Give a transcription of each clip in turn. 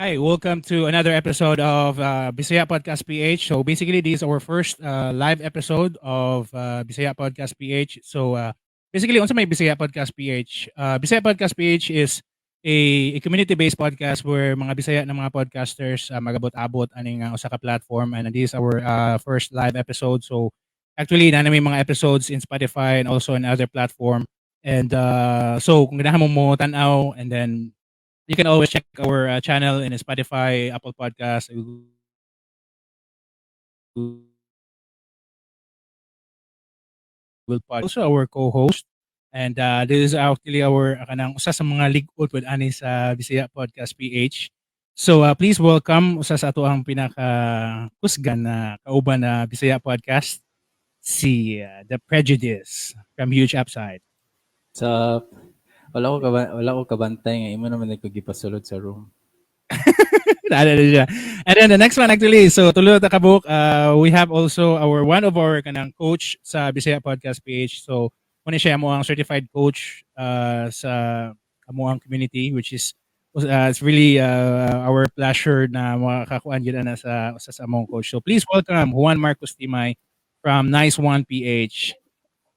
Hi, welcome to another episode of Bisaya Podcast PH. So basically, this is our first live episode of Bisaya Podcast PH. So basically, unsa may Bisaya Podcast PH? Bisaya Podcast PH is a community-based podcast where mga Bisaya na mga podcasters magabot-abot aning usa ka platform, and this is our first live episode. So actually, naa na may mga episodes in Spotify and also in other platform. And so kung ganahan mo mo tan-aw, and then you can always check our channel in Spotify, Apple Podcasts, Google Pod. Also our co-host. And this is actually our kanang usa sa mga lig-ot with ani sa Bisaya Podcast PH. So please welcome usa sa ato ang pinaka kusgan na kauban na Bisaya Podcast, si The Prejudice from Huge Upside. Sa wala ko kabantay nga imo naman ko gipasulod sa room. Naalala siya. And then the next one actually, so tulo ta kabuok, we have also our one of our kanang coach sa Bisaya Podcast PH. So muna siya mo ang certified coach sa amo ang community, which is it's really our pleasure na makakakuan gyud ana sa among coach. So please welcome Juan Marcos Timay from Nice One PH.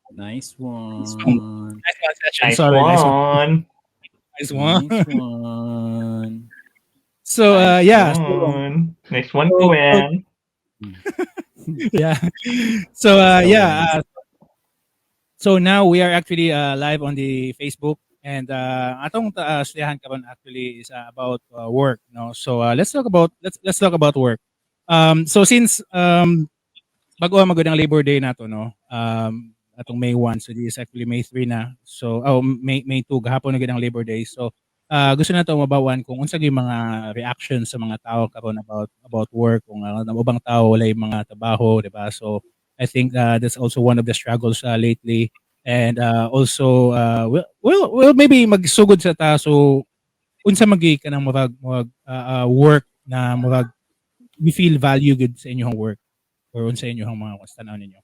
Nice one. Nice One session. Nice Sorry, nice one. One. Nice one. Nice one. So yeah, so, One. Nice one, Gwen. Yeah. So yeah. So now we are actually live on the Facebook, and atong istoryahan karon actually is about work, no? So let's talk about work. So since bago man gud ang Labor Day nato, no? Atong May 1, so this is actually May 3 na. So oh, May 2 gahapon na gud ang Labor Day. So gusto nato mabaw-an kung unsa gyud mga reactions sa mga tao karon about work, kung ang ubang tao walay mga trabaho, di ba? So I think that's also one of the struggles lately. And also well, maybe magsugod sa ta, so unsa man gyud kanang murag work na murag we feel value gud sa inyong work or unsa inyong mga tan-aw ninyo?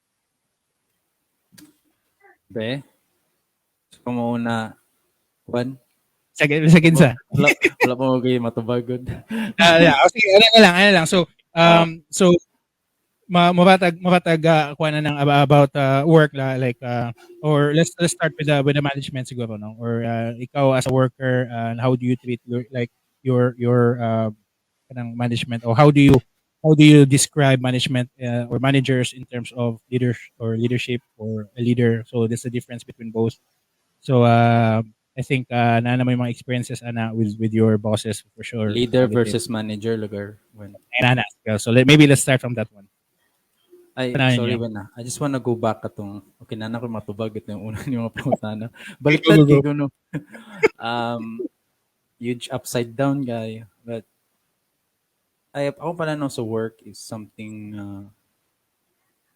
Be? So, mauna, Juan? Sige, sige sa. Wala pa mo kayo matubagod. Yeah. Oh, sige, ano na lang, ano lang. So mabatag kuha na ng about work la, like or let's start with the management siguro, no, or ikaw as a worker, and how do you treat your like your kanang management, or how do you describe management or managers in terms of leaders or leadership or a leader? So there's a difference between both. So I think naa na may mga experiences ana with your bosses for sure. Leader versus manager, lugar. When, Ana. So maybe let's start from that one. Ay, Tanahin sorry niyo. Ba na. I just wanna go back atong, okay na na ko matubag ito yung una niyo mga pangutana. Baliktad Go, go, go. kay kuno. Huge upside down guy. But ay, ako pala, no, sa work is something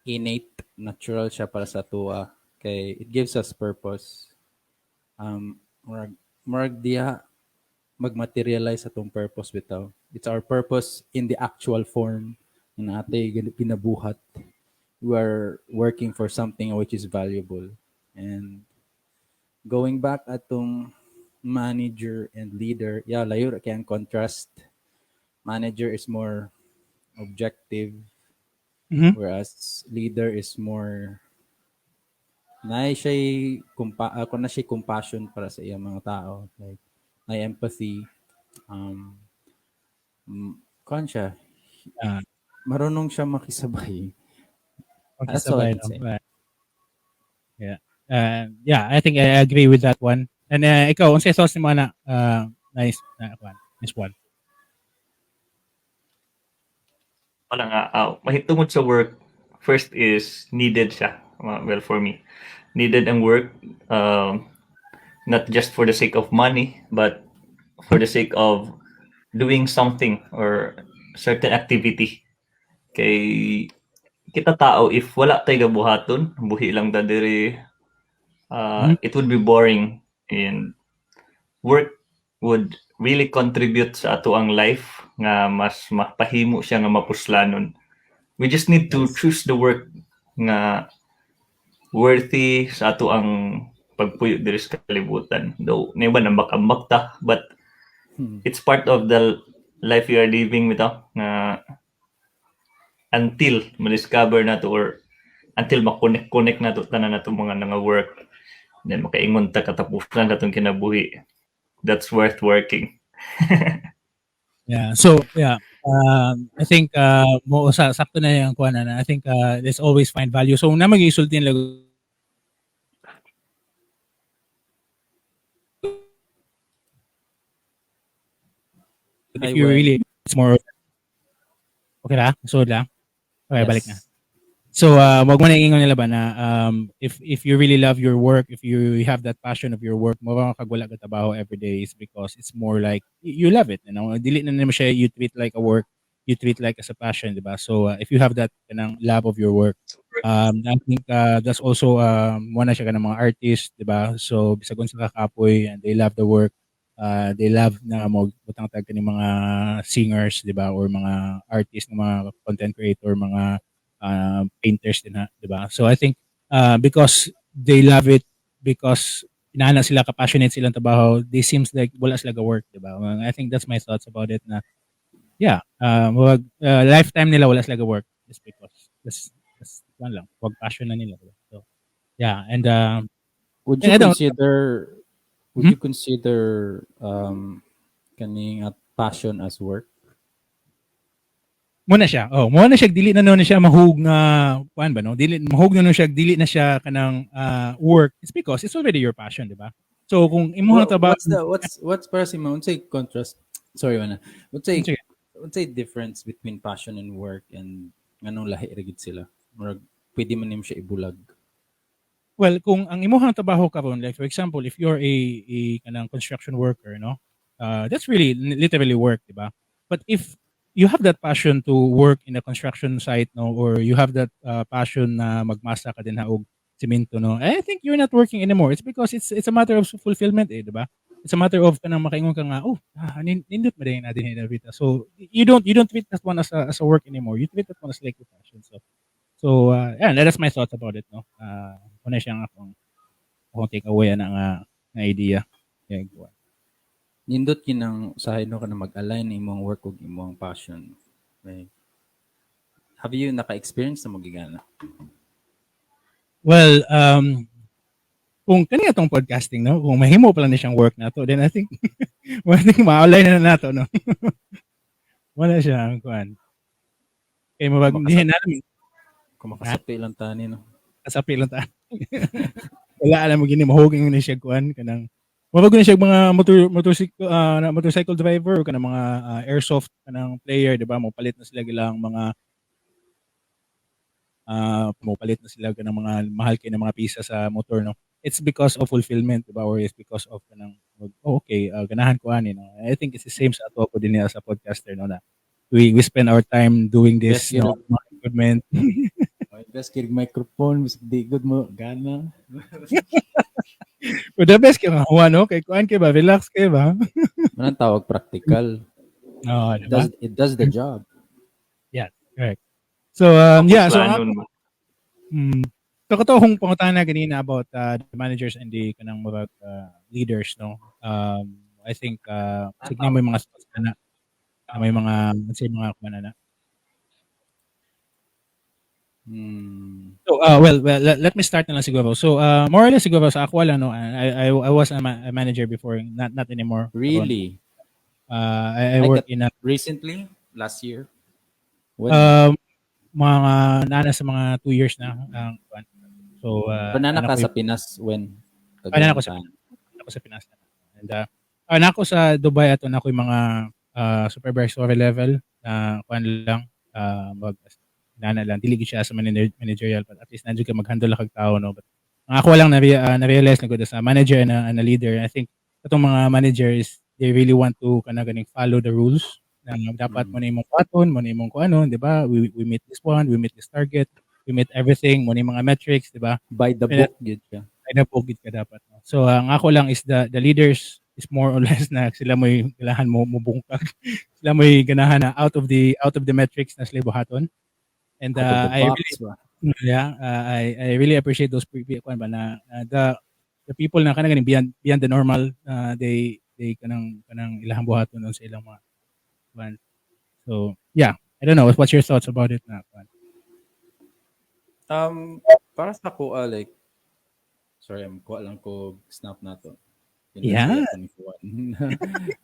innate, natural siya para sa tuwa. Kay it gives us purpose. Murag diha magmaterialize atong purpose bitaw. It's our purpose in the actual form na ate ginabuhat. We are working for something which is valuable. And going back atong manager and leader, yeah, layo ra kay ang contrast. Manager is more objective, whereas leader is more na siya ako na siya compassion para sa iyang mga tao, like na empathy, kuan siya, marunong siya makisabay. That's all I Makisabay, can no? say. Right. Yeah. Yeah, I think I agree with that one. And ikaw, unsay thoughts nimo ana? Nice one. Nice one. Wala nga, mahitungod sa work, first is needed siya. Well, for me, needed ang work, not just for the sake of money, but for the sake of doing something or certain activity. Kay kita tao, if wala tay gabuhaton, buhi lang ta diri, it would be boring, and work would really contribute sa ato ang life nga mas mapahimo siya nga mapuslanon. We just need to choose the work nga worthy sa ato ang pagpuyo diri sa kalibutan. Though, na iba nambak-ambak ta, but it's part of the Life you are living bitaw nga until ma-discover nato or until ma-connect-connect nato tanan nato mga nga work, then makaingon ta katapusan natong kinabuhi, that's worth working. Yeah. So, yeah. I think mo sa sakto na yung kuan na. I think let's always find value. So, na mag-isultin lang if Hi, you Wen. really, it's more okay ra? So lang. Okay, balik na. Yes. So, wag mo na ingon nila ba na if you really love your work, if you have that passion of your work, mo kag wala ka trabaho every day is because it's more like you love it. Dili na nimo siya you treat like a work, you treat like as a passion, di ba? So, if you have that kanang love of your work, I think that's also mo na siya kanang mga artist, di ba? So, bisag unsa ka kapoy and they love the work. They love na mo butang tag kani mga singers, di ba? Or mga artist, mga content creator, mga painters din ha, 'di ba? So I think because they love it, because inana sila ka passionate silang trabaho, they seems like wala sila ga work, 'di ba? Well, I think that's my thoughts about it na yeah, wag, lifetime nila wala sila ga work just because that's one lang, wag passion na nila, diba? So yeah, and Would you I don't- consider would Hmm? you consider kaning passion as work? Mo na siya. Oh, mo na siya dili na no na siya mahug nga kuan ba no? Dili mahug na no siya, dili na siya kanang work. It's because it's already your passion, di ba? So kung imuhang Well, trabaho what's the what's what's para sa imo, unsay contrast, sorry wana, unsay Sige. Unsay difference between passion and work and nganong lahi ra gid sila? Murag pwede man nimo siya ibulag. Well, kung ang imuhang trabaho karon, like for example, if you're a kanang construction worker, no? That's really literally work, di ba? But if you have that passion to work in a construction site, no, or you have that passion na magmasa ka din ha og simento, no, I think you're not working anymore. It's because it's a matter of fulfillment, eh, di ba? It's a matter of kanang makaingon ka nga, "Oh, ah, nindot man din natin hinabita." So you don't treat that one as a work anymore. You treat that one as like your passion. So yeah, that's my thoughts about it, no. Una siyang akong take away ana nga idea. Yeah, go on. Nindot kinang usahay no ka na mag-align imong work ug imong passion. Like, have you naka-experience na magigana? Well, kung kani atong podcasting, no, kung mahimo pala ni siyang work nato, then I think well, I think ma-align na nato, no. Wala siya ang kuan. Kay mabag di na namin Kung makasapi lang tani no. Kasapi lang ta. Wala alam mo gini mahuging ni siya kuan kanang mabag ni siya mga motorcycle driver o kanang mga airsoft kanang player, di ba? Mo palit na sila gilang mga mo palit na sila kanang mga mahal kay na mga pisa sa motor, no. It's because of fulfillment, di ba? Or it's because of kanang, "Oh, okay, ganahan ko ani," no. I think it's the same sa ato ako din niya sa podcaster, no, na we spend our time doing this, Best no, mga equipment. Best kay microphone bisag di good mo gana. But the best kay nga no, kay kuan kay ba, relax kay ba? Manang tawag practical. Oo, It di ba? does the job. Yeah, correct. So yeah, so Plano mo. So kato akong pangutana ganina about the managers and the kanang murag leaders, no. I think sige mo yung mga thoughts na may mga, let's say, mga kuan na. So well, let me start na lang siguro. So more or less siguro sa ako lang, no. I was a manager before, not anymore. Really? I Like work in a Recently? Last year? When? Mga nana sa mga 2 years na ang kuan. So Pero nana ano ka ko sa Pinas when? Ah, nana ko sa ako sa Pinas. And nako sa Dubai ato na ako yung mga supervisory level na kuan lang, mag nana lang dili gid siya sa managerial, but at least nandiyo ka mag-handle kag tao, no. But ang ako lang na-realize na gud as a manager and a leader, I think atong mga managers, they really want to kana ganing follow the rules na dapat mo na imong buhaton, mo na imong kuanon, di ba? We meet this one, we meet this target, we meet everything, mo na yung mga metrics, di ba? By the book gid siya. By the book gid ka dapat, no? So ang ako lang is the leaders is more or less na sila mo'y ganahan mo bungkag. Sila mo'y ganahan na out of the metrics na sila buhaton. And Out of the I box really ba? Yeah, I really appreciate those kuan ba na the people na kanang beyond the normal, they kanang ilahang buhaton sa ilang mga One. So yeah, I don't know. What's your thoughts about it na? Juan? Para sa ako, like, sorry, I'm kuha lang ko snap na to.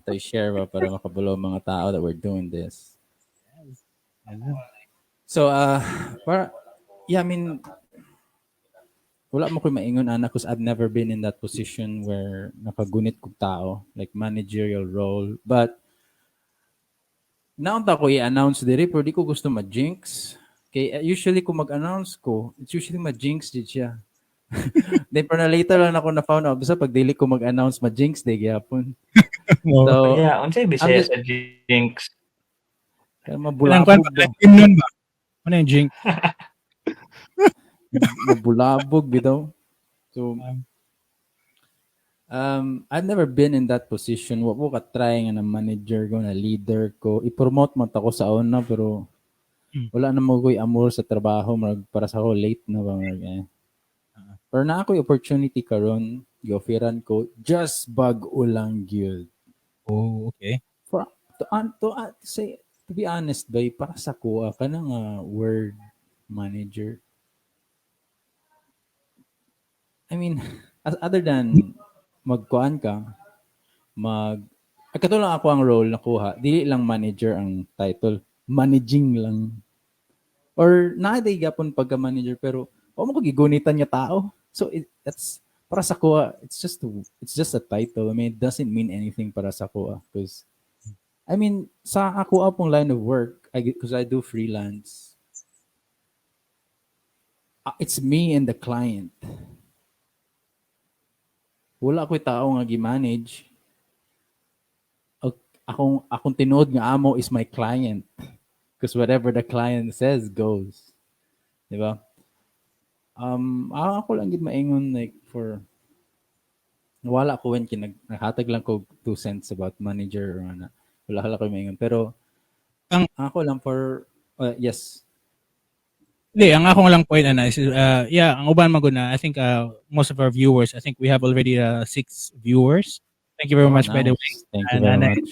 To share ba para makabalo ang mga tao that we're doing this. So, para, yeah, I mean, wala man ko'y maingon ana because I've never been in that position where nakagunit kog tao, like managerial role. But, naunta ko i-announce diri pero di ko gusto ma-jinx. Kay usually kung mag-announce ko, it's usually ma-jinx jud siya. Then pero na later lang ako na found out basta pag dili ko mag-announce, ma-jinx di gyapon. So, Yeah, unsay Bisaya I'm sa jinx? Kaya Kanang mabulabog kwan ba? ba? Nun ba? Ano yung jinx? Mabulabog bitaw. So, I've never been in that position. Wa ko ka-try nga na manager ko, na leader ko. I-promote man ta ko sa una pero wala na mo ko'y amor sa trabaho. Murag para sa ako late na ba. Murag, eh. Pero naa ko'y opportunity karon, gi-offeran ko just bag-o lang gyud. Oh, okay. For to say, to be honest bay, para sa ko kanang word manager. I mean, as other than magkuan ka, mag ah, kato lang ako ang role nakuha, dili lang manager ang title, managing lang. Or naa day gapon pagka manager pero wa mo ko gigunitan nga tao. So that's para sa kuha, it's just a title. I mean, it doesn't mean anything para sa kuha because, I mean, sa ako pong line of work, I because I do freelance. It's me and the client. Wala ko'y tao nga gi-manage. Akong tinuod nga amo is my client. Because whatever the client says goes. Di ba? Ako lang gid maingon, like, for wala ko when kinag naghatag lang ko 2 cents about manager or ano. Wala lang ko maingon pero ako lang for yes. Hindi, ang akong lang point ana is yeah, ang uban man gud na I think most of our viewers, I think we have already six viewers. Thank you very Oh, much, by the way. Nice. Thank you very Na, much.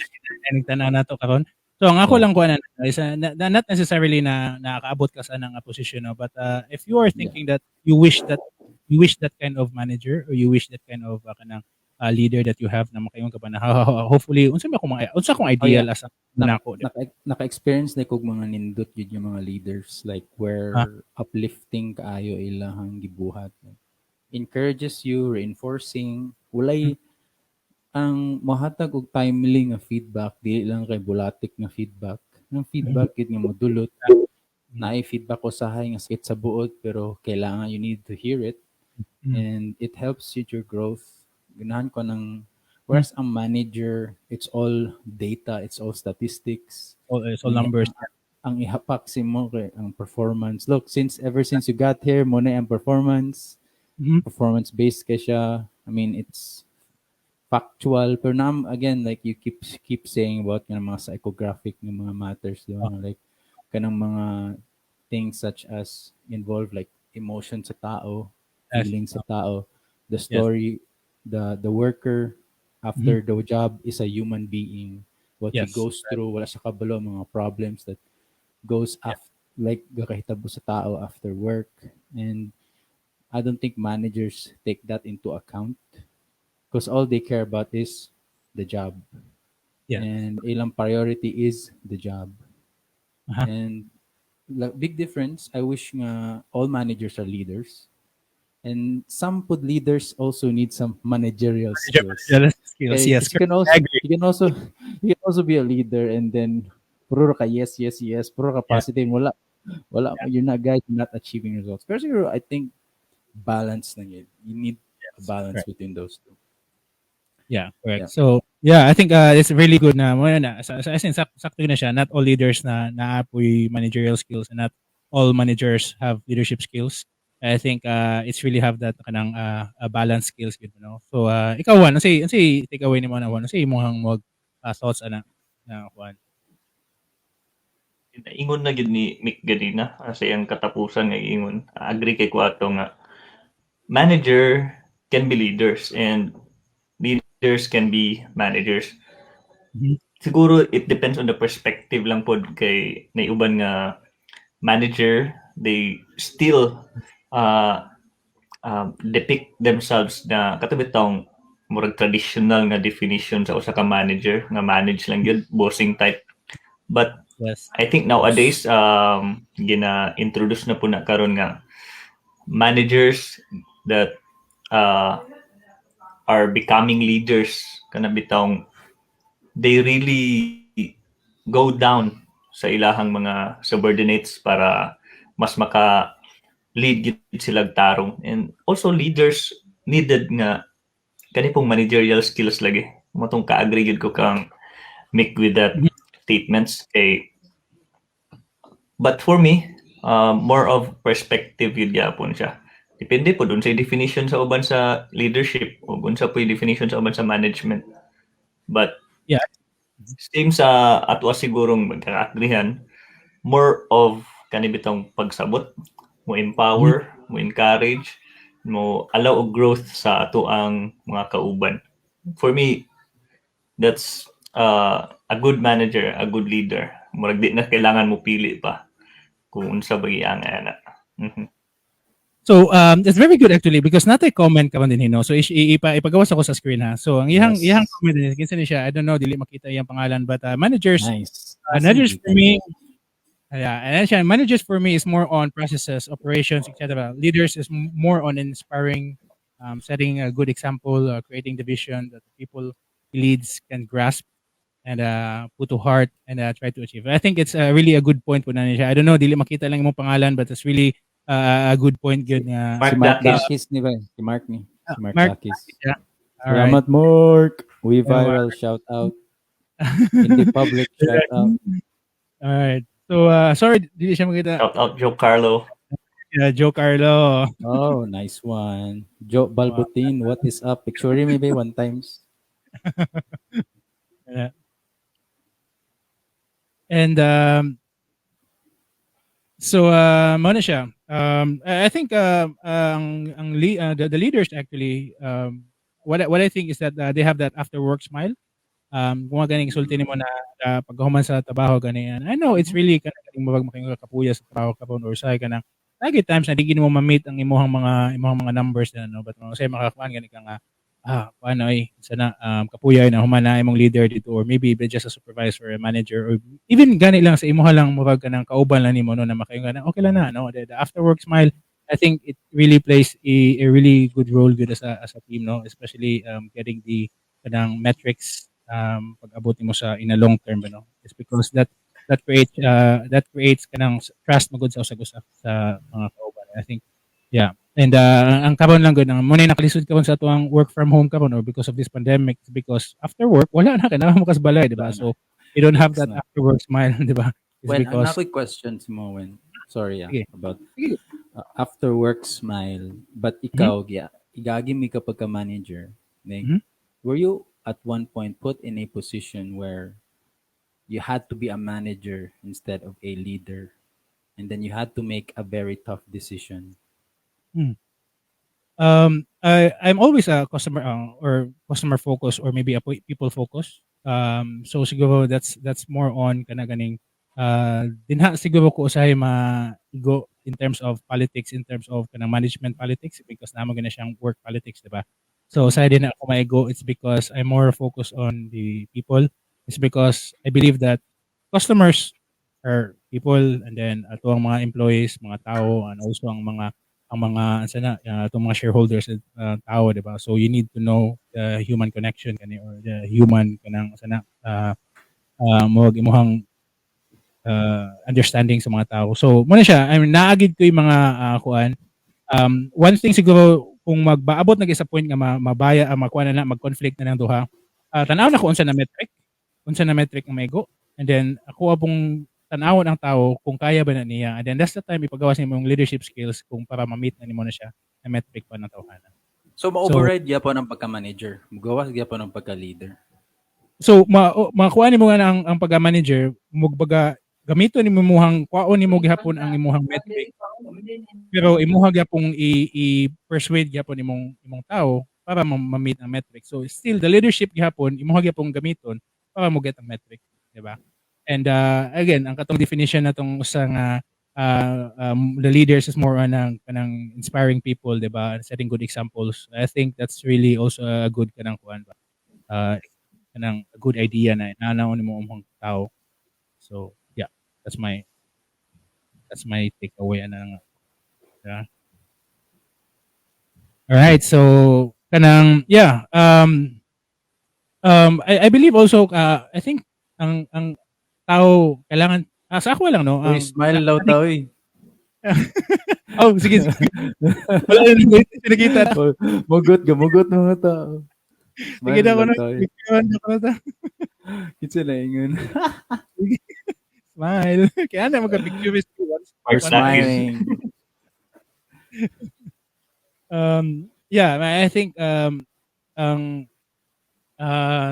Na, na, nato karon. So ang ako lang kuan is na, not necessarily na nakakaabot ka sa nga posisyon, no, but if you are thinking that you wish that kind of manager or you wish that kind of kanang leader that you have na makaingon ka ba na hopefully unsa man akong mga unsa akong ideal as a nako, di ba? Naka-experience na kog mga nindot yun yung mga leaders, like where uplifting kaayo ilahang gibuhat. Encourages you, reinforcing, walay ang mohatag og timely nga feedback, dili lang kay bulatik nga feedback. Ang feedback gid nga modulot. Naay feedback usahay nga sakit sa buot pero kailangan, you need to hear it and it helps you your growth. Ganahan ko ng whereas ang manager, it's all data, it's all statistics. It's all numbers. Ang ihapak si mo kay ang performance. Look, since ever since you got here, mo na ang performance, performance based kay siya. I mean, it's factual pero now again, like you keep saying about kanang mga psychographic nga mga matters, di ba? Like kanang mga things such as involve like emotion sa tao, feelings sa tao, the story, the worker after the job is a human being, what he goes through, wala siya kabalo mga problems that goes after, like gakahitabo sa tao after work, and I don't think managers take that into account because all they care about is the job. And ilang priority is the job. And like, big difference, I wish nga all managers are leaders. And some pud leaders also need some managerial skills. Managerial skills, Okay, yes. 'cause you can also I agree. you can also be a leader and then puro ka yes, puro ka positive, wala wala, you're not, guys, you're not achieving results. Pero siguro I think balance na yun. You need a balance between those two. Yeah, correct. Yeah. So, yeah, I think it's really good na mo na sa essence sakto na siya. Not all leaders na naapoy managerial skills and not all managers have leadership skills. I think it's really have that kanang balance skills gud. So ikaw, Juan, unsay take away nimo na, Juan? Unsay imong mag thoughts ana na, Juan? Ingon na gid ni Mick ganina sa iyang katapusan nga ingon. Agree kay ko ato nga manager can be leaders and leaders can be managers. Siguro it depends on the perspective lang pod kay naay uban nga manager, they still depict themselves na kato bitawng murag traditional nga definition sa usa ka manager nga manage lang gyud, bossing type, but I think nowadays gina-introduce na pod na karon nga managers that are becoming leaders, kana bitawng they really go down sa ilahang mga subordinates para mas maka lead gyud sila tarong. And also leaders needed nga kani pong managerial skills lagi. Mao tong ka-agree gyud ko kang Mick with that statements kay, but for me, more of perspective gyud gyapon siya. Depende pod unsay definition sa uban sa leadership o unsa po'y definition sa uban sa management, but same sa ato sigurong magkaka-agreehan, more of kani bitong pagsabot mo, empower mo, encourage mo, allow og growth sa ato ang mga kauban. For me, that's a good manager, a good leader. Murag di na kailangan mo pili pa kung unsa ba ang ana. So it's very good actually because naa tay comment karon din, no. So ipagawas ako sa screen ha. So ang iyang iyang comment din, kinsa ni siya, I don't know, dili makita iyang pangalan, but managers Nice. Managers for me, yeah, and siya, managers for me is more on processes, operations, etc. Leaders is more on inspiring, setting a good example, creating the vision that the people he leads can grasp and put to heart and try to achieve. I think it's really a good point pod na niya. I don't know, dili makita lang imong pangalan, but it's really a good point gyud nga. Mark Si Mark Dakis. Dakis ni ba? Si Mark ni. Si Mark, Mark Dakis. Yeah. All right. Salamat, Mark. We Yeah, viral shout out. In the public shout out. All right. So sorry, dili siya makita. Shout out Joe Carlo. Yeah, Joe Carlo. Oh, nice one. Joe Balbutin, what is up? Picture maybe one times. Yeah. And so mao na siya. I think ang the leaders actually, what I think is that they have that after work smile. Kung ganing sulti nimo na pagkahuman sa trabaho gani. And I know it's really kanang ganing murag makaingon ka kapuya sa trabaho karon or say kanang lagi times na di gid mo ma-meet ang imuhang mga numbers na, no, but say makakuan gani ka nga, ah, kuan ay sana kapuya na human na imong leader dito or maybe even just a supervisor or a manager or even gani lang sa imuha lang murag kanang kauban lang nimo, no, na makaingon na okay lang na, no. The after work smile, I think it really plays a really good role good as a team, no, especially getting the kanang metrics pag-abot nimo sa in a long term, no. It's because that creates kanang trust magud sa usag-usa sa mga kauban, I think. Yeah, and ang karon lang gud ang mao na nakalisod karon sa atuang work from home karon or because of this pandemic is because after work wala na, kailangan mo kas balay, di ba? Wala na. So you don't have that Fix na. After work smile, di ba? It's When because another question mo when, sorry, yeah, Sige. About Sige. After work smile, but ikaw yeah, igagi mi kapag ka manager, like, were you at one point put in a position where you had to be a manager instead of a leader and then you had to make a very tough decision? I'm always a customer or customer focus or maybe a people focus. So siguro that's more on kana ganing dinha siguro ko usahay maigo in terms of politics, in terms of kanang management politics, because naa man gani siyang work politics, di ba? So usahay din ako maigo, it's because I'm more focused on the people. It's because I believe that customers are people and then ato ang mga employees, mga tao, and also ang mga sana atong mga shareholders, tao, di ba? So you need to know the human connection kani or the human kanang sana mo imuhang understanding sa mga tao. So mao na siya. I mean, naa gyud ko yung mga kuan. One thing siguro, kung magbaabot na sa point nga mabaya, makuan na na, mag-conflict na ng duha, tan-aw na ko unsa na metric ang maigo and then ako apong tan-awon ang tao kung kaya ba na niya, and then that's the time ipagawas nimo yung leadership skills kung para ma-meet na nimo na siya na metric pa ng tawhana. So ma-override gyapon ang pagka-manager, mugawas gyapon ang pagka-leader. So makuha nimo nga na ang pagka-manager, mugbaga gamito nimo imuhang kuhaon nimo gihapon ang imuhang metric, pero imuha gyapon i-persuade gyapon imong tao para ma-meet ang metric. So still the leadership gihapon imuha gyapon gamiton. Para mo get ang metric, di ba? And again, ang katong definition na tong usa nga the leaders is more on ang kanang inspiring people, di ba? Setting good examples. I think that's really also a good kanang kuan ba? Kanang a good idea na naanaw nimo imong tao. So, yeah, that's my takeaway ana nga. Yeah. All right, so kanang, yeah, I believe also, I think ang tao kailangan, sa ako lang, no, Uy, ang smile daw tao eh. Oh, sige, sige. Wala na nakita. Mugot, gamugot mga tao. Sige Smile na ko daw na. tao eh. Ko na ta. Kinsa na ingon. Smile. Kaya na magka-picture with once. We're Mark Lakis. smiling. Yeah, I think ang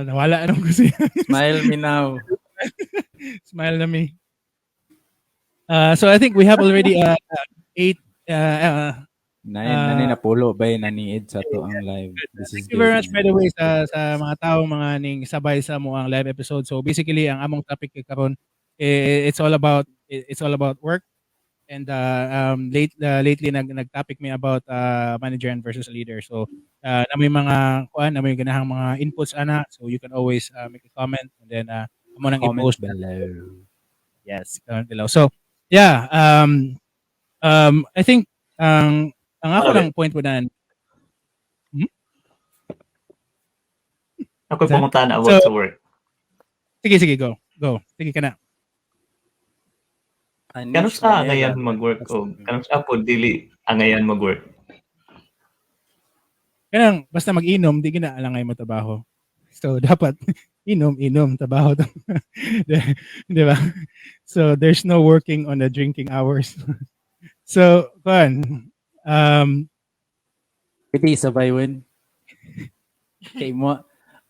nawala na ko siya. Smile me now. Smile na me. So I think we have already eight Nine, nani na pulo bay naniid sa to ang live. This is Thank you very good. much, by the way, sa mga taong mga ning sabay sa mo ang live episode. So basically, ang among topic kay karon eh, it's all about work and late lately nag-topic mi about manager and versus leader. So na may mga kuan, na may ganahang mga inputs ana, so you can always make a comment and then amo nang Comment i-post. Below. Yes, comment below. So, yeah, I think ang ako lang point po na Ako pangutana about So- sa work. Sige, sige, go. Go. Sige ka na. Anish Kanus sa Manera. angayan mag-work o kanus sa po dili angayan mag-work? Kanang basta mag-inom, di gina alangay mo trabaho. So dapat inom, inom, trabaho. Di ba? So there's no working on the drinking hours. So, kuan, Pwede sabay win. Kay mo,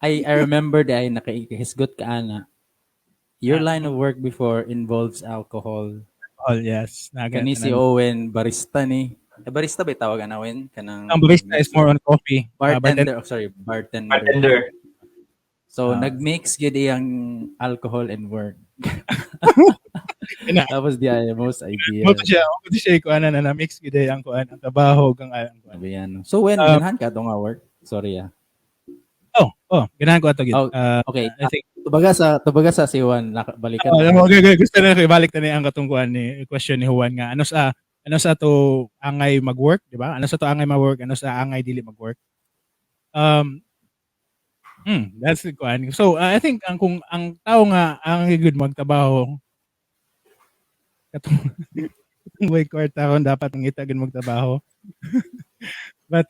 I remember that ay nakahisgot ka ana. Your line of work before involves alcohol. All yes. Naga, Kani si Owen, barista ni. Eh, barista ba tawag ana, Owen? Kanang Ang barista is more on coffee. Bartender, oh, sorry, bartender. Bartender. So Ah. nagmix gyud iyang alcohol and work. Ina. That was the most ideal. Mo to siya kuan na na mix gyud ang kuan, ang trabaho kang ang kuan. Sabi yan. So when ganahan ka ato nga work? Sorry ah. Oh, ganahan ko ato gyud. Oh, okay. I think Tubaga sa si Juan balikan. Oh, okay. Gusto na ko ibalik na ni ang katong kuan ni question ni Juan nga ano sa to angay mag-work, di ba? Ano sa to angay mag-work, ano sa angay dili mag-work? That's the kuan. So, I think ang kung ang tao nga ang good magtrabaho katong way kwarta ron dapat mangita gud magtrabaho. But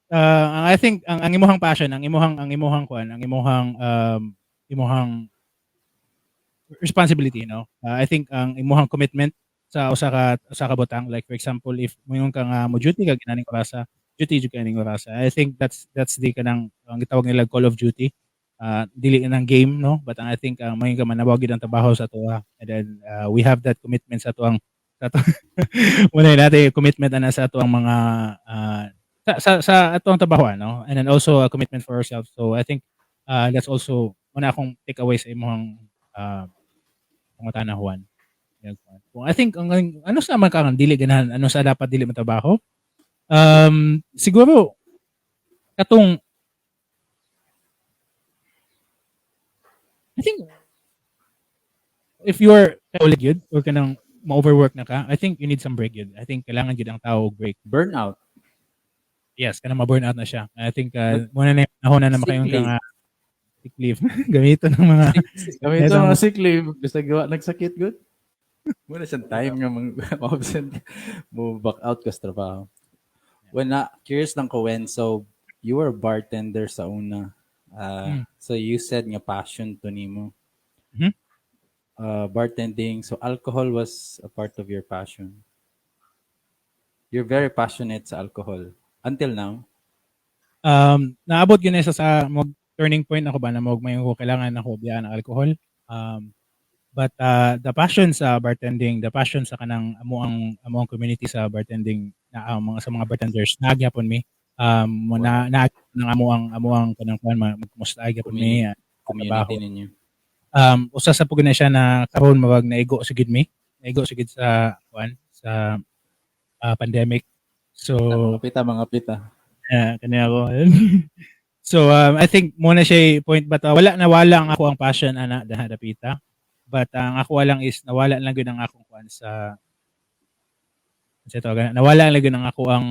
I think ang imuhang passion, ang imuhang kuan, ang imuhang responsibility, no? I think ang imuhang commitment sa usa ka butang, like for example, if moingon ka nga mo duty ka ginaning orasa, duty jud ka ining orasa. I think that's the kanang ang gitawag nila call of duty. Dili nang game, no? But I think ang moingon ka manawag gid ang trabaho sa atoa and then we have that commitment sa ato muna natin commitment ana sa atoang mga sa atoang trabaho, no? And then also a commitment for ourselves. So I think that's also muna akong take away sa imong pangutana, Juan. Kung I think ang ano sa man ka ang dili ganahan, ano sa dapat dili matrabaho? Siguro katong I think if you're ulit gyud or kanang ma-overwork na ka, I think you need some break gyud. I think kailangan gyud ang tao og break. Burnout. Yes, kanang ma-burn out na siya. I think muna na yung na Sick makayon ka leave. Nga sick leave. Gamiton ng mga Kami ito mga sick leave. Basta gawa nagsakit good. Muna siyang time nga mang absent mo back out ka sa trabaho. When na curious lang ko when, so you were a bartender sa una. So you said nga passion to nimo. Bartending, so alcohol was a part of your passion. You're very passionate sa alcohol until now. Naabot gyud na sa mag turning point ako ba na mag may ko kailangan ako biyaan ang alcohol. But the passion sa bartending, the passion sa kanang amo ang community sa bartending na ang mga sa mga bartenders naa gyapon mi. Mo na na ng amo ang kanang kuan magkumusta gyapon mi. Community ninyo. Usa sa pud na siya na karon mawag naigo sa gid mi. Naigo sa gid sa kuan sa pandemic. So Mga pita, mga pita. Yeah, kani ako. So I think mo na siya point, but wala, nawala ang ako ang passion ana daha dapita. But ang ako lang is nawala lang gyud ang akong kuan sa tawag na, nawala lang gyud ang ako ang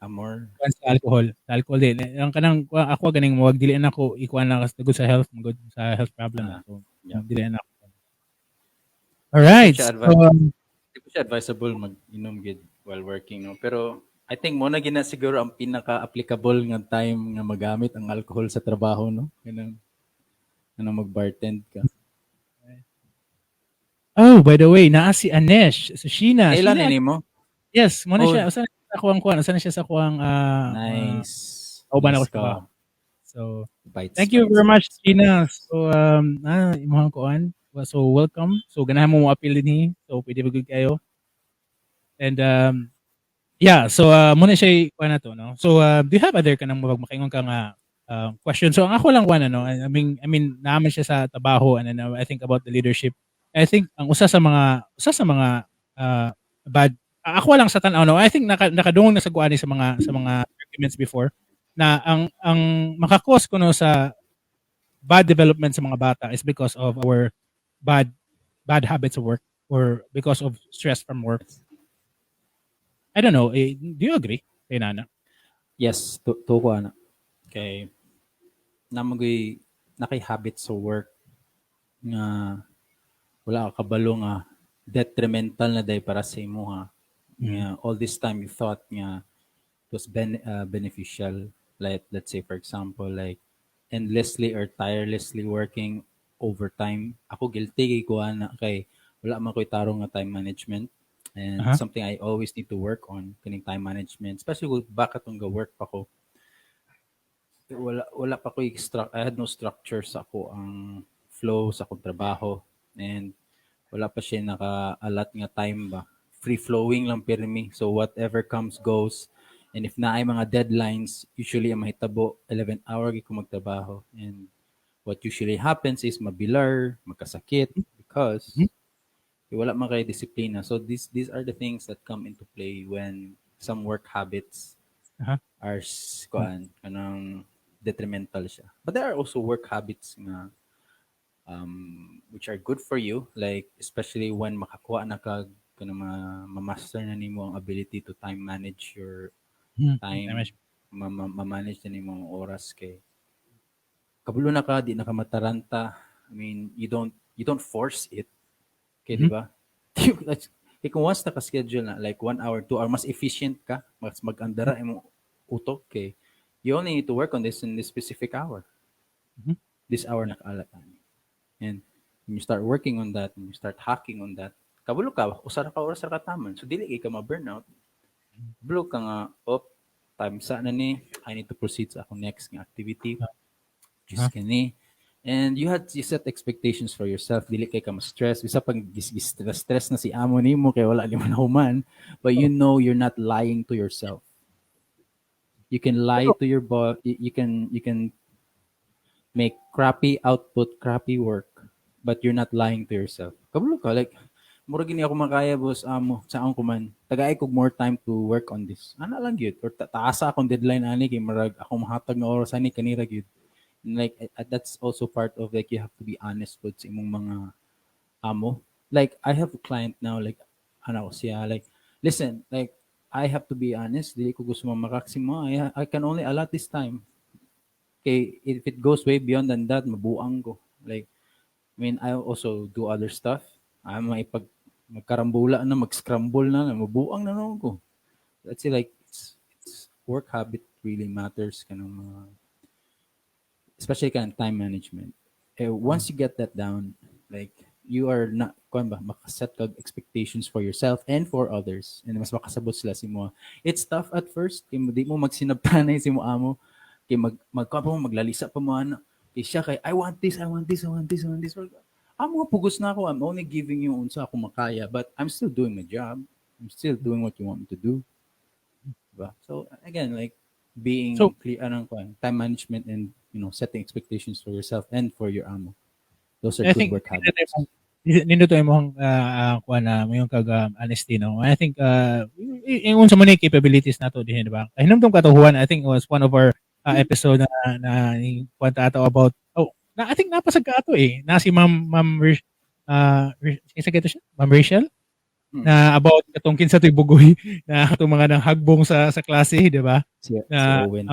Amor. Kuan sa alcohol. Sa alcohol din. Ang kanang ako ganing mawag dili na ako ikuan na kasi sa health, magud sa health problem. So dili na ako. All right. Siya So, di ko siya advisable mag-inom gid while working, no, pero I think mo na gina siguro ang pinaka-applicable nga time nga magamit ang alcohol sa trabaho, no, kanang ano, mag-bartend ka. Oh, by the way, naa si Anesh. So Sheena. Kailan Sheena, ni mo? Yes, mo na Oh. siya. Usa na siya sa akuang kuan, usa na siya sa akuang Nice. kauban ako Nice sa ka. trabaho. So, Bites, thank you bites, very much, bites. Sheena. So, imong kuan. Well, so, welcome. So, ganahan mo mo apil dinhi. So, pwede ba gud kayo? And, yeah, so, muna siya kuan na to, no? So, do you have other kanang murag makaingon ka nga question? So, ang ako lang kuan, ano, I mean, naaman siya sa trabaho and then I think about the leadership. I think ang usa sa mga bad ako lang sa tan-aw, no, I think nakadungog na sa kuan sa mga arguments before na ang makakos kuno sa bad development sa mga bata is because of our bad bad habits of work or because of stress from work. I don't know. Eh, do you agree kay Nana? Yes, to ko ana. Kay namagoy nakay habit sa work nga wala ka kabalo nga detrimental na day para sa imuha. Nga all this time you thought nga it was beneficial. Like, let's say, for example, like endlessly or tirelessly working overtime. Ako, guilty kay ko ana kay wala man ko'y tarong nga time management and something I always need to work on, kaning time management, especially kung baka tong ga-work pa ko, wala pa ko I had no structure sa ako ang flow sa akong trabaho and wala pa siya naka-allot nga time ba, free flowing lang pirmi. So whatever comes goes, and if naay mga deadlines, usually ang mahitabo, 11 hour gyud ko magtrabaho, and what usually happens is mabilar, magkasakit because wala man kay disiplina. So these are the things that come into play when some work habits are kuan, kanang detrimental siya. But there are also work habits nga which are good for you, like especially when makakuha na kag kanang ma-master na nimo ang ability to time manage your time, Time management. ma-manage na nimo ang oras kay kabalo na ka, di na ka mataranta. I mean, you don't force it. Kay di ba? Kay kung once naka-schedule na like 1 hour, 2 hour, mas efficient ka, mas mag-andara imong utok kay you only need to work on this in this specific hour. This hour naka-allot ani. And when you start working on that, when you start hacking on that, kabalo ka, usa ra ka oras ra ka taman. So dili kay ka ma-burnout. Kabalo ka nga, op, time sa na ni, I need to proceed sa akong next nga activity. Just kini. And you set expectations for yourself. Dili kay ka ma-stress. Bisa pag stress na si amo nimo kay wala nimo nahuman, but you know you're not lying to yourself. You can lie to your boss. You can make crappy output, crappy work, but you're not lying to yourself. Kabalo ka, like, murag gini ako makaya, boss, amo, saan ko man. Tagay kog more time to work on this. Ana lang gyud. Or taasa akong deadline ani kay murag ako mahatag nga oras ani kanira gyud. And like, that's also part of, like, you have to be honest with sa imong mga amo. Like, I have a client now, like, ano ko siya, like, "Listen, like, I have to be honest, dili ko gusto mamakaksi mo. I can only allot this time. Okay, if it goes way beyond than that, mabuang ko. Like, I mean, I also do other stuff. I'm maipag magkarambula na, mag-scramble na, mabuang na noon ko." Let's say, like, it's work habit really matters kanang mga, especially kanang time management. Eh, once you get that down, like, you are not, kuan ba, makaset kag expectations for yourself and for others. And mas makasabot sila sa imo. It's tough at first, kay mo di mo magsinabtanay sa imo amo, kay mag kuan pa mo, maglalisa pa mo ana. Kay siya kay, "I want this, I want this, I want this, I want this." Amo pugos na ako. I'm only giving you unsa ako makaya, but I'm still doing my job. I'm still doing what you want me to do. Diba? So again, like being So- clear, anong kuan, time management and Setting expectations for yourself and for your amo. Those are I good think work habits. Nindot imong kuan na moingon kag honesty, no? I think ingon sa mo ni capabilities nato dihin, di ba? Hinumdum katuhuan, I think it was one of our episode na kuan ta ato about, oh, na I think napasag ka ato eh na si Ma'am kinsa kaato siya, Ma'am Rachel, na about katong kinsa to'y bugoy na katong mga nang hagbong sa klase, di ba? Si Na Owen.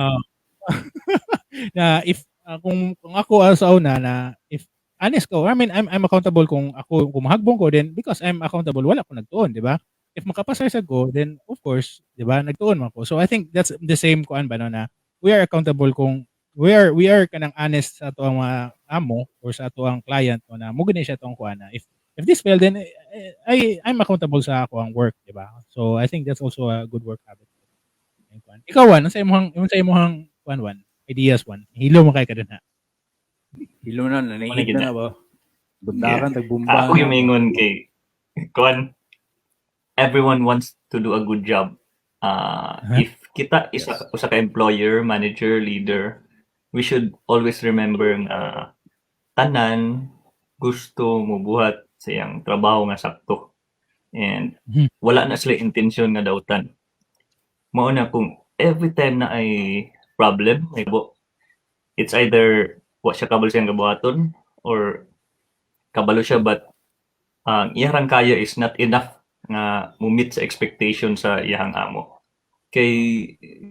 Na if kung ako sa una na if honest ko, I mean, I'm accountable. Kung ako, kung mahagbong ko, then because I'm accountable, wala ko nagtuon, di ba? If makapasar sa ko, then of course, di ba, nagtuon man ko. So I think that's the same kuan ba, no, na we are accountable kung we are kanang honest sa ato ang mga amo or sa ato ang client, no, na mo gani siya atong kuan na if this fail, then eh, I'm accountable sa ako ang work, di ba? So I think that's also a good work habit. Ayun, kuan. Ikaw, Wan, unsa imong kuan, Wan? Ideas, Wan. Hilo mo kay ka dun ha. Hilo na, nanihit Wala gid na na ba? Bundakan, tagbumba. Ako yung mingon kay kuan, everyone wants to do a good job. If kita isa usa ka employer, manager, leader, we should always remember nga tanan gusto mo buhat sa iyang trabaho nga sakto. And wala na sila intensyon nga dautan. Mao na kung every time na ay problem, may bo, it's either wa siya kabalo siyang gabuhaton or kabalo siya but ang iyang kaya is not enough nga mo meet sa expectation sa iyang amo. Kay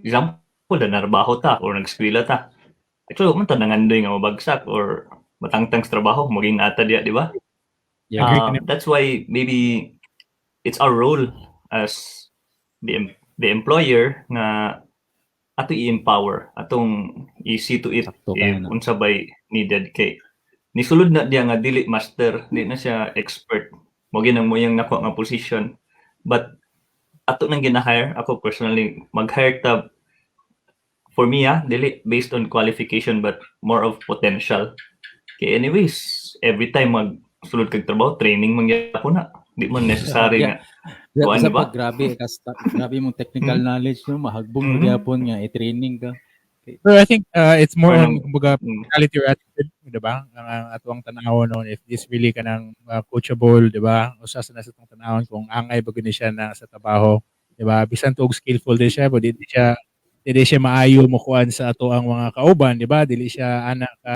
example, na narbaho ta or nag-eskwela ta. Actually, man ta nangandoy nga mabagsak or matangtang sa trabaho, maging ata diya, di ba? Yeah. Agree. That's why maybe it's our role as the employer nga ato i-empower, atong i-see to it Sakto if ka na. Unsa bay needed kay nisulod na diya nga dili master, di na siya expert. Mo ginang mo yang nakuha nga position. But ato nang gina-hire, ako personally mag-hire ta, for me ah, dili based on qualification but more of potential. Kay anyways, every time mag sulod kag trabaho, training man gyapon na. Di man necessary nga Yeah, kuan, sa di ba? pag grabe kasta, grabe mong technical knowledge, no, mahagbong gyapon nga i-training ka. Pero I think it's more on kumbaga mentality or attitude, di ba? Ang atuang tanawon noon if this really kanang coachable, di ba? Usa sa nasa itong tanawon kung angay ba gani siya na sa trabaho, di ba? Bisan tuog skillful din siya, but di siya maayo mo kuan sa ato ang mga kauban, di ba? Dili siya ana ka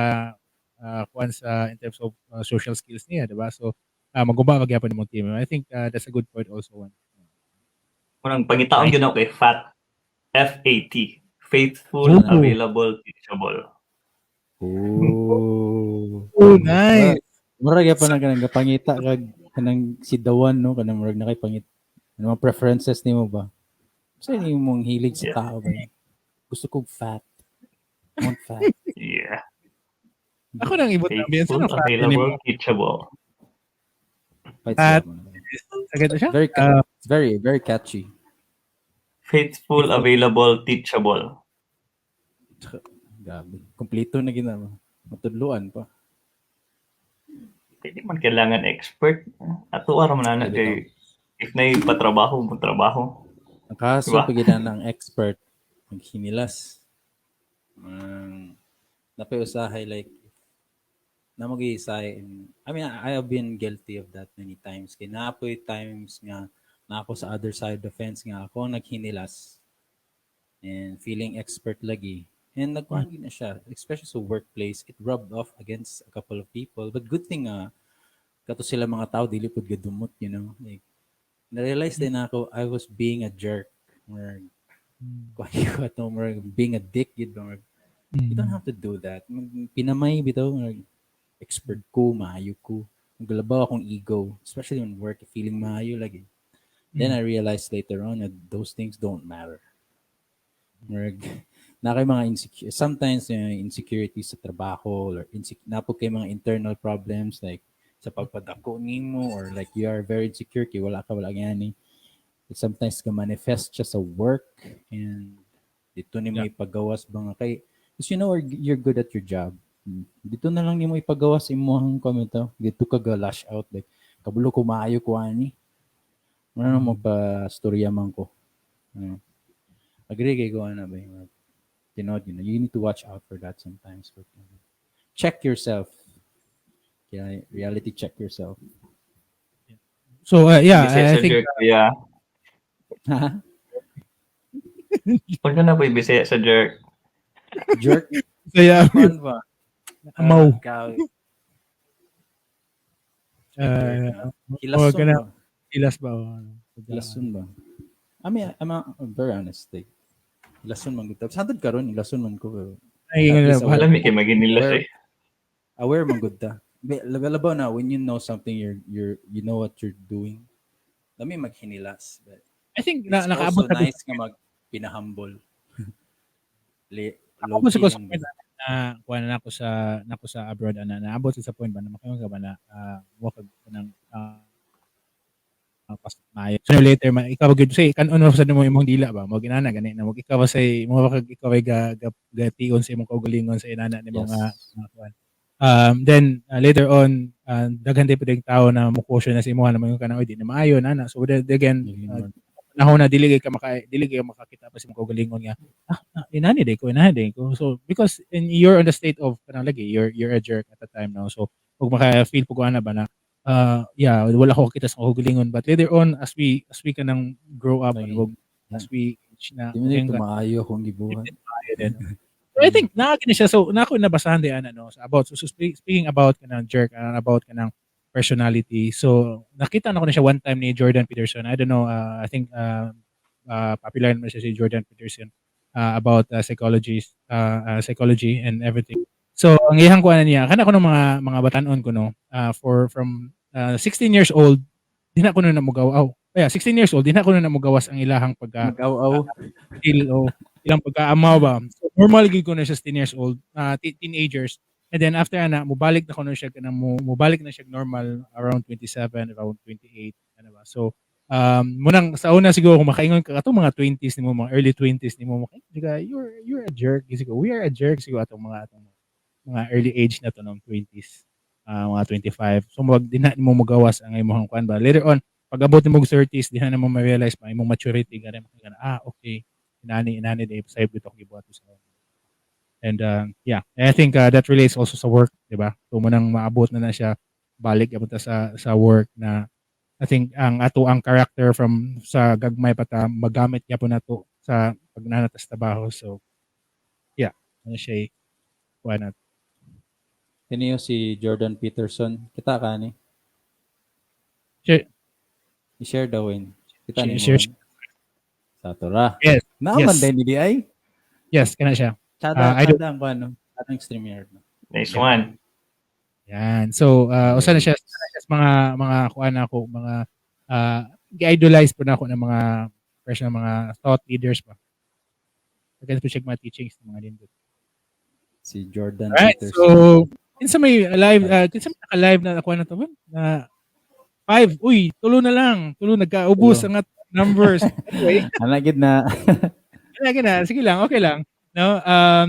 kuan sa in terms of social skills niya, di ba? So maguba magyapon imong team. I think that's a good point also, one. Murang pangitaon gyud ako kay FAT. FAT. Faithful, Ooh. available, teachable. Oh. Oh, nice. Murag gyapon na kanang gapangita kag kanang si Dawan, no, kanang murag na kay pangit ano mga preferences nimo ba? Sa imong hilig sa tao ba? Gusto kog fat. Want fat. Ako nang ibot na Faithful, sa available, teachable. Fight Fat. sila mo na. Sagad siya? Very it's very very catchy. Faithful, available, teachable. Grabe. Kompleto na gina. Matudluan pa. Hindi man kailangan expert. Ato ara man na Ay, kay if nay patrabaho mo trabaho. Ang kaso Diba? pag gina ng expert maghinilas. Um, napay usahay like na mag I mean, I have been guilty of that many times. Kay naapoy times nga na ako sa other side of the fence nga ako ang naghinilas and feeling expert lagi. And nagkuhan gid na siya, especially sa workplace, it rubbed off against a couple of people. But good thing nga kato sila mga tao dili pud gadumot. Like na-realize din ako I was being a jerk. Or kuan ko ato, or being a dick gid ba. You don't have to do that. Pinamay bitaw, murag, expert ko, maayo ko. Maglabaw akong ego, especially when work, feeling maayo lagi. Then I realized later on that those things don't matter. Murag, na kay mga insecure, sometimes yung insecurities sa trabaho or napo kay mga internal problems like sa pagpadako nimo or like you are very insecure kay wala ka wala gani. It sometimes ka manifest siya sa work and dito nimo ipagawas ba nga kay because you know you're good at your job. Dito na lang nimo ipagawas imong comment. Dito ka ga lash out like kabulo ko maayo ko ani. Wala na magpa-storya man ko. Ano. Agree kay ko ana ba yung You need to watch out for that sometimes. But check yourself. Yeah, reality check yourself. So yeah, Bisaya I sa think jerk, yeah. Wala na po yung Bisaya sa jerk. Jerk. So, yeah, Kuan ba? Amaw. Hilason oh, kana- ba? Hilas ba? O, ano? Hilason ba? I mean, I'm very honest. Like, hilason man gud. Sa karon hilason man ko. Pero Ay, At least nga, Alam kay maginilas eh. aware man gud ta. Labaw na when you know something, you know what you're doing. Lami maghinilas. But I think it's na, nakaabot also na nice nga mag pinahumble. Nakaabot Low-key siguro sa lang point ba? na kuha na nako sa abroad ana, naabot sa point ba na makaingon ka ba na wa ka ng pas maayo. So later man ikaw gyud say kan-on sa nimo imong dila ba mo ginana gani na mo ikaw say mo kag ikaw ay ga gation sa imong kaugalingon sa inana nimo nga nga kuan. Then later on, daghan din pud tao na mo caution na sa imuha na moingon ka na, "Oy, di na maayo nana." So then again, panahon na dili kay makakita pa sa imong kaugalingon nga inani day ko, inani day ko. So because in you're on the state of kanang lagi you're a jerk at the time now. So ug maka-feel po ko ana ba na yeah, wala ko kita sa kaugalingon, but later on as we kanang grow up Lagi. and as we age na Di mo na maayo akong gibuhat. Maayo din. So I think naa kini siya, so na ako nabasahan di ana no so about so speaking about kanang jerk and about kanang personality. So nakita na ko na siya one time ni Jordan Peterson. I don't know, I think popular naman siya si Jordan Peterson about psychology and everything. So ang iyang kuan niya kana ko ng mga batanon ko no for from 16 years old di na ko na mugaw. Yeah, 16 years old di na ko na mugawas ang ilahang pagka Mag-aw-aw. Feel o ilang pagkaamaw ba. So, normal gid ko na siya 16 years old, teenagers. And then after ana, mubalik na ko na siya kanang mubalik na siya normal around 27, around 28, ano ba. So munang sa una siguro kung makaingon ka atong mga 20s nimo, mga early 20s nimo, makaingon ka, you're a jerk. Siguro we are a jerk siguro atong mga early age na to ng 20s, mga 25. So mag di na nimo mogawas ang imong kuan ba. Later on, pag abot nimo og 30s, di na nimo ma-realize pa imong maturity gani makaingon, "Ah, okay, inani inani di sayop gito akong gibuhat sa." And yeah, and I think that relates also sa work, di ba? So munang maabot na na siya balik abot ta sa work na I think ang ato ang character from sa gagmay pa ta magamit gyapon nato sa pag naa na ta sa trabaho. So yeah, ano siya kuan na. Kini yung si Jordan Peterson. Kita ka ni? Share. I-share daw yun. Kita ni mo. Share. Sa Tora. Yes. Naaman Yes. din ni di ay. Yes, kana siya. Tsada, I don't- tsada ang kuan, no? Tsada ang StreamYard. No? Nice Yeah. one. Yan. So, usa na siya sa mga kuan ako, mga gi-idolize po na ako ng mga personal mga thought leaders ba. Again po siya mga teachings ng mga nindot. Si Jordan Alright, Peterson. so kinsa may naka-live na nakuha na to ba? Na five. Uy, tulo na lang. Tulo, nagkaubos Tulo. ang numbers. Anyway, Ana gid na. lagi na. Sige lang, okay lang. No?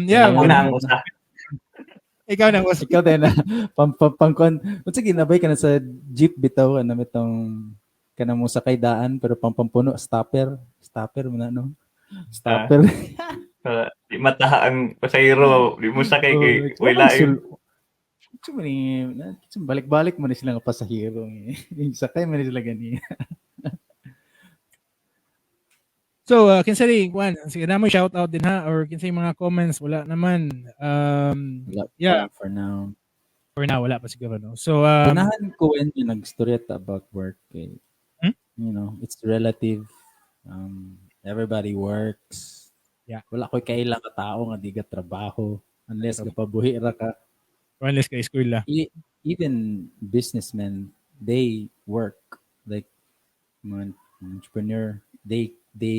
Yeah. Ako na ang usa. Ikaw na, boss. Ikaw din na pang pang pangkon. Unsa ginabay ka na sa jeep bitaw ano mitong kana mo sakay daan pero pampampuno stopper, stopper mo na no. Stopper. Di mataha ang pasahero, di mo sakay kay Oh, wala lain. Ni balik-balik mo ni sila nga pasahero. Sakay man ni sila gani. So, kinsa rin, Juan, sige na mo shout out din ha or kinsa yung mga comments, wala naman. Wala pa Yeah. for now. For now, wala pa siguro, no? So, Ganahan ko when yung nagstorya ta about work kay it's relative. Everybody works. Wala ko'y kaila ka tao nga di ka trabaho unless gapabuhi ra ka. Unless ka eskwela. Even businessmen, they work. Like mga entrepreneur, they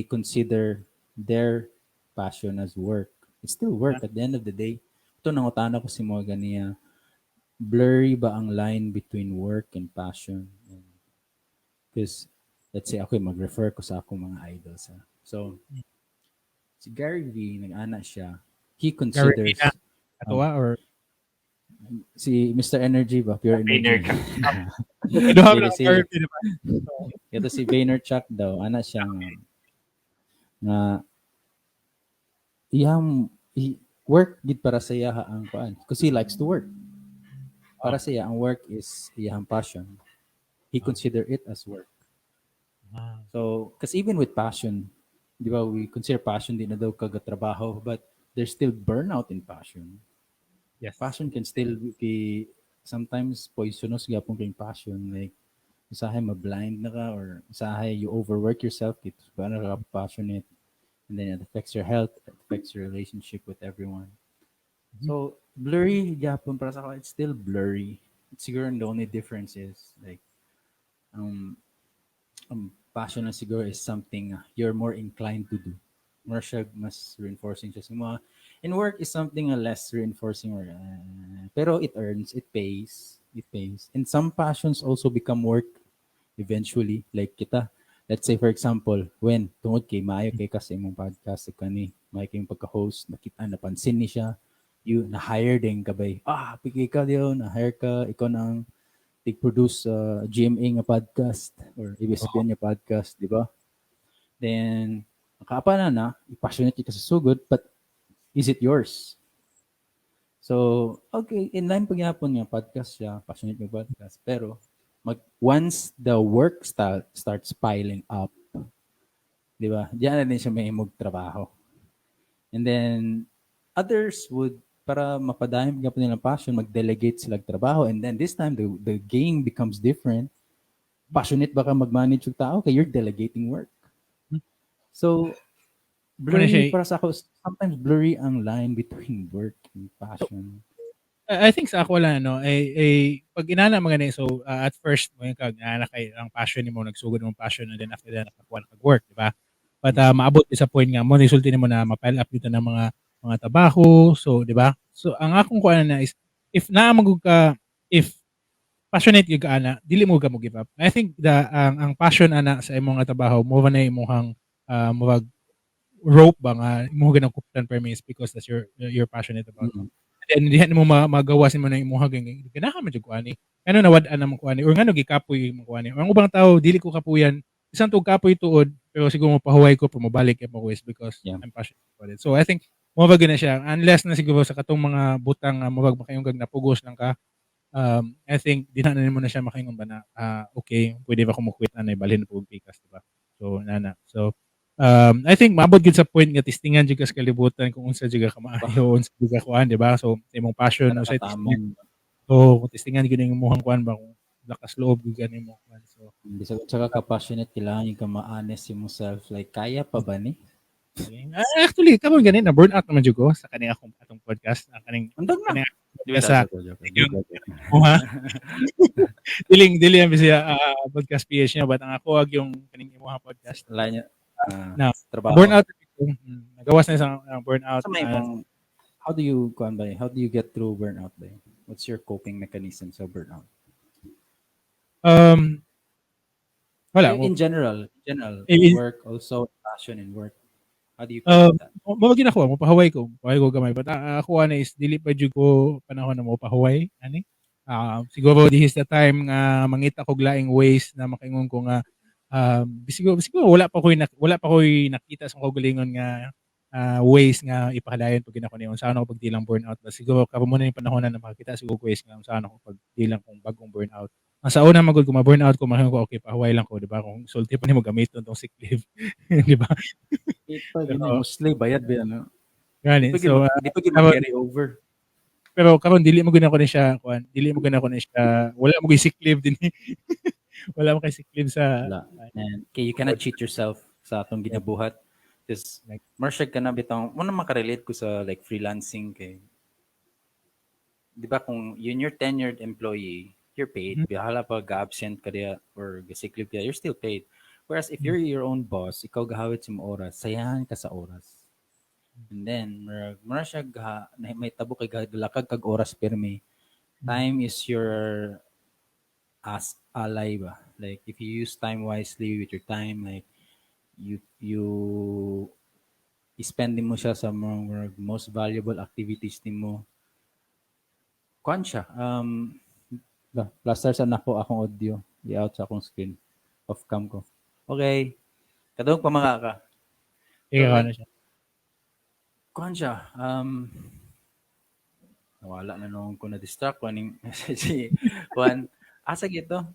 consider their passion as work. It's still work at the end of the day. Ito nangutana ko si Morgan niya, blurry ba ang line between work and passion? Because let's say ako mag-refer ko sa akong mga idols. Ha? So, si Gary V, nag-ana siya, he considers Gary V na Atoa or si Mr. Energy ba? Pure Energy. Vaynerchuk. Duha Dili lang Gary V, di ba? Ito si Vaynerchuk daw, ana siya nga iyang He work gid para sa iya ang kuan because he likes to work. Para sa iya, ang work is iyang passion. He consider it as work. So, because even with passion, di ba, we consider passion di na daw kagatrabaho, but there's still burnout in passion. Passion can still be sometimes poisonous gyapon kay passion. Like, usahay ma-blind na ka or usahay you overwork yourself, kit ba na ka passionate, and then it affects your health, it affects your relationship with everyone. So, blurry gyapon para sa ako, it's still blurry. Siguro the only difference is like passion na siguro is something you're more inclined to do. More siya, mas reinforcing siya sa mga. And work is something less reinforcing or pero it earns, it pays, it pays. And some passions also become work eventually. Like kita, let's say, for example, when tungod kay maayo kay kasi imong podcast kani, maayo kay pagka-host, nakita, napansin ni siya, you na-hire din ka bay. Ah, pigi ka diyo, na-hire ka, ikaw nang tig-produce GMA nga podcast or ABS-CBN nga podcast, di ba? Then, nakaapa na na, passionate ka sa sugod, but is it yours? So, okay, in line pagyapon nga podcast siya, passionate nga podcast, pero once the work starts piling up, di ba? Diyan na din siya may imog trabaho. And then, others would, para mapadayon pa nilang passion, mag-delegate sila trabaho. And then this time, the game becomes different. Passionate ba ka mag-manage yung tao? Okay, you're delegating work. So, blurry para sa ako, sometimes blurry ang line between work and passion. I think sa ako lang, no, ay pag inana mga ni, so at first mo yung kag na kay ang passion nimo, nagsugod mo passion, and then after that nakakuha na kag work, di ba? But maabot sa point nga mo resulti nimo na ma-pile up dito ng mga trabaho, so di ba? So ang akong kuan na is if naa man gud ka, if passionate gyud ka ana, dili mo ka mo give up. I think the ang passion ana sa imong nga trabaho mo na imong murag rope ba nga imo ganang kuptan permis because that's your you're passionate about. And then dihan mo magawas nimo na imong ganahan man jud ko ani. Ngano nawad-an naman ko ani or ngano gikapoy mo ko ani. Ang ubang tao dili ko kapuyan. Bisan tug kapoy tuod pero siguro mopahuway ko pero mobalik mo ko is because I'm passionate about it. So I think mo ba na siya unless na siguro sa katong mga butang nga murag makayong kag napugos lang ka, I think di na nimo na siya makaingon ba na okay, pwede ba ko mo quit anay, balhin na pug pikas, di ba? So nana. So I think maabot gid sa point nga testingan jud ka sa kalibutan kung unsa jud ka kamaayo, unsa jud ka kuan, di ba? So sa imong passion unsay testingan. Katamong. So kung testingan gyud ang imong kuan ba kung lakas loob gyud gani mo kuan. So Bisag unsa ka passionate, kailangan yung ka ma-honest imong self, like kaya pa ba ni? Actually karon gani na burn out naman jud ko sa kaning akong atong podcast na kaning Undog na. kaning Di ba sa joke, yung joke. ha diling dili ang bisaya podcast PH niya, but ang ako ag yung kaning imong podcast Wala niya. Na trabaho. Burnout ko. Nagawas na isang burnout. Sa may imong, how do you kuan ba? How do you get through burnout ba? What's your coping mechanism sa burnout? Wala. In general, work also, passion and work. How do you cope with that? Mo gid ako, mo pahuway ko. Pahuway ko gamay. But ako ana is dili pa jud ko panahon na mo pahuway ani. Siguro this is the time nga mangita kog laing ways na makaingon ko nga siguro wala pa ko'y nakita sa kaugalingon nga ways nga ipakadayon pag ginako niyo unsaon ako pagdilang burnout ba. Siguro karon mo na yung panahon na makakita siguro ways nga unsaon ako pagdilang kung bagong burnout. Ang sa una man gud kung ma-burnout ko, makaingon ko, okay, pahuway lang ko, di ba? Kung sulti pa nimo gamiton tong sick leave, di ba? Di pa gid mostly bayad ba ano? Gani. Di pa So di pa gid carry over. Pero karon dili mo gud ako ni siya kuan, dili mo gud ako ni siya, wala mo gyud sick leave din. Wala mo kay sick leave sa Wala. And okay, you cannot cheat yourself sa atong ginabuhat. Because Like, marshag ka na bitong, mo na makarelate ko sa like freelancing kay di ba kung yun your tenured employee, you're paid. Bahala pa ga-absent ka diya or ga-sick leave ka, you're still paid. Whereas if you're your own boss, ikaw gahawit sa imong oras, sayahan ka sa oras. And then, murag siya may tabo kay galakag kag oras pirmi. Time is your as ally ba? Like if you use time wisely with your time, like you i-spend mo siya sa mga most valuable activities nimo. Kuan siya. Ba, plaster sa nako akong audio. I-out sa akong screen. Off cam ko. Okay. Kadung pa mga ka. Ikaw na siya. Kuan siya, nawala na noon ko, na distract ko aning message. Kuan, asa gito?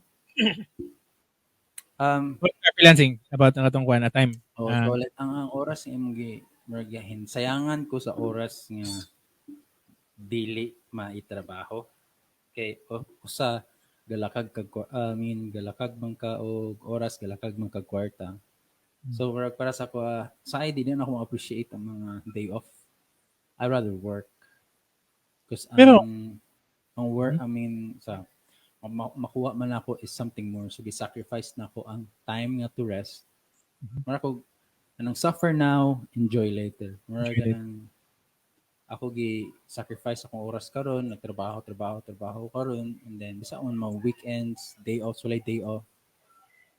What are freelancing about ang atong kuan a time? Oh, Ah. so like, ang oras nga imong gi murag gahin sayangan ko sa oras nga dili maitrabaho. Kay o, usa galakag kag I mean, galakag man ka og oras, galakag man kag kwarta. So murag para sa ako, sa ID din ako ma-appreciate ang mga day off. I rather work. Because ang work, I mean, sa makuha man ako is something more. So gi-sacrifice na ako ang time nga to rest. Mura ko anong suffer now, enjoy later. Mura Enjoy later. Ganang ako gi sacrifice akong oras karon, nagtrabaho, trabaho, trabaho karon, and then bisa on mga weekends, day off, walay day off.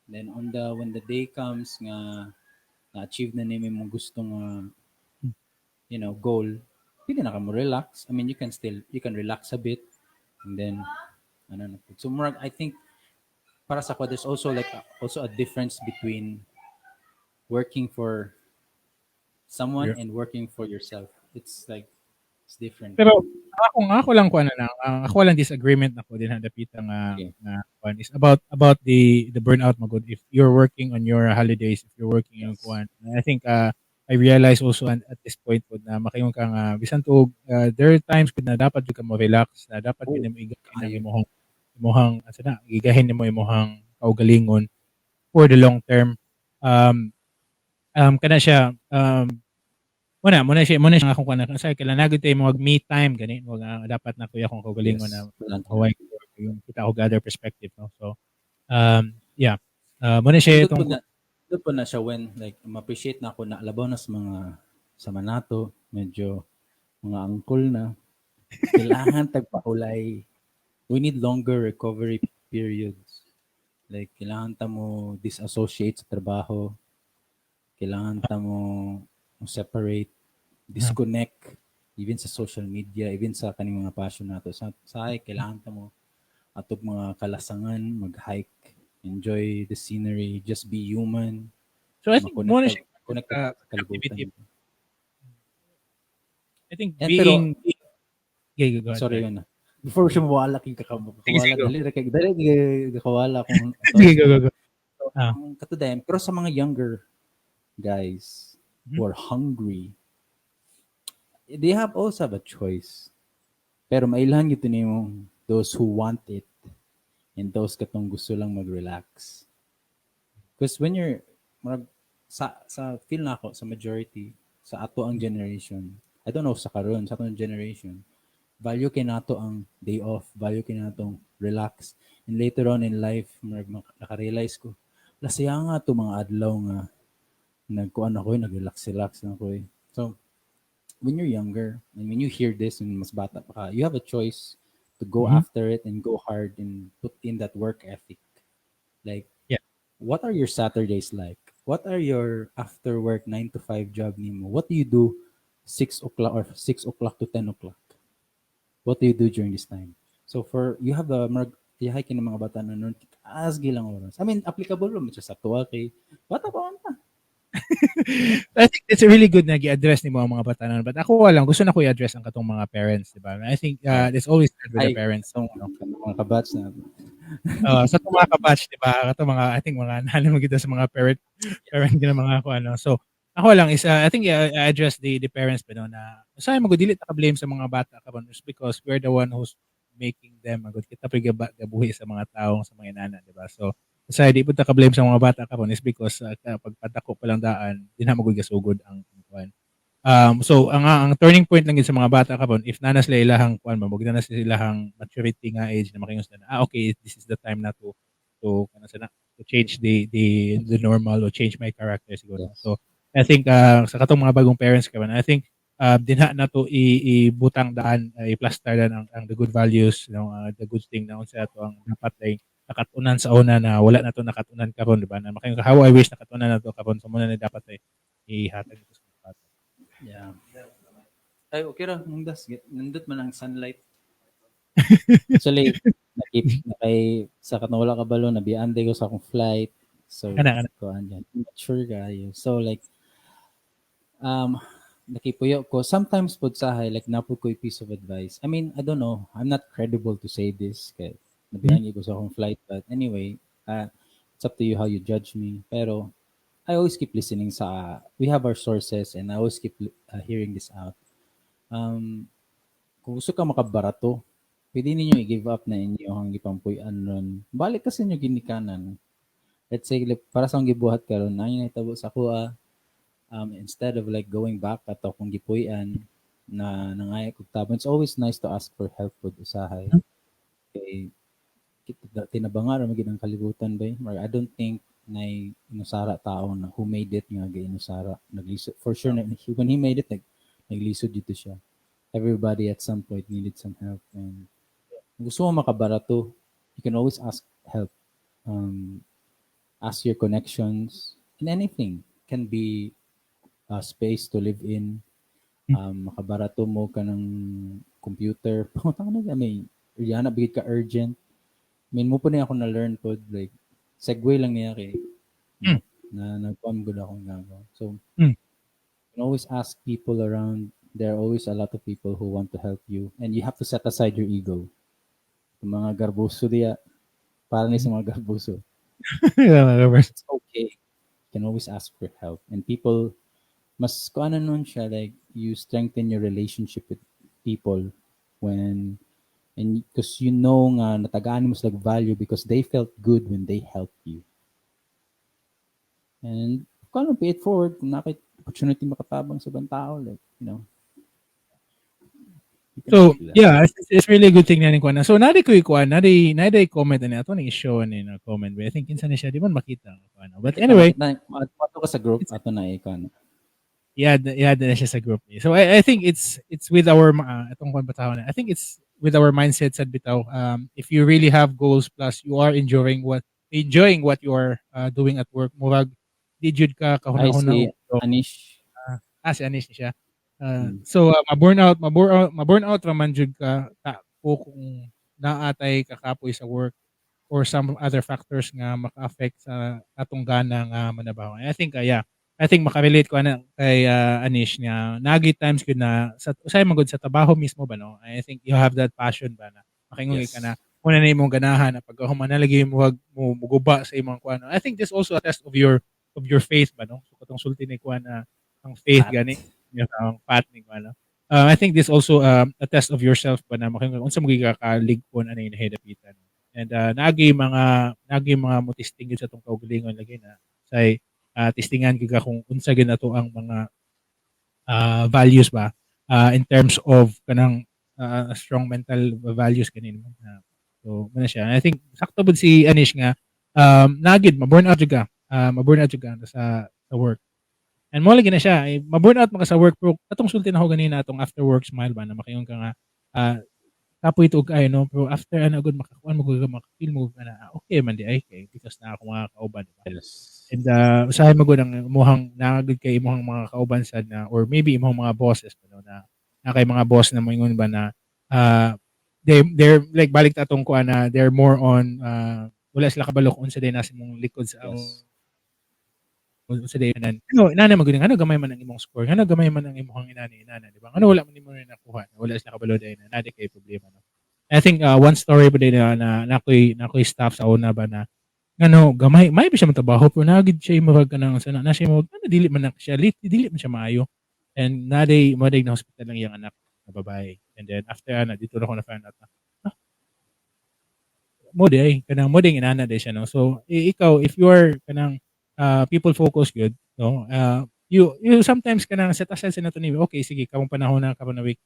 Then on the when the day comes nga na-achieve na nimo imong gusto nga goal, pwede na ka mo relax. I mean, you can relax a bit and then ano na. So murag I think para sa ako there's also like also a difference between working for someone and working for yourself. It's like it's different. Pero ako lang kuan na lang, ang ako lang disagreement nako din dapita nga nga kuan is about the burnout magud if you're working on your holidays, if you're working on kuan. I think I realize also at this point pud na makaingon ka nga bisan tuog there are times pud na dapat jud ka mo relax, na dapat jud nimo igahin ang kaayo. Imong asa na gigahin nimo imong kaugalingon for the long term. Kana siya muna siya akong kuan sa kailangan gyud tayo mag me time gani mo nga dapat na kuya akong kaugalingon na huwag yung kita og other perspective, no? So yeah, muna siya Nindot itong po na siya when like ma-appreciate na ako na labaw na sa mga sa manato, medyo mga angkol na kailangan tagpaulay. We need longer recovery periods, like kailangan ta mo disassociate sa trabaho, kailangan ta mo separate, disconnect even sa social media, even sa kaning mga passion nato sa ay kailangan ta mo atog mga kalasangan, mag-hike, enjoy the scenery, just be human. So I think muna ma-connect siya connect sa kalibutan. Activity. I think And being okay, go ahead. Sorry, yun na. Before siya mawala kay kakamo. Sige, sige, Kawala go. Dali ra kay dali kay kawala kung Sige, go, go, go. Ah. Ang katudayan, pero sa mga younger guys who are hungry, they have also have a choice. Pero mailhan gyud nimo those who want it and those katong gusto lang mag-relax. Because when you're murag, sa feel na ako sa majority sa ato ang generation, I don't know sa karon, sa atong generation, value kay nato ang day off, value kay nato ang relax. And later on in life, murag naka-realize ko, lasaya nga to mga adlaw nga nagkuan ako, eh, nag-relax relax na ako eh. So when you're younger and when you hear this and mas bata pa ka, you have a choice to go after it and go hard and put in that work ethic. Like, what are your Saturdays like? What are your after work 9 to 5 job nimo? What do you do 6 o'clock or 6 o'clock to 10 o'clock? What do you do during this time? So for you have the murag tiyahay kini mga bata na nun taas gilang oras. I mean, applicable ro siya sa tuwa kay bata pa man ta. I think it's really good na gi-address nimo ang mga batanon. But ako lang, gusto na ko i-address ang katong mga parents, di ba? I think it's always good with the Ay, parents. Itong mga kabatch na. Sa itong mga kabatch, di ba? Katong mga, I think mga nahalin mo kita sa mga parent gina mga ako ano. So, ako lang is, I think I address the parents ba no, na usahay mo dili ta ka-blame sa mga bata karon is because we're the one who's making them magud kita pa gabuhi sa mga taong sa mga inana, di ba? So, usahay di pud ta ka-blame sa mga bata karon is because pagpadako pa lang daan, di na magud gasugod ang kuan. So ang turning point lang gid sa mga bata karon if naa na sila ilahang kuan ba, na na sila ilahang maturity nga age na makaingon sila na, "Ah, okay, this is the time na to kana sana to change the normal or change my character siguro." So I think sa katong mga bagong parents karon, I think dinha na to ibutang daan, i-plaster daan ang the good values, the good thing na unsa ato ang dapat ay nakatunan sa una na wala na to nakatunan karon, di ba? Na makaingon ka, "How I wish nakatunan na to karon." So muna na dapat ay ihatag ito sa mga bata. Yeah. Ay, okay ra. Nundas. Nindot man ang sunlight. Actually, nakip, nakay, sa katong wala kabalo, nabiyaan ko sa akong flight. So, Kana, kana. Kuan yan. Not sure kayo. So, like, Nakipuyo ko sometimes pod sahay, like naa pod ko'y piece of advice. I mean, I don't know, I'm not credible to say this kay nabihangi ko sa akong flight, but anyway, it's up to you how you judge me, pero I always keep listening sa, we have our sources and I always keep hearing this out. Kung gusto ka makabarato, pwede ninyo i-give up na inyo ang gipampuy-an ron. Balik kasi inyo ginikanan. Let's say, like, para sa akong gibuhat karon, na nahitabo sa akoa, instead of like going back at akong gipuy-an na nangaya kog tabang, it's always nice to ask for help with usahay. Kay tinabanga ra man gid ang kalibutan ba. Or I don't think na inusara tao na who made it nga inusara naglisod for sure na, when he made it, naglisod dito siya. Everybody at some point needed some help, and kung gusto mo makabarato, you can always ask help, ask your connections, and anything can be a space to live in, makabarato mo ka ng computer, pangutang na, I mean, yana bigit ka urgent. I mean, mao pod na ako na learn pod, like segue lang niya kay na nagkuan gud akong gagawa. So you can always ask people around. There are always a lot of people who want to help you, and you have to set aside your ego. Yung mga garboso diya, para ni sa mga garboso. It's okay. You can always ask for help. And people, mas kung ano nun siya, like, you strengthen your relationship with people when, and because you know nga natagaan mo sila value because they felt good when they helped you. And kung ano, pay it forward, kung naa kay opportunity makatabang sa ibang tao, like, you can So, do that. Yeah, it's really a good thing na ni kuan na. So, naa ko ikuan, naa comment ani ato ni i-show ni na comment. But I think kinsa ni siya, di man makita ang kuan. But anyway, Na, ato ka sa group, ato na ikaw. I-add na siya sa group ni. So I think it's with our itong kuan bitaw na. I think it's with our mindset sad bitaw. If you really have goals plus you are enjoying what you are doing at work, murag di jud ka Ay, kahuna-huna. Si Anish. Ah, si Anish ni siya. So ma-burn out ra man jud ka ta ko kung naatay kakapoy sa work or some other factors nga maka-affect sa atong gana nga manabaho. I think yeah, I think makarelate ko ana kay Anish nga naagi times gud na sa usay man gud sa trabaho mismo ba, no. I think you have that passion ba na makaingon ka na una na imong ganahan na pag human na lagi mo mo muguba sa imong kuan. I think this also a test of your faith ba, no. So katong sulti ni kuan na ang faith Pat. Gani yung ang path ni kuan, no? I think this also a test of yourself ba na makaingon unsa mo gikaligpon ani nahidapitan. And naagi mga mo-testing gyud sa atong kaugalingon lagi na say testingan gyud ka kung unsa gyud ato ang mga values ba in terms of kanang strong mental values kanin mo. So mao na siya. And I think sakto pud si Anish nga nagid ma-burn out jud ka. Ma-burn out jud ka sa work. And mo lagi na siya, eh, ma-burn out man ka sa work pero katong sulti na ako ganina, atong after work smile ba na makaingon ka nga kapoy tuog kaayo, no, pero after ana gud makakuan mo gud, maka-feel mo ka na ah, okay man di ay kay because naa ako mga kauban, di ba? Yes. And usahay man gud ang imuhang naa gud kay imuhang mga kauban sad na or maybe imong mga bosses no na na kay mga boss na moingon ba na they're like, balik ta atong kuan na they're more on wala sila kabalo kung unsa day nasa imong likod sa unsa day nan ano inana man gud, ano gamay man ang imong score, ano gamay man ang imong inani inana, di ba? Ano wala man nimo na nakuha, wala sila kabalo day na naa kay problema, no. I think one story pa din na nakoy staff sa una ba na ngano gamay may ba siya trabaho pero naa gid siya murag kanang sa na siya mo ano dili man na siya dili man siya maayo and naday mo na hospital ang iyang anak na babae. And then after ana dito na ako na find out na ah, mo di ay kanang mo di inana di siya, no. So ikaw, if you are kanang people focus good, no, you sometimes kanang set aside sa nato ni okay sige kamong panahon na karon na week,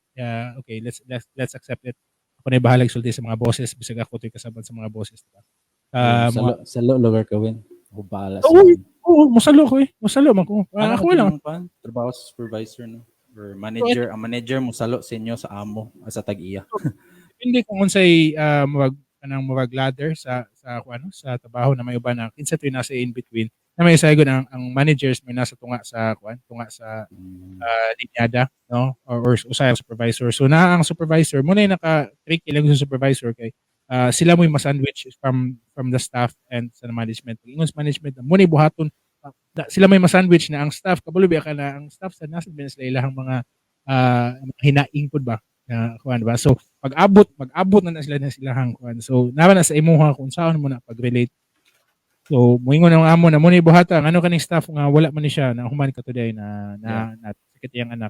okay, let's accept it, ako na bahalag sulti sa mga bosses bisag ako to'y kasabot sa mga bosses, diba? Sa Mga, salo lugar ka win. Ako bahala sa Oo, oo, musalo ko eh. Musalo man ko. Ano Ako lang. Pan? Trabaho sa supervisor, no? Or manager, ang manager mo salo sa inyo sa amo sa tag-iya. Depende kung unsay murag kanang murag ladder sa kung ano sa trabaho na may uban na kinsa to'y nasa in between na may saygon ang managers may nasa tunga sa kuan tunga sa linyada, no, or usay ang supervisor. So na ang supervisor mo na yung naka tricky lang sa supervisor kay sila mo yung ma-sandwich from the staff and sa management. Pag ingon sa management mo na buhaton Da, sila may ma-sandwich na ang staff kabalo biya ka na ang staff sa nasa ba sila ilahang mga hinaing pud ba na kuan ba. So pag-abot na sila na silahang kuan. So naa na sa imuha kung saan mo na pag-relate. So moingon ang amo na mo ni buhata ano kaning staff nga wala man ni siya na human ka today na sakit iyang anak.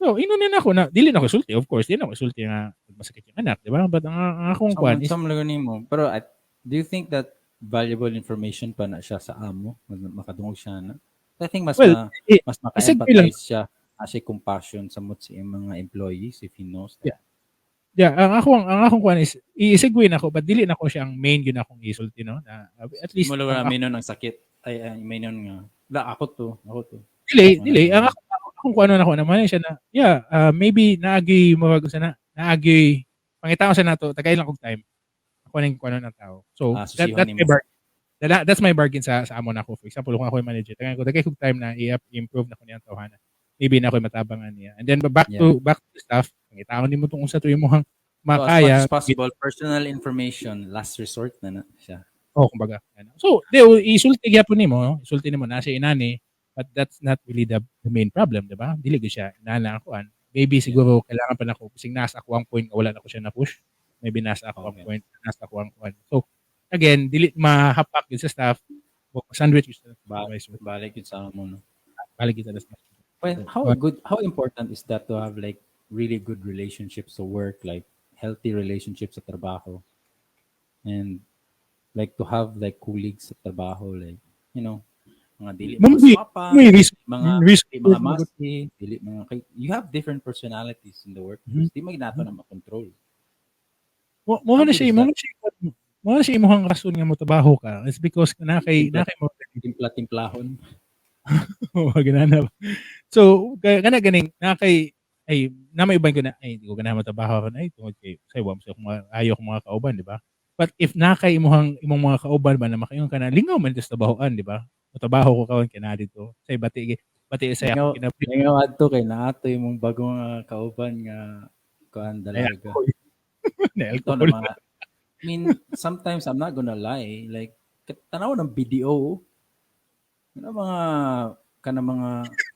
So ingnon na nako na dili na ko sulti, of course, dili na ko sulti nga masakit yung anak, di ba? But ang akong kuan is Some lang nimo. Pero do you think that valuable information pa na siya sa amo? Makadungog siya na? I think mas Well, mas isig ko lang. maka-empathize siya as a compassion sa mot sa iyang mga employees if he knows that. Yeah. Yeah, ang akong kuan is i-segue na ko but dili na ko siya ang main gyud akong isulti, no, na at least Mo lang ang, may nun ang sakit. Ay, may nun nga. La, ako to. Ako to. Dili, Ako dili na. ang akong kuan na ako naman siya na yeah, maybe naagi murag sa na naagi pangitaon sa nato tagay lang kog time. Ako ning kuan ng tao. So Ah, susihon that's nimo. my bargain. That's my bargain sa amo nako. For example, kung ako yung manager, tagay kog time na i-improve na ko niyang tawhana. Maybe na ako'y matabangan niya. And then back to the staff, pangitaon nimo tong unsa to imong So, as makaya. much as possible, personal information, last resort na na siya. Oh, kumbaga. Ano. So, di, isulti gyapon nimo, no? Isulti nimo na siya inani, but that's not really the main problem, di ba? Dili gyud siya inana ako an. Maybe siguro kailangan pa nako kasing nasa ako ang point nga wala na ko siya na push. Maybe nasa ako ang point, nasa ako ang kuan. So, again, dili mahapak yun sa staff. Sandwich yun sa Balik yun sa amo, no? Balik yun sa staff. Well, how important is that to have like really good relationships to work, like healthy relationships sa trabaho, and like to have like colleagues sa trabaho, like mga dili mga swapa, May risk, mga risk, dili mga masi, dili mga kay, you have different personalities in the workplace. Di man nato na makontrol. Mo How na good siya, is mo that? na siya, mo na siya imuhang rason nga motrabaho ka. It's because Timpla, na kay mo timpla-timplahon. Oo, ginana. So, kaya kana ganing na kay ay na may uban ko na ay di ko ganahan motrabaho ron ay tungod kay say wa mo sa akong mga ayaw kong mga kauban, di ba? But if na kay imuhang imong mga kauban ba na makaingon ka na lingaw man dito sa trabahoan, di ba? Motrabaho ko karon kay naa dito. Say bati bati sa Lingaw, akong kinabuhi. Lingaw adto kay naato imong bagong kauban nga kuan Ay, dalaga. alcohol. Na Ito na alcohol. mga I mean, sometimes I'm not gonna lie, like tanaw ng BDO, ano mga kana mga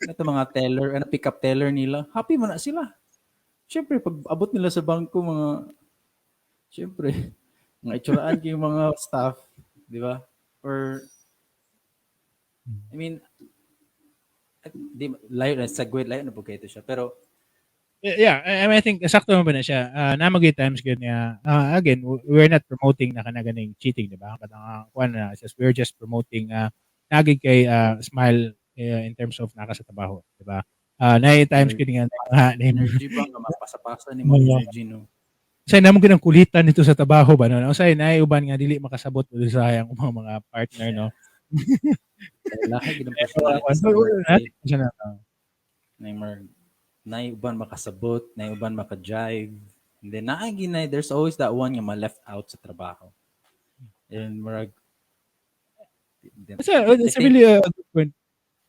ito mga teller, ano pick up teller nila, happy man na sila. Syempre pag abot nila sa bangko mga syempre mga itsuraan kay mga staff, di ba? Or I mean, di layo na segue, layo na po kayo siya pero Yeah, I think sakto man ba na siya. Na mag times gyud niya. Again, we're not promoting na kana ganing cheating, di ba? But ang kuan na is just, we're just promoting nagig kay smile in terms of naka sa trabaho, di ba? Na times gyud nga na, Energy ba nga mapasapasa ni mo energy, no? Say namo gyud ang kulitan dito sa trabaho ba, no? Say naay uban nga dili makasabot og sa ang mga partner, no? Lahi gid ang Pero, personality sa work, eh. siya na, Nay mar nay uban makasabot, nay uban maka-jive. And then naa ginay there's always that one nga ma-left out sa trabaho. And murag It's I a think really a good point.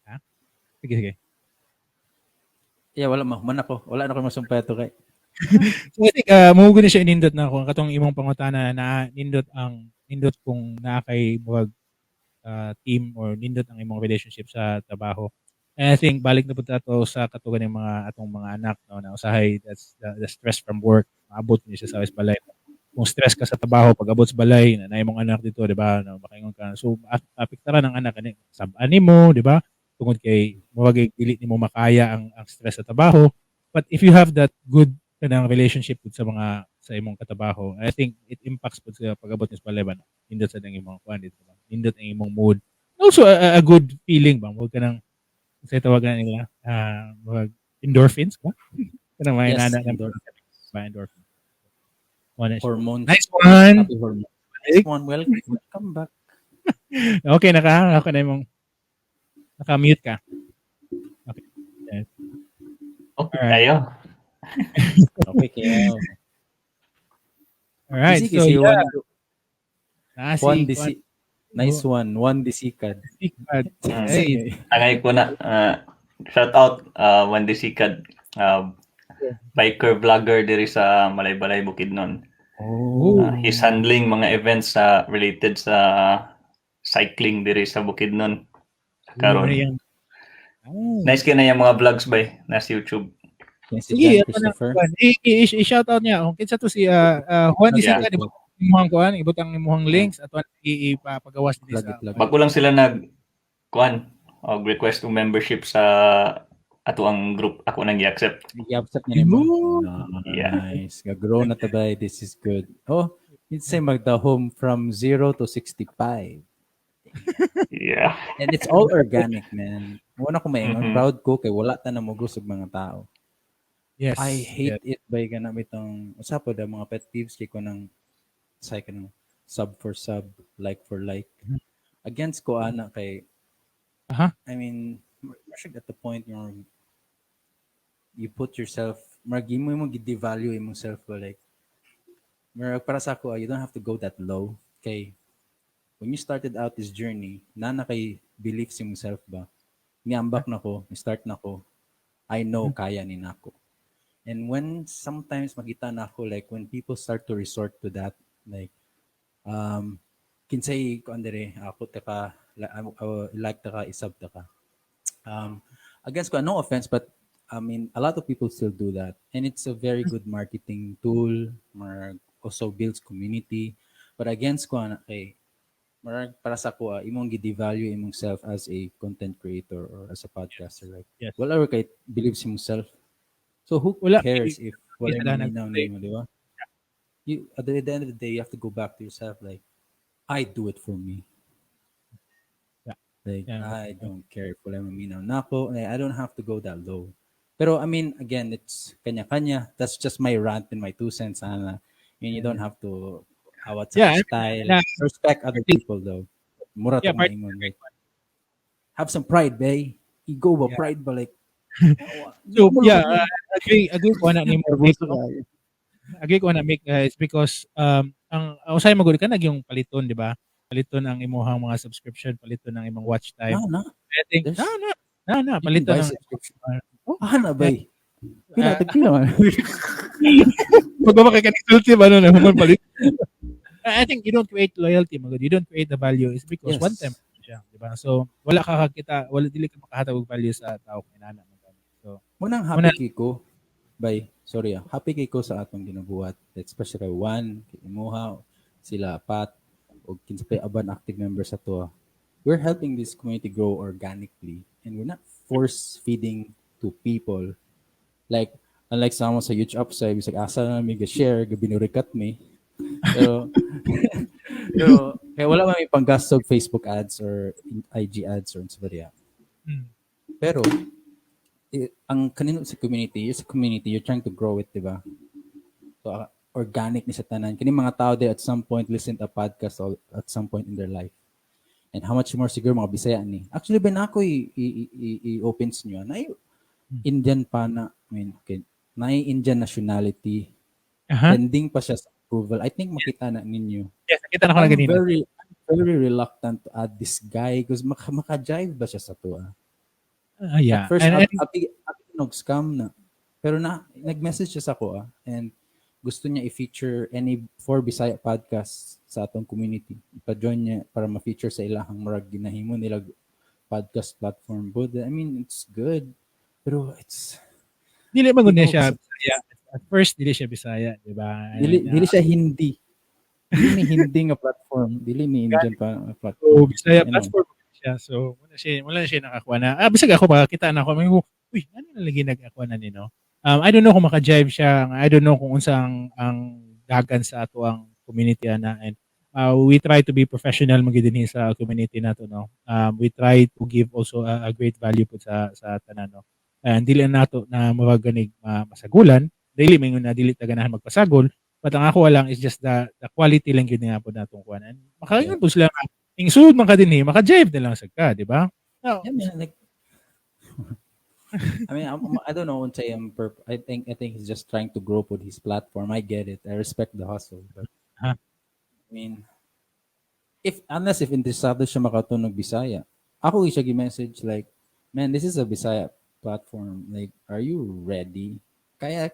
Ha? Sige, sige. Yeah, wala mahuman ako. Wala na ko masumpay ato kay. So I think mo na siya inindot na ako katong imong pangutana na nindot ang nindot kung naa kay murag team or nindot ang imong relationship sa trabaho. And I think balik na pud ato sa katugan ng mga atong mga anak, no, na usahay that's the stress from work maabot ni siya sa balay. Kung stress ka sa trabaho pag abot sa balay na imong anak dito, di ba, no, makaingon ka. So apektaran ang anak ani sab-an nimo, di ba? Tungod kay murag dili nimo makaya ang stress sa trabaho. But if you have that good kanang relationship pud sa mga sa imong katrabaho, I think it impacts pud sa pag-abot ni sa balay ba, no? Nindot sa imong kuan dito ba? Nindot ang imong mood. Also a good feeling ba, murag kanang sa tawagan nila murag endorphins ba? Kanang mga Yes, inana na endorphins. Ba endorphins. Mo na siya. Hormones. Nice one. Happy hormones. Nice one. Welcome, welcome back. Okay na ka? Okay na imong naka-mute ka. Okay. Yes. Okay, Alright. kayo. Okay kayo. All right. Easy So kasi yeah, one, nasi one DC, nice one. One disikad. Sikad. Hey. Hey. Angay ko na. Shout out, Wendy Sikad. Biker vlogger diri sa Malaybalay, Bukidnon. Oh. He's handling mga events sa related sa cycling diri sa Bukidnon. Karon. Oh. Nice kay na yung mga vlogs bay nasa YouTube. Yan si Sige, John ato na. Christopher. Juan. I-shout out niya. Kung kinsa to si Juan Isika, di ba? Imuhang kuan, ibutang imuhang links at ipapagawas din Plug sa it, plug it. Bago lang sila nag kuan og request to membership sa ato ang group, ako nang i-accept. I-accept niya nimo. Yeah. Nice. Ga-grow na tabay. This is good. Oh, it's say magdahom from 0 to 65. Yeah. And it's all organic, man. Wala ko maingon. Proud ko kay wala ta na mugos og mga tao. I hate it by ganang itong usa po da mga pet peeves kay ko ng say kanang sub for sub, like for like. Against ko ana kay I mean, we're at the point where you put yourself, marag mo mo gi-devalue imong self ba, like marag para sa ako, you don't have to go that low kay when you started out this journey, na kay belief sa imong self ba, niambak na ko, start na ko, I know kaya ni nako. And when sometimes makita na ako, like when people start to resort to that, like kinsay ko andere ako ta ka like ta ka, isub ta ka, against ko, no offense, but I mean, a lot of people still do that and it's a very good marketing tool, mar also builds community, but against ko ana kay marag para sa ko, imong gi-devalue imong self as a content creator or as a podcaster, like wala ra kay believe sa imong self, so who Wala. Cares if wala Kasalanan. maminaw nimo, di ba? You, at the end of the day, you have to go back to yourself, like, I do it for me. Like, I don't care if wala maminaw nako. Like, I don't have to go that low. Pero I mean, again, it's kanya-kanya. That's just my rant and my 2 cents, ana. I mean, you don't have to awat sa Yeah, I mean, style. Respect other people though. Mura yeah, ingon. Like, have some pride, bay. Ego ba, pride ba, like So, yeah, agree ko na nimo. Nervoso kayo. Agree ko na make it's because ang usay magud ka nag yung paliton, di ba? Paliton ang imuhang mga subscription, paliton ang imong watch time. Na, na. I think na na You can paliton buy ang subscription. Oh. Ah, na bay. Pila, tag pila man. Magbaba kay kanisulti ba no na human palit. I think you don't create loyalty magud. You don't create the value is because one time siya, di ba? So wala ka kakita, wala, dili ka makahatag og value sa tao kung inana man gani. So Munang happy kay ko, bay, sorry ah, happy kay ko sa atong ginabuhat. Especially kay Juan, kay Imuha, sila Pat, o kinsa pay aban active members sa to. We're helping this community grow organically and we're not force feeding to people. Like, unlike sa amo sa huge upside, bisag asa na mi ga-share, ga binurikat mi. Pero kaya wala man mi panggasto og Facebook ads or IG ads or unsa ba diya. Pero ang kanino sa community, is a community, you're trying to grow it, di ba? So, organic ni sa tanan. Kini mga tao they at some point listen to a podcast all, at some point in their life. And how much more siguro mga Bisaya ni. Actually, ben ako i-open sa inyo. Na Indian pa na, I mean, okay, na Indian nationality. Pending pa siya sa approval. I think makita na ninyo. Yes, nakita na ko na I'm ganina. very reluctant to add this guy because maka-jive ba siya sa tuwa? Yeah. At first, And abi nag scam na. Pero na, nag-message siya sa ako ah, and gusto niya i-feature any four Bisaya podcasts sa atong community. Ipa-join niya para ma-feature sa ilahang murag ginahimo nila podcast platform. But I mean, it's good. Pero it's Dili man gud Hindi siya ko Bisaya. At first dili siya Bisaya, di ba? Dili, And, dili siya Hindi. Dili ni Hindi nga platform. Dili ni Indian pa nga platform. So, Bisaya Ano? platform siya. So, wala na siya nakakuha na. Ah, bisag ako makakita na ako. May uy, ano na lagi nag-akuha na nino? I don't know kung maka-jive siya. I don't know kung unsa ang dagan sa ato ang community ana, and we try to be professional magyud dinhi sa community nato, no. We try to give also a great value pud sa tanan, no. And dili na nato na murag ganig masagulan, dili mingon na dili ta ganahan magpasagol, but ang ako lang is just the quality lang gyud nga pod natong kuhanan. Makaingon po sila nga ing sulod man ka dinhi, maka-jive na lang sad ka, di ba? No. Yeah, man, like I mean, I don't know unsay ang I think he's just trying to grow with his platform. I get it. I respect the hustle, but I mean, if unless if interesado siya makatunog Bisaya, ako siya gi-message like, "Man, this is a Bisaya platform. Like, are you ready? Kaya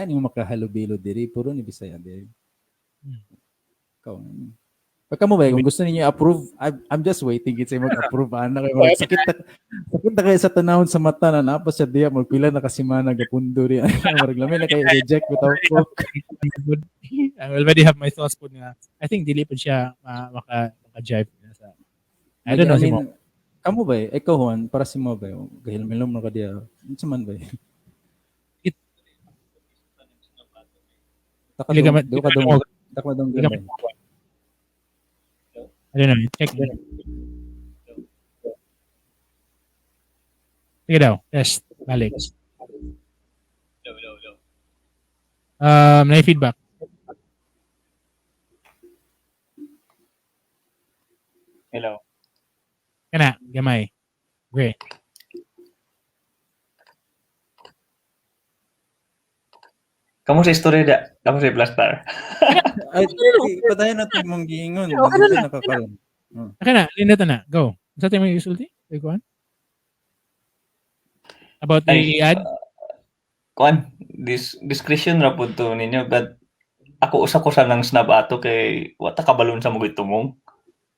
nimo makahalubilo diri, puro ni Bisaya diri." Ikaw, Pagka mo ba, kung gusto ninyo i-approve, I'm just waiting kitsa mag-approve. Ana kayo, mag sakit na kayo sa tanawon sa mata na napas siya diya, magpila na kasi mana, gapundo riya. Marag lami na kayo reject without proof. I already have my thoughts po nga. I think dili pa siya maka jive sa I don't know I si mean, mo. Kamo ba eh? Ikaw, Juan, para si mo ba eh? Gahilom-hilom na ka diya. Unsa man ba eh? Taka Dili ka dong, do ka dong, taka dong dili ka ba eh? I don't know. Check. Sige daw. Test. Balik. Na feedback. Hello. Kana, gamay. Great. Kamu sa istorya da? Kamu sa Blastar? Ay, patayin natin mong giingon. Okay na Hindi lang. nakakaroon. Okay na, lindot na. Go. Sa tayo may isulti? Ikaw? About the Ay, ad? Kuan, discretion ra pud to ninyo, but ako usa ko sa nang snub ato kay wata kabalon sa mga tumong.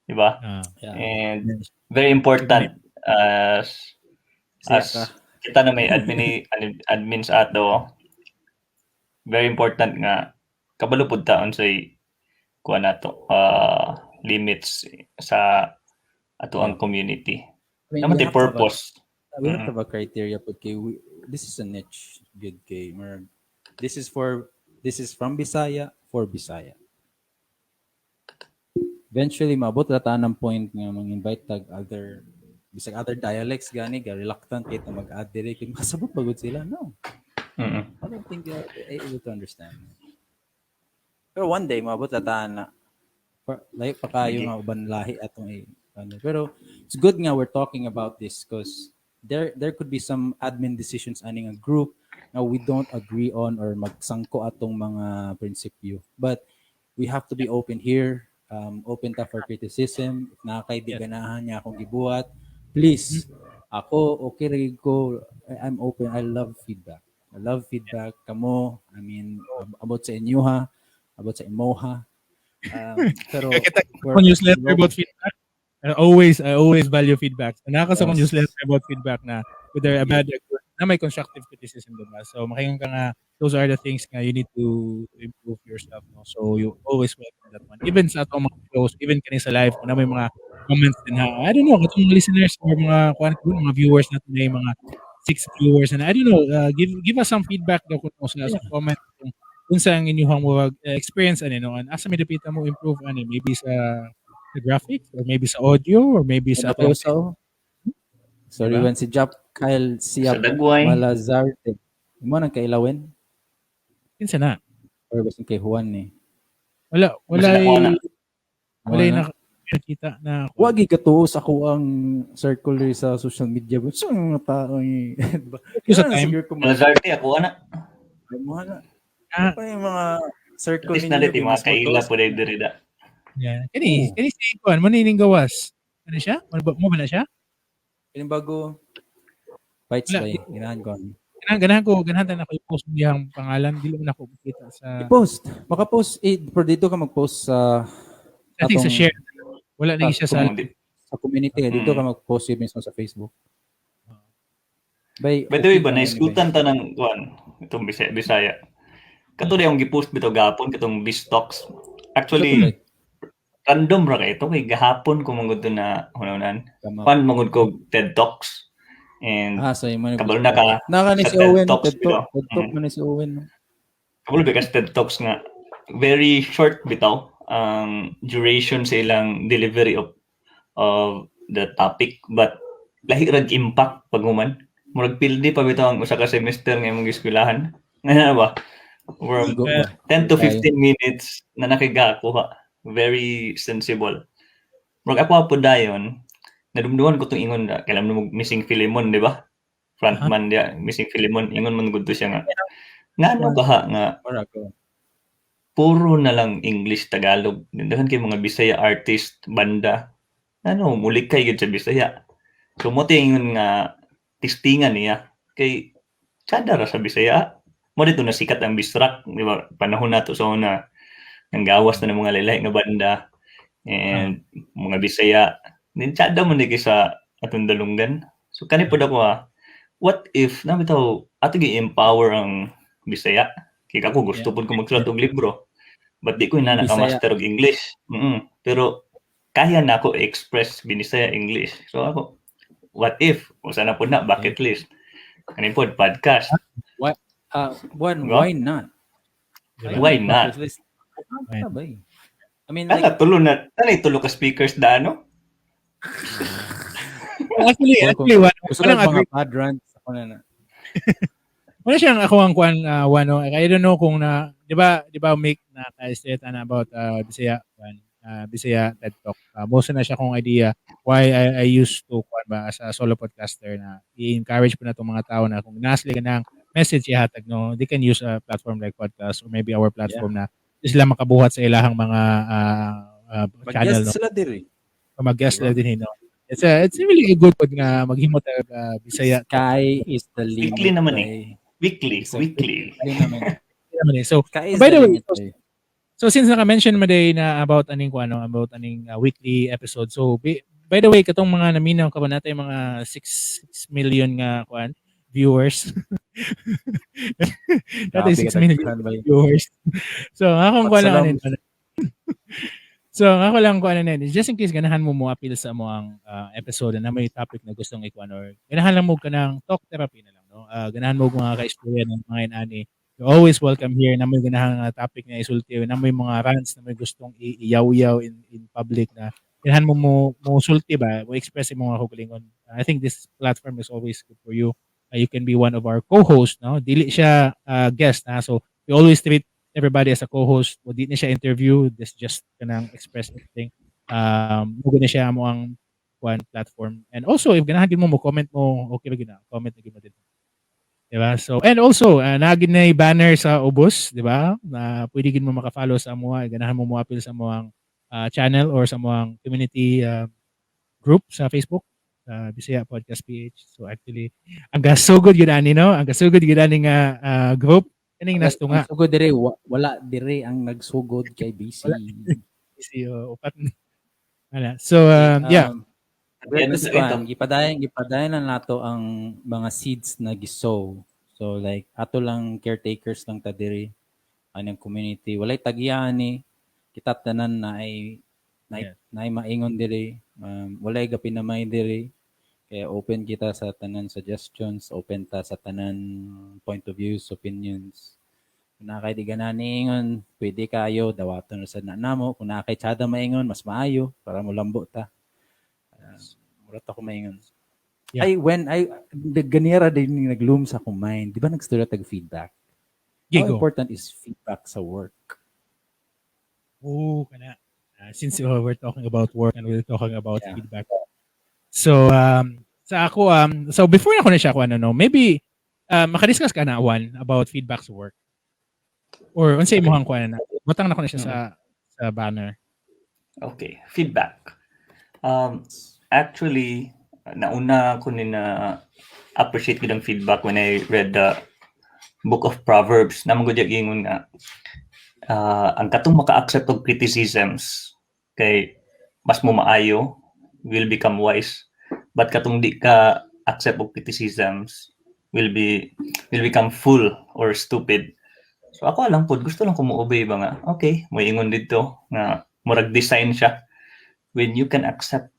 Di ba? Ah. Yeah. And very important as Siya as ka. kita na may admins ato, very important nga kabalo pud ta unsay kuan nato, limits sa ato ang community. I mean, Naman we the have to have a- purpose. We have to have a criteria pud kay this is a niche good gamer. This is from Bisaya for Bisaya. Eventually maabot ra ta ng point nga mang-invite tag other bisag other dialects gani ga reluctant kay ta mag-add diri kay masabot pagod sila, no. I don't think they are able to understand. Pero one day maabot ra ta na layo pa kayo Sige. nga uban lahi atong ano. Pero it's good nga we're talking about this because there could be some admin decisions ani nga group na we don't agree on or magsangko atong mga prinsipyo. But we have to be open here, open ta for criticism. If naa kay di ganahan niya akong gibuhat, please, ako okay ra gyud ko. I'm open. I love feedback. I love feedback. Kamo, I mean, about sa inyo ha, about sa imo ha. Pero Kita we're ko newsletter about feedback. I always value feedback. So, naka sa akong newsletter about feedback na whether a bad or good, na may constructive criticism, diba? So, makaingon ka nga, those are the things nga you need to improve yourself, no? So, you always welcome that one. Even sa atong mga shows, even kani sa live, kung na may mga comments din ha. I don't know, katong mga listeners or mga kuan ko, mga viewers natin na yung mga 6 viewers and I don't know, give us some feedback daw kung sa comment kung unsa ang inyong murag experience ani, no, and asa may dapita mo improve ani, maybe sa graphics or maybe sa audio or maybe sa Ano kayo sa Sorry, Diba? when si Jap Kyle Siap Sa Dagway. Malazarte. Mo nang kailawin? Kinsa na? Or basta kay Juan ni? Wala, wala Basta nakuha na. Wala Wala. nakita na Wagi katuo sa ako ang circle rin sa social media. So, ang mga tao ni diba? Sa Kaya time. siguro kung Malazarte ako ana. Mo na. Ah. Ano yung mga circle At least na ninyo, mga mas kaila matuos. po diri da. Yeah. Kani si kuan mo nining gawas. Ano siya? Mo ba na siya? Kini bago Bites Wala. ba eh? Ganahan ko. Ganahan ganahan ako i-post diyang pangalan dili man ako makita sa I-post. Maka-post eh, pero dito ka mag-post sa I think sa atong- share. Wala na siya sa Kung di- sa community. Dito ka mag-post yun mismo sa Facebook. Bay, By the way okay ba, pa man, naisgutan ta ng kuan itong Bisaya. Kato yung gipost bitaw gapon katong Bistocks. Actually, random ra kay ito kay gahapon ko manggod to na hunahunan. Tama. Kuan manggod ko TED Talks. And Ah, so yung mga kabalo na ka Naka ni sa si TED Owen, Talks TED Talk, bitaw. TED Talk man ni si Owen. No? Kabalo ba ka sa TED Talks nga very short bitaw ang duration sa ilang delivery of the topic, but lahi rag impact pag human. Murag pildi pa bitaw ang usa ka semester nga imong eskwelahan. Nga ba? From Go ba? 10 to 15 minutes na nakigakuha. Very sensible. Murag ako po dayon, nadumduman ko tong ingon na, kailan mo Missing Philemon, di ba? Frontman dia, Missing Philemon, ingon man gud to siya nga. Ngano ba ha nga Murag ko. Puro na lang English, Tagalog. Daghan kay mga Bisaya artist, banda. Ano, mulik kay gyud sa Bisaya. So mo ingon nga testingan niya kay tsada ra sa Bisaya. Mo dito nasikat ang Bisrak, di ba? Panahon nato sa una nang gawas na ng mga lahi nga banda. And mga Bisaya, nintsada mo ni kay sa atong dalunggan. So kani pud ako ah, what if na bitaw ato gi-empower ang Bisaya? Kay ako gusto pud ko magsulat og libro. But di ko na Bisaya. naka-master og English. Pero kaya na ako express Binisaya English. So ako, what if? Usa na pud na bucket list. Kani pod podcast. One, Diba? why not? Diba? Why not? Bucket list. Why Ah, ba eh? I mean, like, Ana tulo na, ana tulo ka speakers da no? Actually, actually, one, gusto ko walang mga agree. bad rants. Ako na na. Wala siyang ako ang kuan one, no? I don't know kung na, 'di ba make na ka na about Bisaya kuan, Bisaya TED Talk. Most na siya kong idea why I used to kuan ba as a solo podcaster na i-encourage po na itong mga tao na kung nasli ka ng message ihatag, no, they can use a platform like podcast or maybe our platform na sila makabuhat sa ilahang mga channel, Mag-guest no, sila diri. o mag-guest sila din, no. It's really a good pod nga maghimo ta Bisaya. Sky is the limit. Weekly naman eh. Bay. Weekly, Exactly. weekly. Weekly naman. Naman eh. So Sky is by the the way, limit, bay. So since naka-mention mo day na about aning ko ano, about aning weekly episode. So by the way, katong mga naminaw ka ba natin mga 6 million nga kuan viewers. Natin Grabe 6 ka million daghan, bay. viewers. So ang akong kuan lang Patsalam. anin. So ang ako lang kuan ano, just in case ganahan mo mo appeal sa mo ang episode na may topic na gustong ikuan or ganahan lang mo ka ng talk therapy na lang, no. Ganahan mo og mga kaistorya ng mga inani. You're always welcome here na may ganahan nga topic na isulti, na may mga rants na may gustong iyaw-yaw in public na ganahan mo mo mo sulti ba, mo express imong mga kaugalingon. I think this platform is always good for you. You can be one of our co-hosts, no? Dili siya guest, ha? So we always treat everybody as a co-host. O di na siya interview, this just kanang express everything. Mo na siya mo ang one platform. And also if ganahan gid mo mo comment mo, okay ra gid na. Comment na gid mo dito. Diba? So, and also, naa gid na banner sa ubos, di ba? Na pwede gid mo maka-follow sa amoa, ganahan mo mo appeal sa amoang channel or sa amoang community group sa Facebook, sa Bisaya Podcast PH. So actually, ang gasugod gyud ani, no? Ang gasugod gyud ani nga group kaning nastunga. Ang sugod dire wala dire ang nagsugod kay BC. Wala. Si upat. Wala. So yeah. Yan, This ito. one, gipadayon na nato ang mga seeds na gisow. So like ato lang caretakers lang ta diri anang community. Walay tagiyaan ni kita tanan na ay na, naay maingon diri. Walay gapinamay diri. Kaya open kita sa tanan suggestions, open ta sa tanan point of views, opinions. Kung naa kay di ganahan ingon, pwede kayo dawaton ra sad na namo. Kung naa kay tsada maingon, mas maayo para molambo ta. Mura to ako maingon. Yeah. Ay, when I, the ganira din yung nag-loom sa akong mind. Di ba nagstorya tag feedback? How Gigo. important is feedback sa work? Oh, kana. Since we're talking about work and we're talking about feedback. So sa ako so before ako na siya ako ano, no, maybe makadiscuss ka na one about feedback sa work. Or unsa imong kuan na. Butang na ko na siya sa banner. Okay, feedback. Actually, nauna ko ni na appreciate ko ng feedback when I read the Book of Proverbs. Naa man gud ingon nga ang katong maka-accept og criticisms kay mas mo maayo, will become wise. But katong di ka accept og criticisms will become fool or stupid. So ako lang pod gusto lang ko mo-obey ba nga. Okay, mo ingon dito nga murag design siya. When you can accept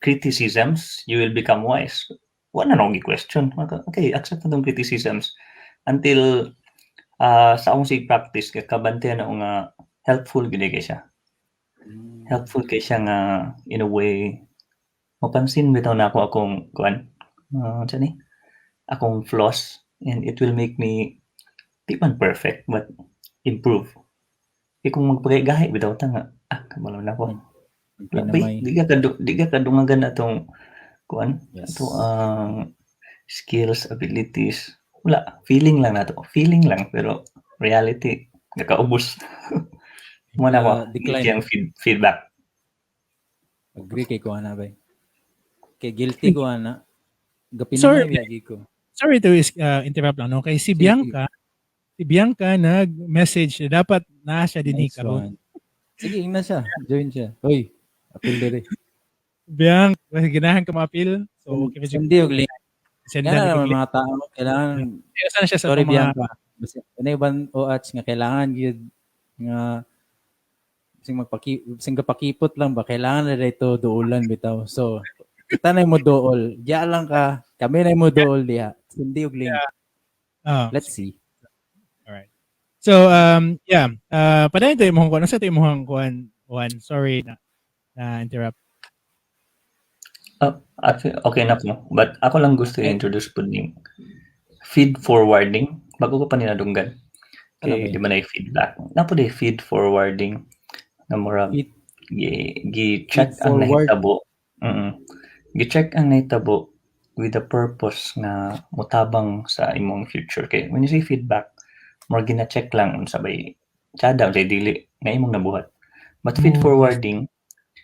criticisms, you will become wise. Wala na akong question. Okay, accept na tong criticisms. Until sa akong sig practice, kay kabante na ako nga helpful gid kay siya. Helpful kay siya nga in a way mapansin bitaw na ako akong kuan unsa ni akong flaws, and it will make me di man perfect but improve. Kay kung magpagahi bitaw ta nga ah kabalo na ko. Wala, Pinamay. Di ka kadungagan na tong kuan ato ang skills, abilities. Wala, feeling lang nato. Feeling lang pero reality nakaubos. Mo na ko Decline. yung feedback. Agree kay ko ana bay. Kay guilty ko ana. Sorry. Gapinamay lagi ko. Sorry to interrupt lang, no, kay si Sige. Bianca, si Bianca nag-message na dapat naa siya din Nice karon. one. Sige, ingna siya. Join siya. Hoy, apil diri. Biang, ganahan ka ma-apil. So, okay, medyo Hindi og link. send Kaya na naman mga tao, kailangan, Saan siya sa sorry atong mga Bianca, basta ano ibang OH nga kailangan gyud nga sing kapakipot lang ba, kailangan na ito duulan bitaw. So, kita na mo duol. Diya lang ka, kami na mo duol diha. Sindi og link. Ah, Let's see. Alright. So, yeah, padayon tayo imong kuan. Unsa tayo imong kuan? Juan, sorry na interrupt. Actually, okay na po. But ako lang gusto i-introduce po ning feed forwarding. Bago ko pa ninadunggan. Ano Kay ba di ba na feedback? Na po di feed forwarding na murag gi gi-check Feed ang forward. nahitabo. Gi-check ang nahitabo with the purpose nga motabang sa imong future. Kay when you say feedback, more gina-check lang unsa bay tsada, unsay dili nga imong nabuhat. But feed forwarding,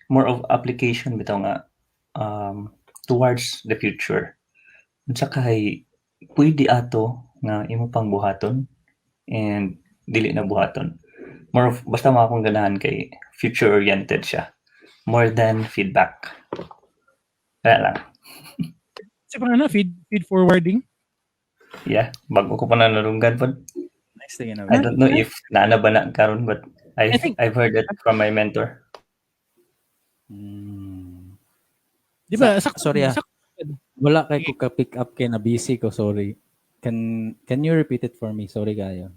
more of application bitaw nga towards the future. Unsa kay pwede ato nga imo pang buhaton and dili na buhaton. More of basta mga akong ganahan kay future oriented siya more than feedback. Kaya lang. Sa pang ano, feed forwarding? Yeah, bago ko pa na narunggan pod. Nice thing na. I don't know if naana ba na karon, but I, I think- I've heard it from my mentor. Di ba? Sakto, Sorry, ah. sakto. Wala kay ko ka-pick up kay na busy ko, sorry. Can you repeat it for me? Sorry kayo.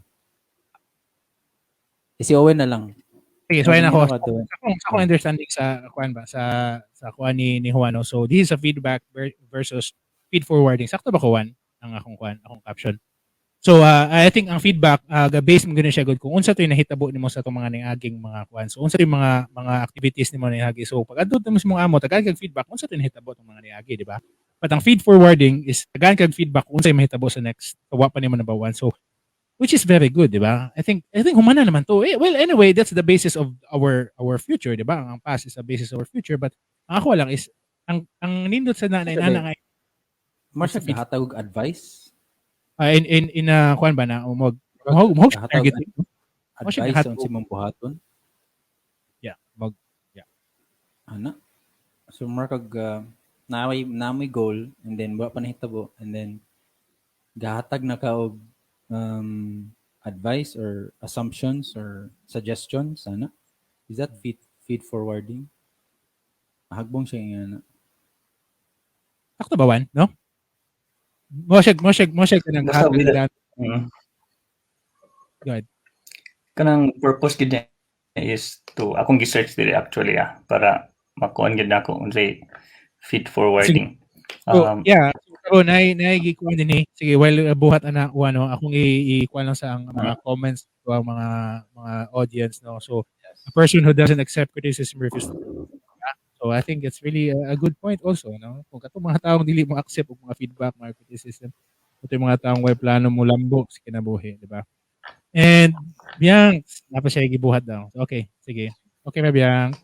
Eh, si Owen na lang. Sige, so ayun ako. Ano ka doon? Sa akong understanding sa kuan ba, sa kuan ni Juan, no? So this is a feedback versus feed forwarding. Sakto ba ko, Juan, ang akong kuan, akong caption? So I think ang feedback, base mo gani siya good kung unsa to yung nahitabo nimo sa atong mga niaging mga kuan. So unsa to yung mga activities nimo niagi. So pag adto mo sa mga amo, tagaan kag feedback unsa to yung nahitabo atong mga niagi, di ba? But ang feed forwarding is tagaan kag feedback kung unsay mahitabo sa next, wa pa nimo nabawan. So which is very good, di ba? I think humana naman to. Eh, well, anyway, that's the basis of our future, di ba? Ang past is the basis of our future, but ang ako lang is ang nindot sa nanay Actually, nana nga Marcia, hatag og advice? In kuan ba na umog mo Hatag target mo siya advice hatag on si mong buhaton? Yeah, mag Ana. So mark og naay goal and then wa pa nahitabo and then gahatag na ka og advice or assumptions or suggestions ana. Is that feed forwarding? Hagbong siya nga ana. Sakto ba, Juan, no? Mo siya kanang Basta hatag Go ahead. Kanang purpose gid niya is to, akong gi-search diri actually para makuan gid nako unsay feed forwarding. So, yeah, so nay gikuan din eh. Sige, while buhat ana ano, akong i-kuan lang sa ang mga comments to ang mga audience, no. So, a person who doesn't accept criticism refuses. So I think it's really a good point also, no? Kung katong mga taong dili mo accept og mga feedback, mga criticism, ito yung mga taong way plano mo lambo sa kinabuhi, di ba? And Bianc, napa siya gibuhat daw. Okay, sige. Okay ba, Bianc?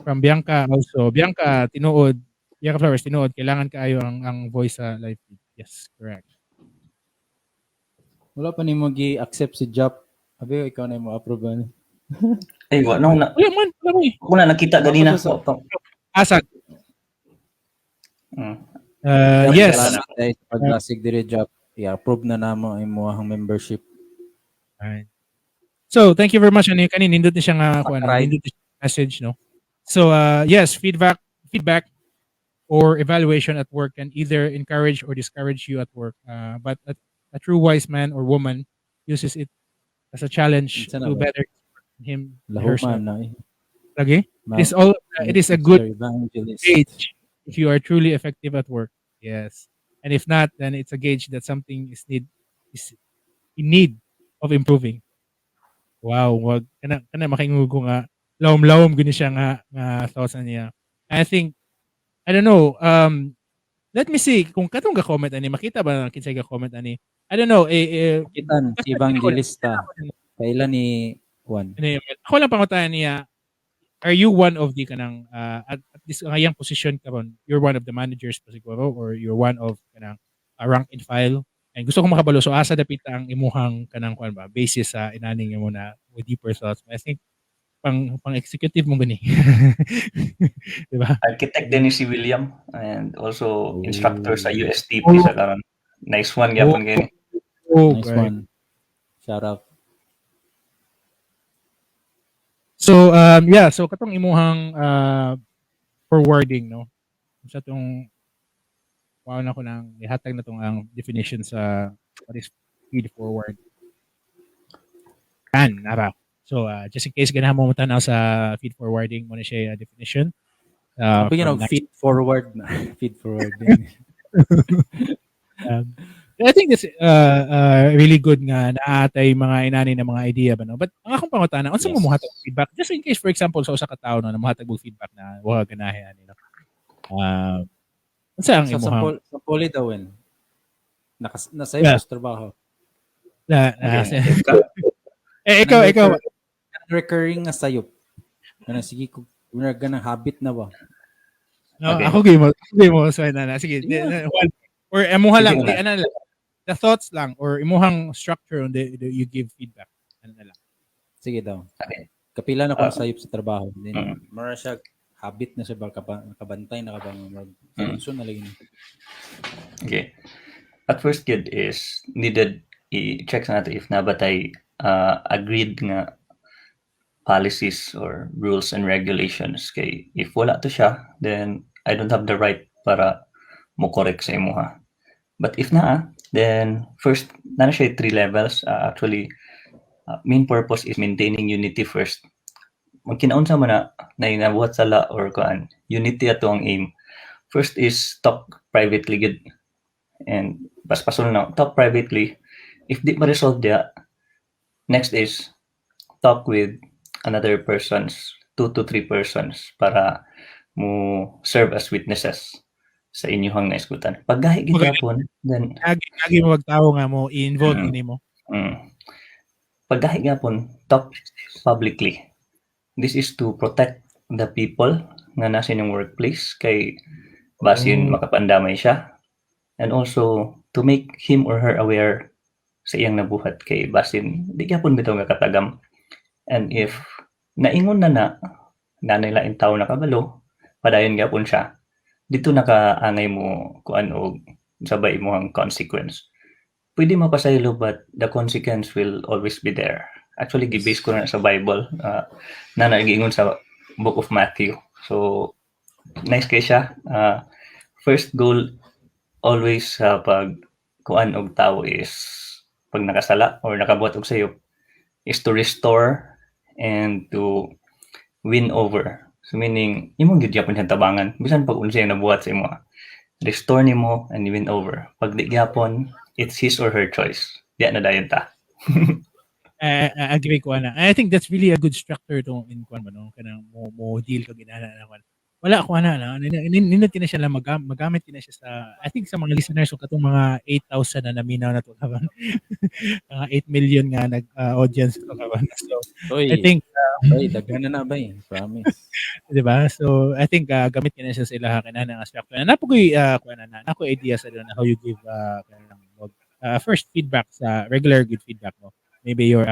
From Bianca also. Bianca, tinuod. Bianca Flowers, tinuod. Kailangan kaayo ang voice sa live feed. Yes, correct. Wala pa nimo gi-accept si Jop. Abi ikaw na mo approve ani. Ay, wa no na Wala man, wala mo eh. ako na nakita ganina. Sa- Wa pa. Asag. Yes. Salamat dahil sa paglasig diri, Jop. I-approve na namo ang imong membership. Alright. So, thank you very much. Ano, kanin, nindot ni siya nga, kuan, nindot ni siya message, no? So, yes, feedback or evaluation at work can either encourage or discourage you at work. But a true wise man or woman uses it as a challenge Unsa na to ba? Better him herself. Lahuman na eh. Lagi? It is a good evangelist. Gauge if you are truly effective at work. Yes. And if not, then it's a gauge that something is in need of improving. Wow, wag kana kana makaingugo nga lawom-lawom guni siya nga thoughts na niya. I think, I don't know, let me see kung katong ga comment ani, makita ba kinsay ga comment ani? I don't know eh, Kitan si Evangelista. Kailan ni Juan? Ano yun, ako lang pangutanan niya, are you one of the kanang at this ngayang position karon, you're one of the managers pa siguro or you're one of kanang rank and file, and gusto ko makabalo, so asa dapita ang imuhang kanang kuan ba, basis sa inaning imo na with deeper thoughts? I think Pang pang executive mo gani. Di ba? Architect din ni si William and also instructor sa Oh. USTP sa karon. Nice one gyapon kay ni. Oh, Nice one. Shout out. So yeah, so katong imuhang forwarding, no. Sa tong wow na ko nang ihatag na tong ang definition sa what is feed forward. Kan nara. So just in case ganahan mo tanaw sa feed forwarding mo na siya definition. Speaking From of feed forward na. Feed forward din. I think that's really good nga naatay mga inani na mga idea ba, no? But ang akong pangutana, unsa mo mohatag og feedback just in case, for example, sa usa ka tawo, no, na mohatag og feedback na wa ganahe ani, no? Unsa ang Sa imuhang sa poli daw win. Nakas nasa sa trabaho. Na, Okay. Eh, ikaw ikaw Recurring nga sayop. Kana sige ko mura ganang habit na ba. No, Okay. ako gyud mo so na sige di, well, or imuha lang Sige di, na. Ano lang, the thoughts lang or imuhang structure on the you give feedback, ano na lang. Sige daw. Okay. Kapila na ko Ah. sayop sa trabaho. Then mura siya habit na siya ba nakabantay na ka ba murag na lagi ni. Okay. At first gid is needed i-check sa nato if nabatay agreed nga policies or rules and regulations, kay if wala to siya, then I don't have the right para mo correct sa imuha. But if naa, then first na siya three levels. Actually, main purpose is maintaining unity first. Magkinaunsa man na na nabuhat sala or kuan, unity ato ang aim. First is talk privately gid and paspason na talk privately. If di ma-resolve diya, next is talk with another persons, two to three persons, para mo serve as witnesses sa inyuhang naisgutan. Paggahi gid gyapon, then Agi agi mo magtawo nga mo i-involve nimo. Paggahi gyapon, talk publicly. This is to protect the people nga nasa inyong workplace kay basin makapandamay siya and also to make him or her aware sa iyang nabuhat kay basin di gyapon bitaw nga katagam. And if naingon na na na laing tawo nakabalo, padayon gyapon siya dito, nakaangay mo kuan og sabay imong consequence. Pwede mapasaylo, but the consequence will always be there. Actually, gibase ko na sa Bible na nagiingon sa Book of Matthew. So nice kay siya. First goal always sa pag kuan og tawo is pag nakasala or nakabuhat og sayop is to restore and to win over. So meaning, imong gyud gyapon siyang tabangan bisan pag unsay nabuhat sa imo. Restore nimo and win over. Pag di gyapon, it's his or her choice. Diya na dayon ta. I agree ko ana. I think that's really a good structure to in kuan ba, no, kanang mo deal kag inana na kuan. Wala ko ana na nindot kina siya lang magamit kina siya sa, I think, sa mga listeners o katong mga 8,000 na naminaw na to karon. Mga 8 million nga nag audience to karon. So Oy, I think oy, daghan na na ba eh. Promise. Di ba? So I think gamit kina siya sa ilaha kanana nga structure. Na napoy kuan na na ako idea sa na how you give kanang first feedback sa regular good feedback mo. Maybe your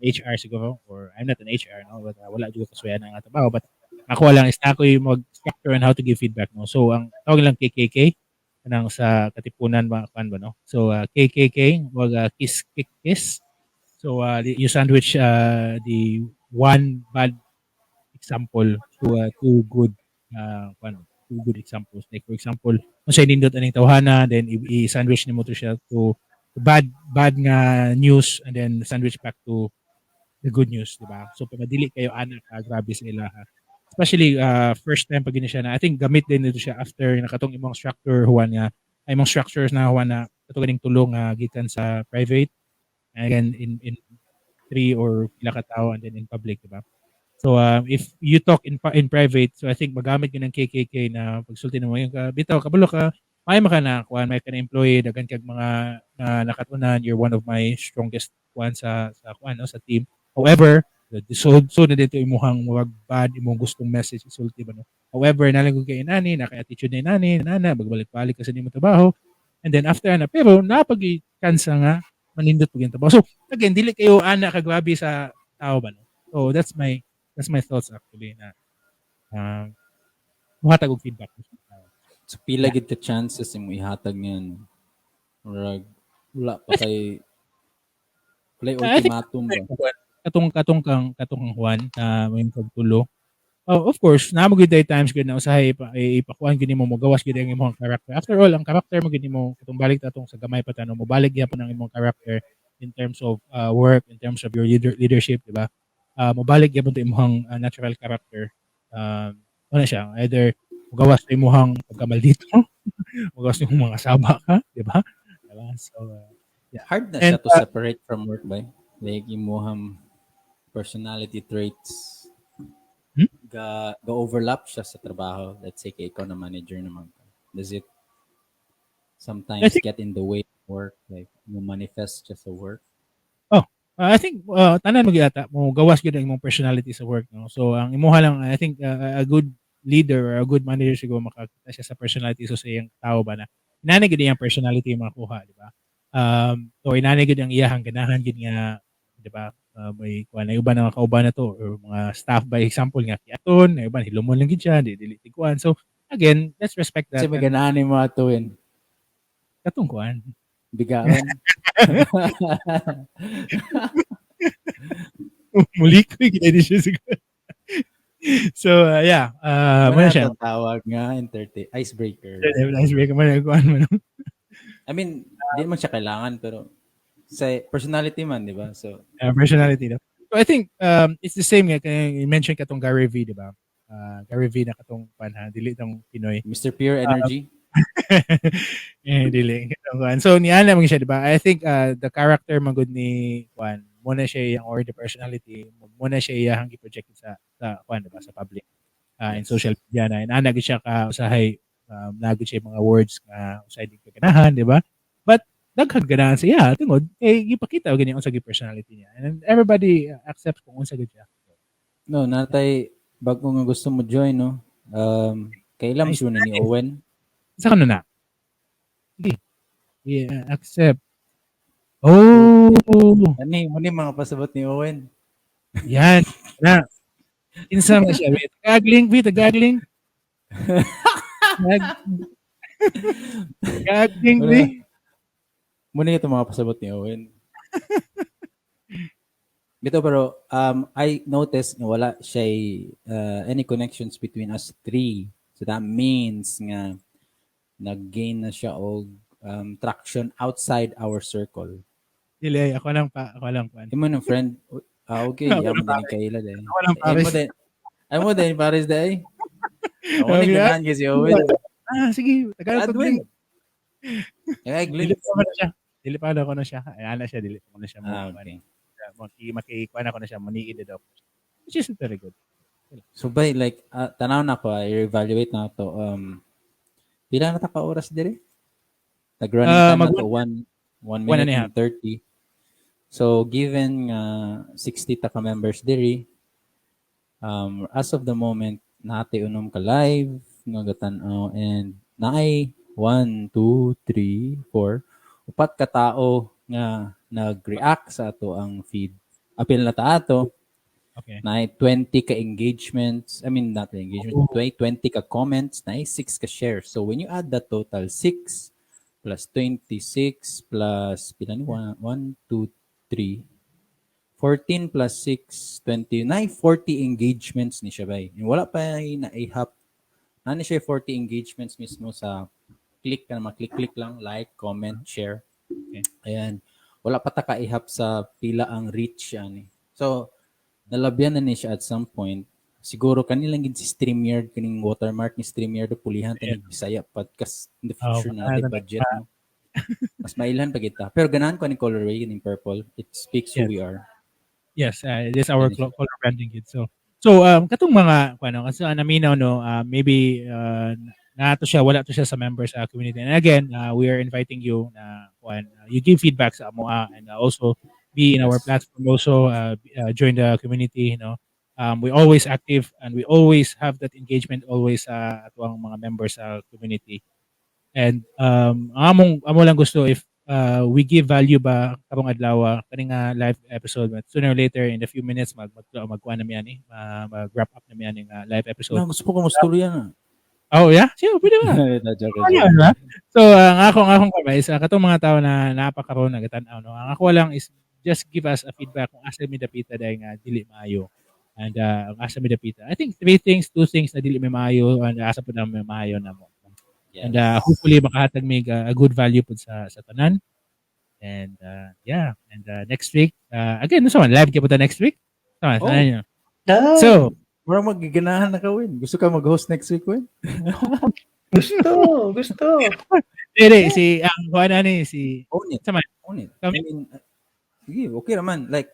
HR siguro, or I'm not an HR, no, but wala jud ko kasuyan ang trabaho, but ako lang is na ako yung mag structure on how to give feedback, no. So ang tawag lang KKK kanang sa Katipunan ba kuan ba, no. So KKK wag kiss kick kiss. So you sandwich the one bad example to two good kuan, two good examples. Like for example, kung siya nindot aning tawhana, then i-sandwich nimo to siya to bad bad nga news and then sandwich back to the good news, di ba? So pag dili kayo ana ka grabe sa ila ha. Especially first time pag gini siya na I think gamit din nito siya after na katong imong structure huwan nga ay imong structures na huwan na kato ganing tulong nga gikan sa private and again in three or pila ka tawo and then in public, di ba? So if you talk in private, so I think magamit gyud ng KKK na pagsulti nimo yung ka, bitaw kabalo ka may maka na kuan, may ka na employee, daghan kag mga na nakatunan, you're one of my strongest kuan sa kuan, no, sa team. However, so so na dito imuhang murag bad imong gustong message isulti ba, no. However, nalang kay inani na kay attitude na inani nana bagbalik-balik ka sa nimo trabaho and then after ana pero napag kansa nga manindot pag yung trabaho. So again, dili kayo ana ka grabe sa tao ba, no. So that's my That's my thoughts actually na muhatag og feedback. So pila gid ka chances imo ihatag niyan? Murag wala pa kay walay I think ultimatum ba? Katong kang Juan na may pagtulo. Oh, of course, naa mo gid times gud na usahay ipakuan gid nimo, mogawas gid ang imong character. After all, ang character mo gid nimo katong balik ta atong sa gamay pa tanong, mo balik gyapon ang imong character in terms of work, in terms of your leadership, di ba? Mobalik gyapon to imong natural character. Ano siya, either mogawas sa imong pagkamaldito, mogawas imong mga saba ka, di ba? Diba? So, yeah. Hard na And, siya to separate from work ba? Like imuhang personality traits ga overlap siya sa trabaho. Let's say kay ikaw na manager naman ka. Does it sometimes I think get in the way of work? Like mo manifest siya sa work? Oh, I think tanan mo gyud ata mo gawas gyud ang imong personality sa work, no? So ang imuha lang, I think a good leader or a good manager siguro makakita siya sa personality, so sa iyang tao ba na inani gyud iyang personality makuha, di ba? So inani gyud ang iyahang ganahan gyud nga, di ba? May kuan na uban nga kauban na to or mga staff by example nga kiaton, na uban hilumon lang gyud siya, di dili tigkuan. So again, let's respect that. Kasi may ganahan mo atuin. Katong kuan. Bigaon. Muli ko gid siya siguro. So yeah, Wala muna siya. to tawag nga entertain icebreaker. Icebreaker man kuan man. I mean, di man siya kailangan pero sa personality man, di ba? So Personality, no? So I think it's the same nga kay you mention katong Gary V, di ba? Gary V na katong panha, dili tong Pinoy. Mr. Pure Energy. Eh, dili. Katong kuan. So niana man siya, di ba? I think the character man gud ni kuan, mo na siya iyang or the personality, mo na siya iyang gi-project sa kuan, di ba, sa public. In social media na inana gid siya ka usahay naa gid siya mga words nga usahay di ka ganahan, di ba? But daghang ganahan sa iya tungod kay gipakita og gani unsa gyud personality niya. And everybody accepts kung unsa gyud siya. No, natay bago nga gusto mo join, no? Kailan Nice. Mo ni Owen? Sa kano na? Sige. Yeah, accept. Oh, Ani, mo ni mga pasabot ni Owen. Yan. Na. Kinsa man siya? Wait, Tagagling, wait, tagagling. Tagagling, Wala. wait. Muna ito mga pasabot ni Owen. Bito pero I noticed nga wala siya any connections between us three. So that means nga nag-gain na siya og traction outside our circle. Dili, ako lang pa, ako lang pa. Imo ng friend, ah okay, Ako amo lang din kaila day. Ako lang Imo pares. din. Imo din pares day. Ako ni Okay, ah. ganahan kay si Owen. Ah, sige, Tagalog Adwin. Eh, Dili pa ko na siya. Dili pa ko na siya. Ay, ana siya, dili pa ko na siya. Ah, okay. Maki kuan ako na siya, muniid daw. Which is very good. So by like tanaw na ko, I evaluate na to. Pila na ta ka oras dire? Nag-running time na to 1 One and minute a half. and 30. So given nga 60 ta ka members diri, as of the moment naate unom ka live nga gatan-aw and naay 1 2 3 4 upat ka tao nga nag-react sa ato ang feed. Apil na ta ato naay 20 ka engagements, I mean not engagement, 20, 20 ka comments, naay 6 ka shares. So when you add that total, 6 plus 26 plus pila ni 1 1 2 3 14 plus 6 20, naay 40 engagements ni siya bay. And wala pa na ihap. Naa ni siya 40 engagements mismo sa click ka na maklik-click lang, like, comment, share. Ayan. Wala pa ta kaihap sa pila ang reach ani. So nalabyan na ni siya at some point. Siguro kanilang gid si StreamYard, kining watermark ni StreamYard pulihan ta ni Bisaya podcast in the future na natin budget, no. Mas mailhan pa kita. Pero ganahan ko ni colorway kining purple. It speaks who we are. Yes, it is our Finish. Color branding gid. So katong mga kuno kasi naminaw, no, maybe na to siya, wala to siya sa members sa community. And again, we are inviting you na kuan, you give feedback sa amoa and also be in our platform also, join the community. We always active and we always have that engagement always sa atuang mga members sa community. And ang among amo lang gusto if we give value ba karong adlaw kani nga live episode, but sooner or later, in a few minutes, magkuan na mi ani, mag wrap up na mi ani nga live episode. No, gusto ko mustorya na. Oh yeah, sige, pwede ba? Na, joke, Ano, joke. ba? So, ang akong advice, katong mga tao na napakaroon nagatan-aw, no. Ang ako lang is just give us a feedback kung asa mi dapita dahil nga dili maayo. And ang asa mi dapita. I think three things, two things na dili mi maayo and asa pud na mi maayo na mo. And hopefully makahatag mi a good value pud sa tanan. And yeah, and next week, again, no, live gyud ta next week. Tama, Oh. tanan nyo. Ah, So, Murag magiganahan na ka, Win. Gusto ka mag-host next week, Win? Gusto, gusto. Dili, si ang kuan na ni si Own it. Sama. Own it. Kami- I mean, sige, okay naman. Like,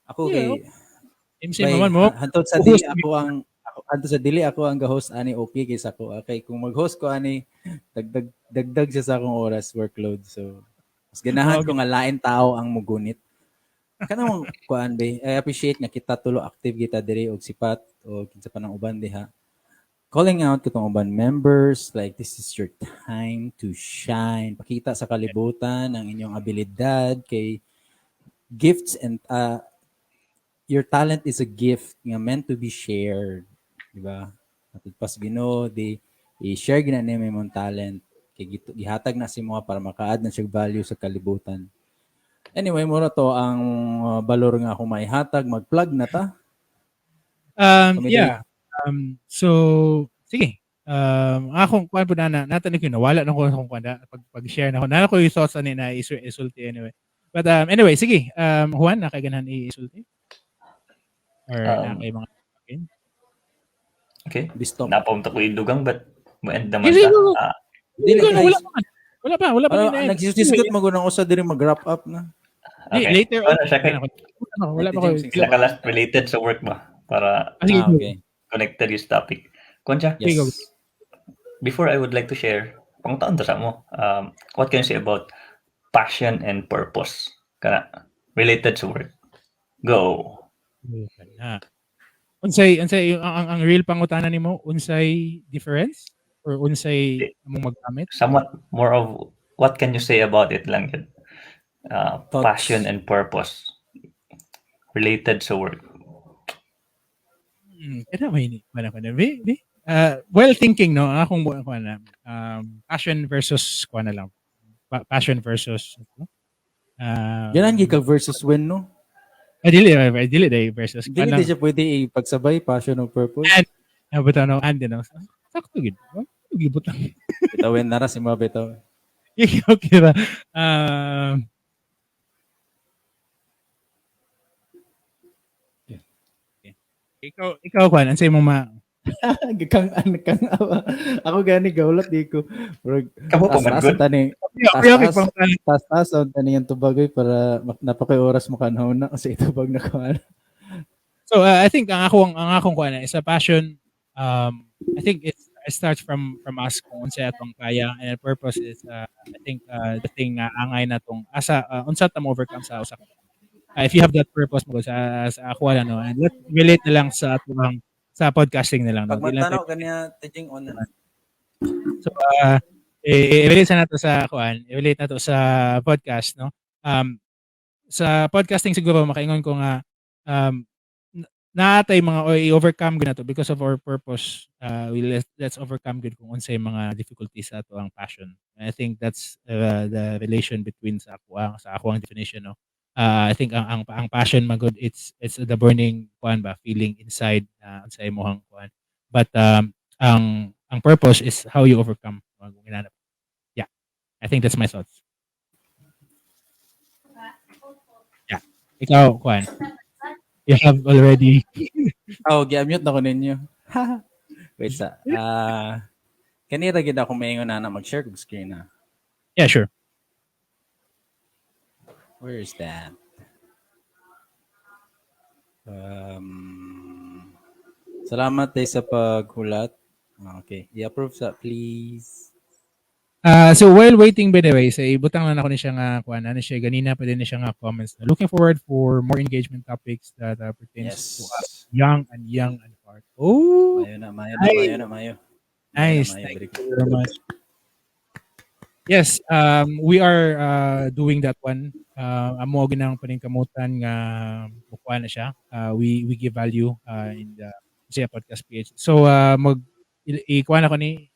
ako Yeah, kay MC naman mo. Hantod sa dili ako ang ako, hantod sa dili ako ang ga-host ani, okay kaysa ko. Okay, kung mag-host ko ani, dagdag dagdag siya sa akong oras workload. So, mas ganahan ko nga lain tao ang mugunit. Kanang kuan be, I appreciate nga kita tulo active kita diri og sipat o kinsa pa nang uban diha. Calling out katong uban members, like, this is your time to shine. Pakita sa kalibutan ang inyong abilidad kay gifts and your talent is a gift nga meant to be shared, di ba? Matud pas Ginoo, di i-share gina nimo imong talent kay gihatag na si mo para maka-add na siya value sa kalibutan. Anyway, mura to ang balor nga akong maihatag, mag-plug na ta. Kami. Yeah. So sige. Akong kuan po na na natanig ko nawala na ko akong kuan na pag pag-share na ko. Na ko yung thoughts ani na isulti anyway. But anyway, sige. Juan, nakaganahan isulti? Or na kay mga Okay. Bisto. Napaunta ko idugang but mo-end naman Sige, ta. go, go. Ah, Dili, Wala, guys. wala pa. Wala pa, wala pa. Ano, Din. nagsisusgot mo ng usa diri mag-wrap up na. Di, Okay. later on. Ano siya kay Wala pa ko. James, sila ka last related sa work ba para Ah, sige, Ah, go. okay. connected yung topic. Konja, Sige, go. Yes. Before I would like to share, pangutaon ta sa mo. What can you say about passion and purpose? Kana related to work. Go. Na. Unsay ang real pangutana nimo, unsay difference or unsay among maggamit? Somewhat more of what can you say about it lang yun. Thoughts. Passion and purpose related to work. Kada may ni wala ko na. Be. Well thinking, no, ang akong kuan na passion versus kuan na lang. Passion versus ano? Ganan gyud ka versus win, no? Ah, dili dili day versus kuan Dili lang. di siya pwede ipagsabay passion o purpose. And ah, bitaw no, and no. Sakto gid. Gibot lang. Bitawin na ra si mga bitaw. Okay ba? Okay. Ikaw kuan, unsay mong ma Kang an kang ako gani gaulat di ko. Murag Kamo pa man taas good. tani Okay, taas taas taas ang tani ang tubagoy para napakay oras mo kanahon na kasi itubag na ko ano. So I think ang akong kuan is a passion, I think it starts from us kung unsay atong kaya, and the purpose is I think the thing nga angay na tong asa unsa ta mo overcome sa usa ka if you have that purpose mo sa ako lang, no, and let relate na lang sa atong sa podcasting na lang, no. Pag Di lang magtanaw kaniya tijing on na. So, i-relate sa nato sa kuan, i-relate nato sa podcast, no. Sa podcasting siguro makaingon ko nga naatay mga o i-overcome gud nato because of our purpose. We let's overcome gud kung unsay mga difficulties sa ato ang passion. And I think that's the relation between sa ako ang definition, no. I think ang passion magud it's the burning kuan ba feeling inside na unsay imong kuan. But ang purpose is how you overcome mga ginanap. Yeah. I think that's my thoughts. Yeah. Ikaw, kuan. You have already Oh, gi-mute na ko ninyo. Wait sa. Ah, kanira gid ako maingon na mag-share kog screen na. Yeah, sure. Where is that? Salamat day sa paghulat. Ah, okay. I-approve sa please. So while waiting, by the way, sa ibutang lang ako ni siya nga kuan ano siya ganina pa din ni siya nga comments. Looking forward for more engagement topics that pertains to us young and young and heart. Oh, Mayo na, mayo na, Ay. Mayo na, mayo. Nice. Mayo na, mayo. Thank you very much. Yes, we are doing that one. Amo ginang paningkamutan nga mukuha na siya. We give value in the Bisaya Podcast PH. So mag ikuha na ko ni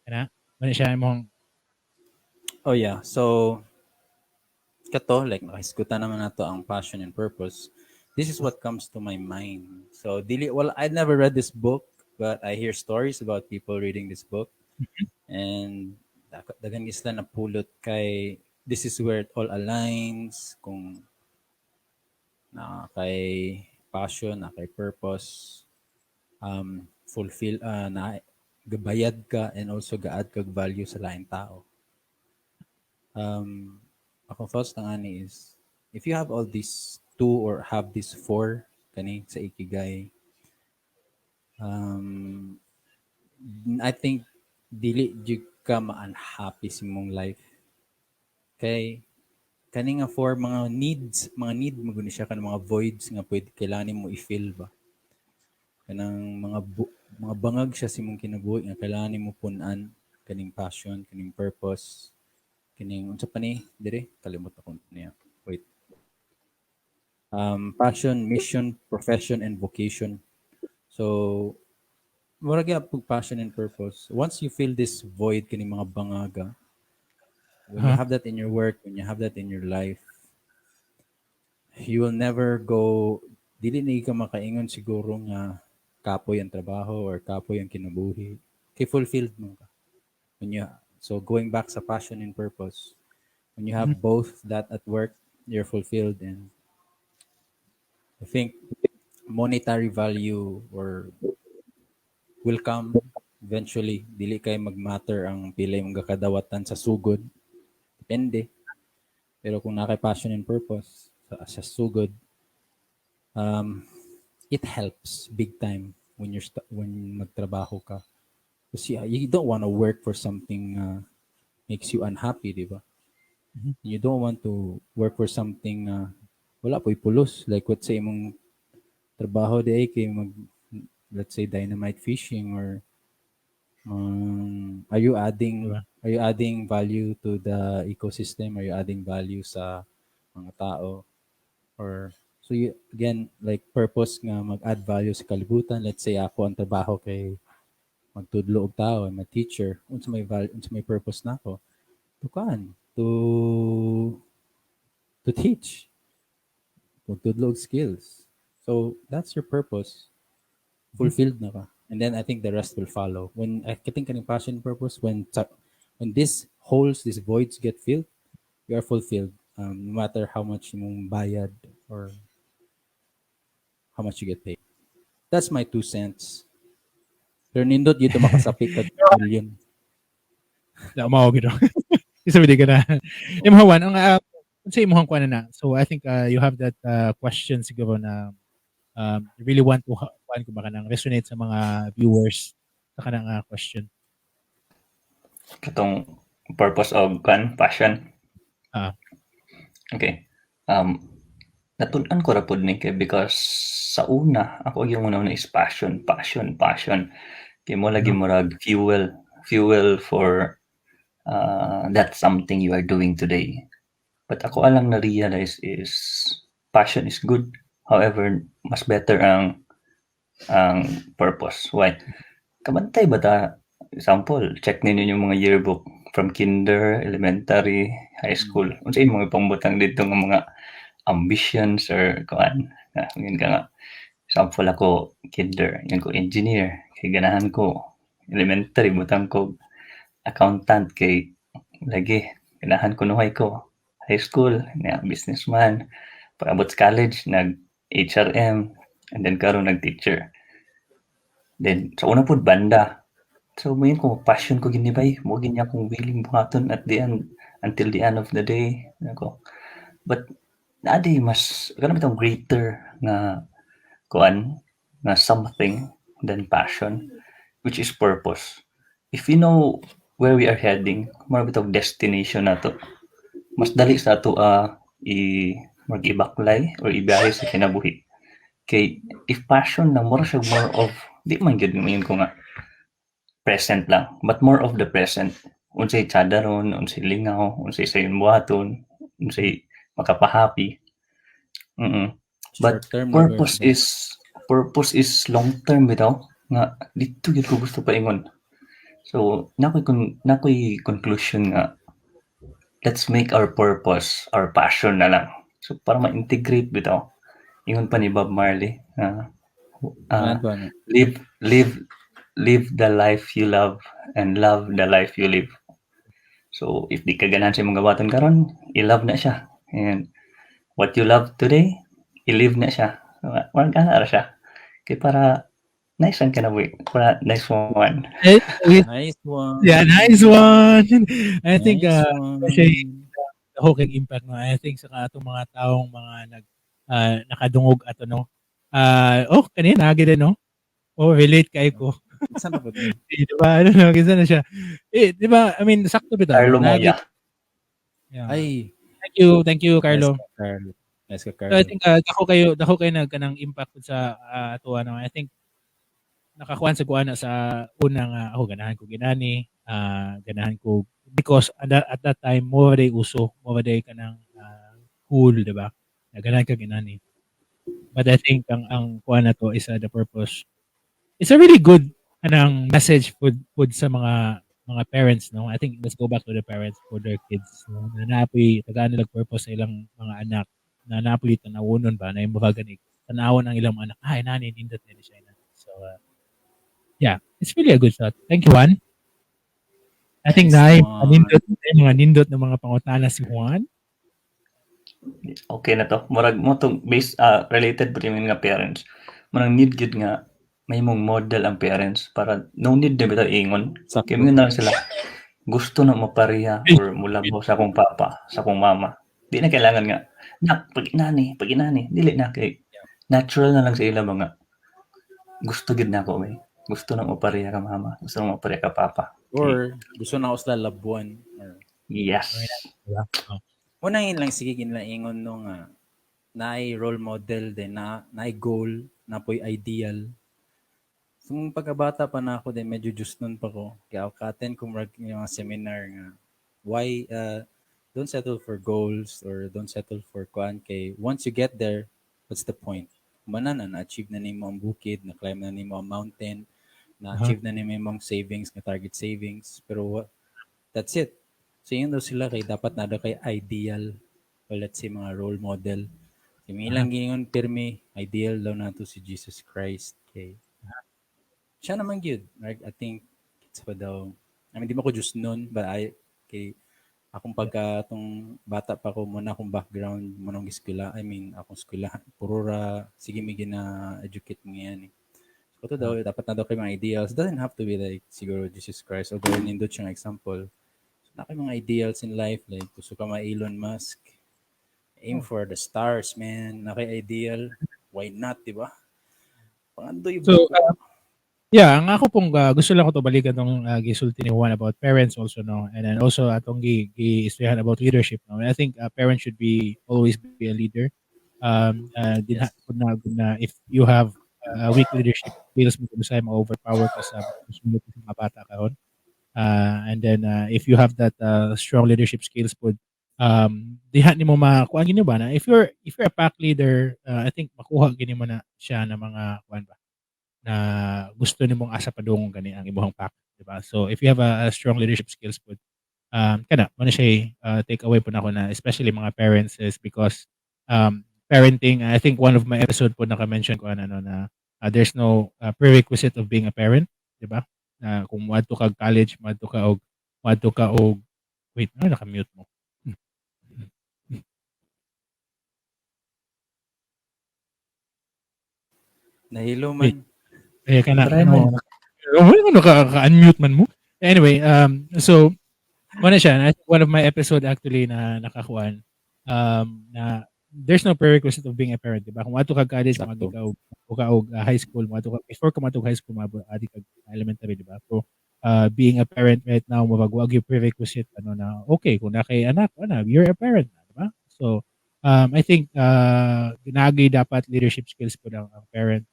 kana ano siya imong Oh yeah. So kato, like, nakahisgutan naman nato ang passion and purpose. This is what comes to my mind. So dili, well, I never read this book, but I hear stories about people reading this book. And daghan sila napulot kay this is where it all aligns kung na kay passion, na kay purpose, fulfill na gabayad ka and also ga-add kag value sa laing tao. Akong thoughts lang ani is if you have all these two or have these four kani sa ikigai, I think dili jud ka ma-unhappy sa imong life kay kani nga four mga needs, mga need mo guni siya, kanang mga voids nga pwede kailangan nimo i-fill ba, kanang mga bangag siya sa imong kinabuhi nga kailangan nimo pun-an, kaning passion, kaning purpose, kining unsa pa ni dire, kalimot ako niya, wait, passion, mission, profession and vocation. So mura gyud pug passion and purpose, once you feel this void, kini mga bangaga, when you have that in your work, when you have that in your life, you will never go, dili ni ka makaingon siguro nga kapoy ang trabaho or kapoy ang kinabuhi kay fulfilled mo ka when you, so going back sa passion and purpose, when you have both that at work, you're fulfilled, and I think monetary value or will come eventually. Dili kay magmatter ang pila imong gakadawatan sa sugod, depende, pero kung naa kay passion and purpose sa sugod, it helps big time when magtrabaho ka kasi you don't want to work for something makes you unhappy, di ba? Mhm. You don't want to work for something wala po'y pulos, like what say imong trabaho di ay kay mag, let's say, dynamite fishing or are you adding Diba? Are you adding value to the ecosystem? Are you adding value sa mga tao? Or so you, again, like purpose nga mag-add value sa kalibutan. Let's say ako ang trabaho kay magtudlo og tao, I'm a teacher. Unsa may value, unsa may purpose nako? To kan to teach, magtudlo og skills. So that's your purpose, fulfilled na ka, and then I think the rest will follow. When I think kaning passion, purpose, when these holes, these voids get filled, you are fulfilled, no matter how much imong bayad or how much you get paid. That's my 2 cents. Pero nindot dito makasapik kag million. Na mao gid. Isa ka na. Imo Juan, ang unsa imong kuan na? So I think you have that question siguro na you really want to kuan ko ba kanang resonate sa mga viewers sa kanang question. Katong purpose of kan passion. Ah. Okay. Natun-an ko ra pud ni kay because sa una ako yung una is passion, passion, passion. Kay mo lagi murag fuel, fuel for that something you are doing today. But ako alang na-realize is passion is good. However, mas better ang purpose. Why? Kabantay ba ta? Example, check ninyo yung mga yearbook from kinder, elementary, high school. Unsa imong ipangbutang dito nga mga ambitions or kuan? Ah, yun ka nga. Example ako, kinder, yun ko engineer, kay ganahan ko. Elementary, butang ko accountant kay lagi ganahan ko nuhay ko. High school, nga businessman. Pag-abot sa college, nag HRM, and then karon nag-teacher. Then sa una pud banda. So moingon ko passion ko gini bay, mo gini akong willing buhaton at the end until the end of the day nako. But naa di mas kana bitong greater nga kuan nga something than passion, which is purpose. If you know where we are heading, mura bitong destination nato. Mas dali sa ato i murag ibaklay or ibiyahe sa kinabuhi. Kay if passion na mura siya more of di man gyud moingon ko nga present lang, but more of the present. Unsay tsada ron, unsay lingaw, unsay sayon buhaton, unsay makapahappy. But Short term na purpose ba? is long term bitaw nga dito gyud ko gusto paingon. So nakoy conclusion nga let's make our purpose our passion na lang. So para ma-integrate bitaw. Ingon pa ni Bob Marley, Ano ba, ano? Live the life you love and love the life you live. So if di ka ganahan sa imong gawaton karon, i-love na siya. And what you love today, i-live na siya. Murag ana ra siya. Kay para nice ang kinabuhi. Para nice one. Nice one. Yeah, nice one. I think Nice one. Siya dako kay impact, no. I think sa atong mga taong mga nag nakadungog ato, no. Oh, kanina nagi din, no. Oh, relate kay ko. Saan na ba ito? Eh, di ba? Ano no, kinsa na siya. Eh, di ba? I mean, sakto bitaw. Carlo Nagi- Moya. Yeah. Ay, Thank you, thank you, Carlo. Nice ka, Carlo. Nice ka, Carlo. So I think dako kayo nag kanang impact pud sa ato, ano. I think nakakuan sa kuan na sa una nga ako ganahan ko ginani, ganahan ko because at that time mo day uso, mo day kanang cool, di ba? Na ganahan ka ginani. But I think ang kuan na to is the purpose. It's a really good kanang message pud sa mga parents, no. I think let's go back to the parents for their kids, no. Na napoy tagaan nila purpose sa ilang mga anak, na napoy tanawonon ba na yung mga gani tanawon ang ilang mga anak, ay nani nindot nila siya ina. So yeah, it's really a good thought. Thank you, Juan. I think Nice na one. Nindot mga nindot ng mga pangutana si Juan. Okay na to. Murag mo tong base related pa rin nga parents. Murag need gyud nga may mong model ang parents para no need na bitaw ingon. Sakto. Kay mingon na lang sila, gusto na mapareha or mulabaw sa akong papa, sa akong mama. Di na kailangan nga, nak, pag inani, pag inani. Dili na kay natural na lang sa ila mga gusto gid na ako eh. Gusto na mapareha ka mama, gusto na mapareha ka papa. Or gusto na ako sila labuan. Or, Yes. Diba? Oh. Una yun lang, sige, ginlaingon no nga naay role model din, na naay goal, na po'y ideal. So, nung pagkabata pa na ako din, medyo just nun pa ko. Kaya ako ka-attend ko murag yung mga seminar nga, why, don't settle for goals or don't settle for kuan kay once you get there, what's the point? Kumana na, na-achieve na nimo ang bukid, na-climb na nimo ang mountain, na-achieve na nimo imong savings, nga target savings, pero that's it. So yun daw sila kay dapat na daw kay ideal or let's say mga role model. Kay may ilang gingon pirmi, ideal daw nato si Jesus Christ kay siya naman gyud. Right? I think it's pa daw. I mean, di mo ko just nun, but I kay akong pagka tong bata pa ko muna akong background mo nang eskwela. I mean, akong eskwela puro ra sige mi gina-educate mo yan eh. So ito daw dapat na daw kay mga ideals. Doesn't have to be like siguro Jesus Christ, although nindot siyang example. So, na kay mga ideals in life like gusto ka ma Elon Musk, aim for the stars, man. Na kay ideal, why not, di ba? Pangandoy. So, yeah, ang ako pong gusto lang ko to balikan tong gisulti ni Juan about parents also, no. And then also atong gi giistoryahan about leadership, no. And I think parents should be always be a leader. Din na if you have weak leadership skills mo usay ma-overpower ka sa sa mga bata karon. And then if you have that strong leadership skills pod diha nimo makuan gini ba na if you're a pack leader, I think makuha gini mo na siya na mga kuan ba na gusto nimong asa padung gani ang imong pack, di ba? So if you have a strong leadership skills pod kana mo na siya take away po nako na especially mga parents is because parenting, I think one of my episode po naka-mention ko ano na there's no prerequisite of being a parent, di ba? Na kung moadto kag college, moadto ka og wait, ano, naka-mute mo? Nahilo Wait. man. Eh, kana, Try ano, man. ano, ano, ka-unmute man mo. Anyway, so, muna siya, I think one of my episode actually na nakakuan, na there's no prerequisite of being a parent, di ba? Kung adto ka college, Sakto. moadto ka og high school, moadto ka, before ka moadto high school, moadto adi ka elementary, di ba? So, being a parent right now, murag wa gyud prerequisite, ano na, okay, kung na kay anak, ano, you're a parent na, di ba? So, I think, ginagi dapat leadership skills po lang ang parent.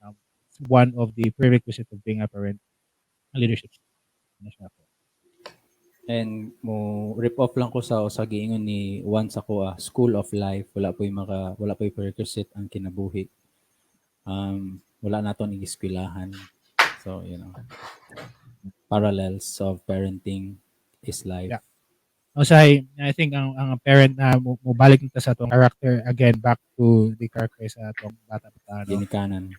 One of the prerequisite of being a parent, ang leadership skills. Ano siya po. And mo rip off lang ko sa giingon ni Juan sa ko, school of life, wala po'y prerequisite ang kinabuhi. Wala naton ieskwelahan. So, parallels of parenting is life. Yeah. Usahay, I think ang parent na mo balik nito sa atong character again, back to the character sa atong bata pa, no? Ginikanan.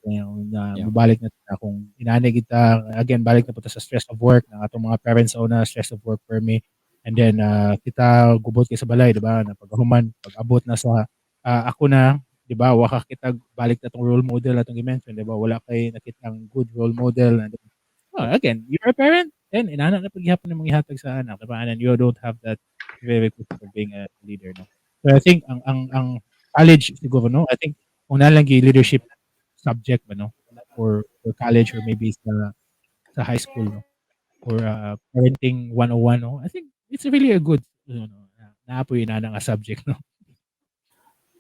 Yung, na mobalik na kung inani kita, again, balik na po ta sa stress of work ng atong mga parents sa una, stress of work for me, and then kita gubot kay sa balay, di ba, na paghuman, pag abot na sa ako na, di ba, wa ka kita balik na tong role model atong i-mention, di ba, wala kay nakitang good role model. And oh, again, you're a parent then inana na paghihapon ng mga ihatag sa anak, di ba, and then you don't have that very good for being a leader, no? So I think ang college siguro, no, I think kung naa lang gyud leadership subject ba, no, for college or maybe sa high school, no, or parenting 101, no, I think it's really a good naa poy inana nga subject, no?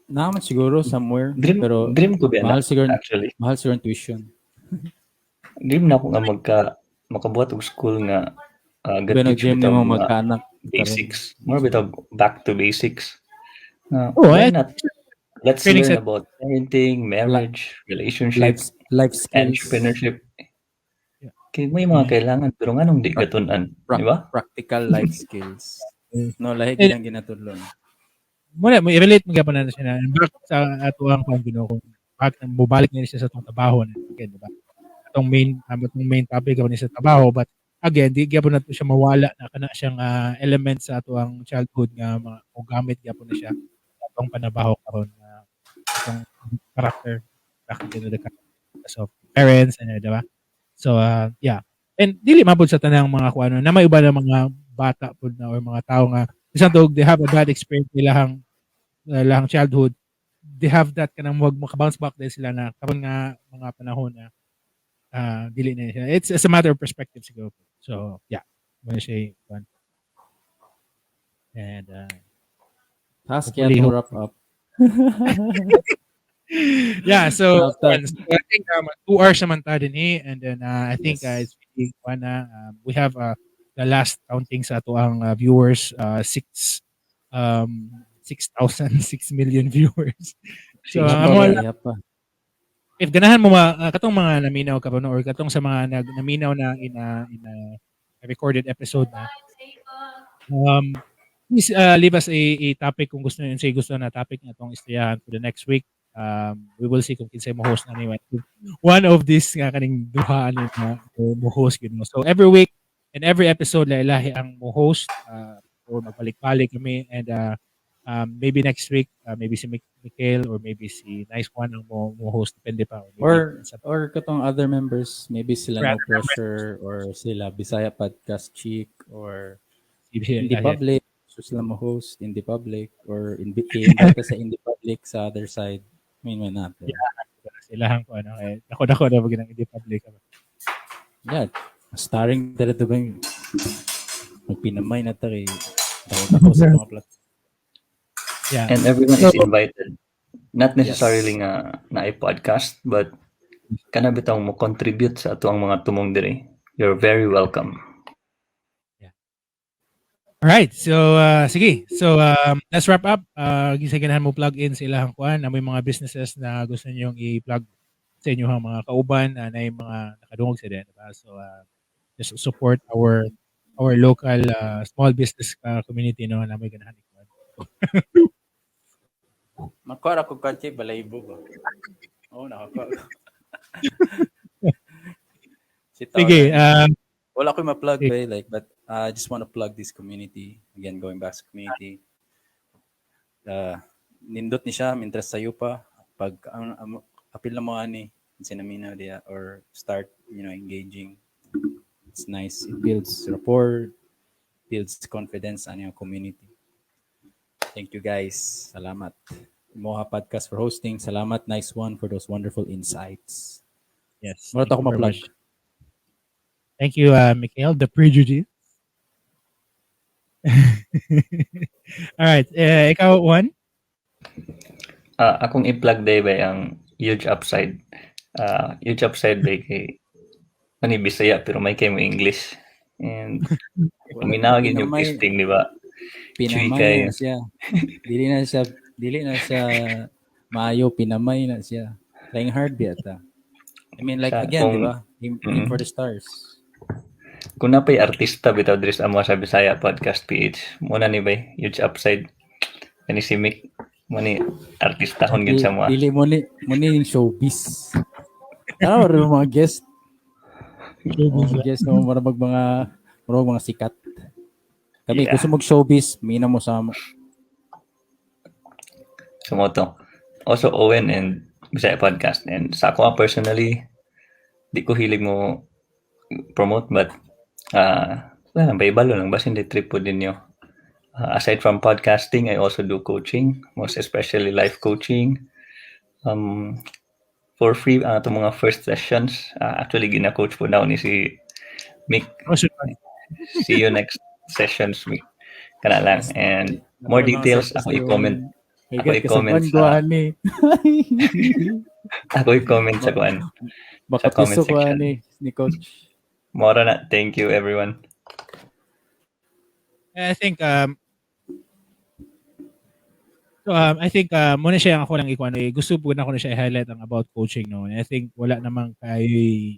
Naman siguro somewhere Dream pero dream ko ba na mahal siguro actually. Mahal siguro ang tuition. Dream na ako nga makabuhat og school nga Pero ga-teach dream bitaw nimo mga magkaanak karon. basics. More bitaw back to basics. Oh, why eh, not? Let's training learn set. About parenting, marriage, relationship, Life skills. Entrepreneurship. Kay may mga kailangan pero nganong di gatun-an, di ba? Practical life skills. No, lahi Eh, gid ang ginatudlo. Muna mo i-relate mo gyapon na siya na back sa ato ang kuan Ginoo, kung back mobalik na siya sa atong trabaho na again, di ba, atong main topic ni sa trabaho, but again, di gyapon nato siya mawala na kana siyang element sa atoang childhood nga mga o gamit gyapon na siya sa atong panabaho karon nga atong character, back to the character of parents and di ba? So yeah, and dili mabud sa tanang mga kuano na may uban na mga bata pud na or mga tao nga bisan tog they have a bad experience ilahang childhood, they have that kanang wag maka-bounce back din sila na karon nga mga panahon na dili na siya. It's a matter of perspective siguro. So yeah, mo siya kuan. And Task kaya hopefully to wrap up. Yeah, so, Wrap up. So I think 2 hours naman ta din eh. And then I think it's really kuan na we have the last counting sa ato ang viewers, six 6,000 6 million viewers. So amo Iya pa. If ganahan mo ma, katong mga naminaw ka ba, no, or katong sa mga naminaw na in a recorded episode na, please leave us a topic kung gusto niyo, say gusto na topic na atong istoryahan for the next week. We will see kung kinsay mo host na ni one of these nga kaning duha ani na mo host gid mo. So every week and every episode, lahi ang mo host or magbalik-balik kami, and maybe next week, maybe si Mikhail or maybe si Nice One ang mo host, depende pa, or maybe Or katong other members, maybe sila Or No other Pressure or sila Bisaya Podcast Chick or si Indie Public, so sila mo host in the public or invite sa indie public sa other side. I mean, why not, diba? Silahang ko ano eh dako dako na pag ng indie public. Yeah, starring dito ba yung magpinamay na ta kay dako sa mga platform. And everyone is invited. Not necessarily nga na podcast, but kana bitaw mo contribute sa ato ang mga tumong diri. You're very welcome. All right. So sige. So let's wrap up. Ginsay ganahan mo plug in sa ilahang kuan, na may mga businesses na gusto niyo i-plug sa inyong mga kauban na yung mga nakadungog sa din, diba? So just support our local small business community, no, na may ganahan ikuan. Makuha ra ko kotse, balaybo ba? Oo, oh, nakakuha ko. Si Sige, Wala ko ma-plug Sige. Ba, like, but I just want to plug this community. Again, going back sa community. Nindot ni siya, interest sa pa. Pag apil na mo ani, sinaminaw diya, or start, engaging. It's nice. It builds rapport, builds confidence sa yung community. Thank you, guys. Salamat. Moha Podcast for hosting. Salamat. Nice One for those wonderful insights. Yes. Wala Thank ako you very ma-plug. Much. Thank you, Mikhail, the prejudice. All right. Ikaw, Juan? Akong i-plug day ba ang Huge Upside. Huge Upside ba kay mani Bisaya pero may kay mo English. And Paminaw gyud yung Pinamay. Testing, di ba? Chuy Pinamay kayo. Na siya. Dili na siya maayo, pinamay na siya. Trying hard biya ta. I mean, like again, di ba? Aim for the stars. Kung napay artista bitaw diri sa amo sa Bisaya Podcast PH, muna ni bay, huge upside. Kani si Mick, mo ni artista kon gyud sa mga. Dili mo ni yung showbiz. Ano rin mga guest? Mga guest no, mura mga sikat. Kami gusto mag showbiz, mina mo sa amo. So mo to. Also Owen and Bisaya Podcast, and sa ako personally, di ko hilig mo promote, but wala lang, baybalo lang basin di trip po din nyo. Aside from podcasting, I also do coaching, most especially life coaching. For free ang atong mga first sessions. Actually, gina-coach po na ni si Mick. Oh, sure. See you next sessions, Mick. Kana lang. And more details, ako i-comment. Ako i-comment ni. Ako i-comment sa kuan. Baka Sa comment piso ko section. ani ni coach. Mora na. Thank you, everyone. I think muna siya ang ako lang ikuan eh, gusto po na ako na siya i-highlight ang about coaching, no. And I think wala namang kay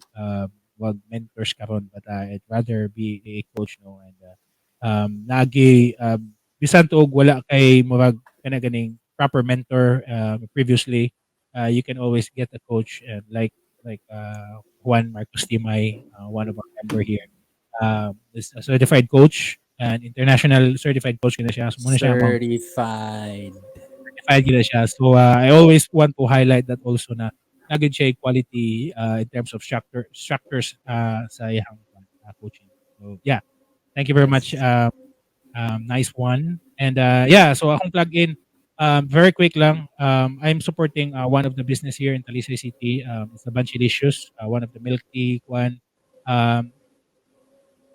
wag mentors karon, but I'd rather be a coach, no, and nagi bisan tuog wala kay murag kana ganing proper mentor previously, you can always get a coach, and like Juan Marcos Timay, one of our member here, is a certified coach and international certified coach na siya. So, muna siya ang Certified. Certified gina siya. So I always want to highlight that also na naging siya quality in terms of structures sa iyang coaching. So yeah. Thank you very much. Nice one. And yeah, so akong plug in very quick lang. I'm supporting one of the business here in Talisay City. It's the Banchilicious, one of the milk tea one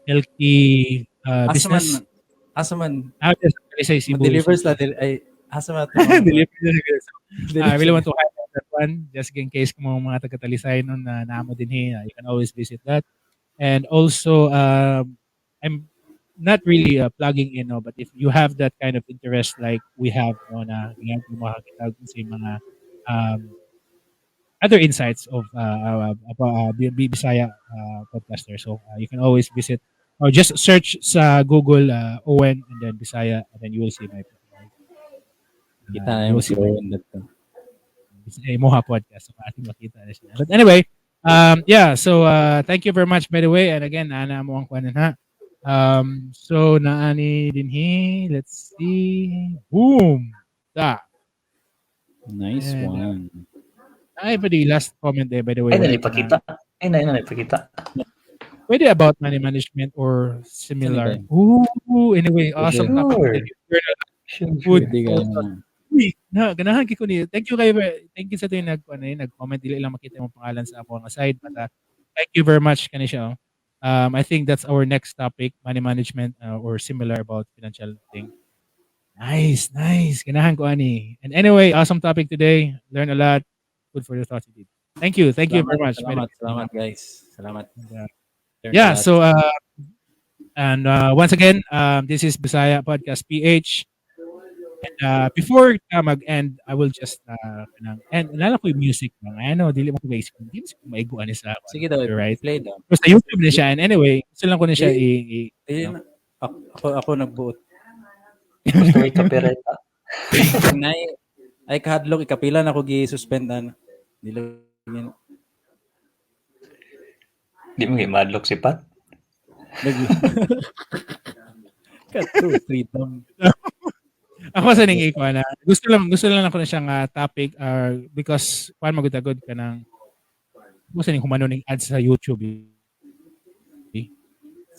milk tea Asa man, business. Asa man, Ah, yes, Talisay, Cebu. deliver sila, ay, asa man ito? Deliver sila. I really want to highlight that one just in case kung mga taga-Talisay nun na naamo din here, you can always visit that. And also, I'm not really plugging in, no, but if you have that kind of interest like we have, no, na ganyan yung makakita sa mga other insights of Bisaya podcaster. So you can always visit or just search sa Google Owen and then Bisaya, and then you will see my Kita na you yung will see si Owen dito. Moha Podcast. So ating makita na siya. But anyway, yeah, so thank you very much, by the way. And again, ana mo ang kuanan ha. So naani dinhi, let's see. Boom. Da. Nice And, one. Ay, pa di last comment eh, by the way. Ay, Wala nalipakita. Ay, na, nalipakita. Pwede about money management or similar. Anyway. Ooh, anyway, awesome topic. Sure. Food. Pwede ka na. Uy, na ganahan kay ko ni. Thank you kayo. Thank you sa tuwing nag ano, yun, nag-comment, dili lang makita yung pangalan sa ako nga side, but thank you very much kani siya. Oh. I think that's our next topic, money management or similar about financial thing. Nice, nice. Ganahan ko ani. And anyway, awesome topic today. Learn a lot. Good for your thoughts indeed. Thank you. Thank you very much. Salamat, salamat guys. Salamat. Learned a Yeah, lot. so and once again, this is Bisaya Podcast PH. And before ka mag-end, I will just kanang and nalala ko yung music lang. Ano, dili mo ko guys, hindi mo ko maigo ani sa Sige daw, right? play daw. Basta YouTube na siya. And anyway, gusto lang ko na siya Eh, ako nagbuot. Gusto may copyright. Nay, ay kahadlok ikapila na ko gi-suspend ana. Dili yun. Di mo madlock si Pat. Lagi. Kato, freedom. Ako sa ning iko na gusto lang ako na siyang topic because kuan magud ka ng gusto ning humano ning ads sa YouTube eh. Sige,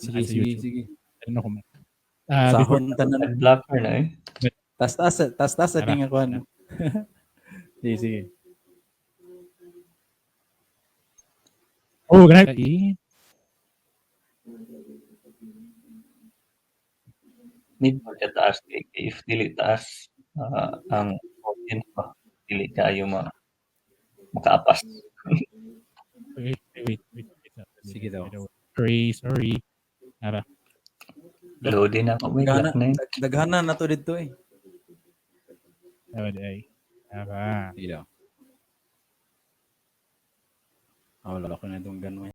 Ads sa sige, YouTube. sige. Ano ko before, Sahon tanan. Ad blocker na eh. Tas tas tas tas Tara. ning ako ano. Sige, sige. Oh, ganun. Eh, Need mo siya taas. Kay if dili taas ang audience ba, dili kaayo ma makaapas. Wait, wait, wait, wait, wait. Sige daw. Sorry, sorry. Tara. Loading na ako. Wait, Daghan na na, daghan na nato dito eh. Dapat ay. Tama. Sige daw. Ah, wala ko na itong ganun.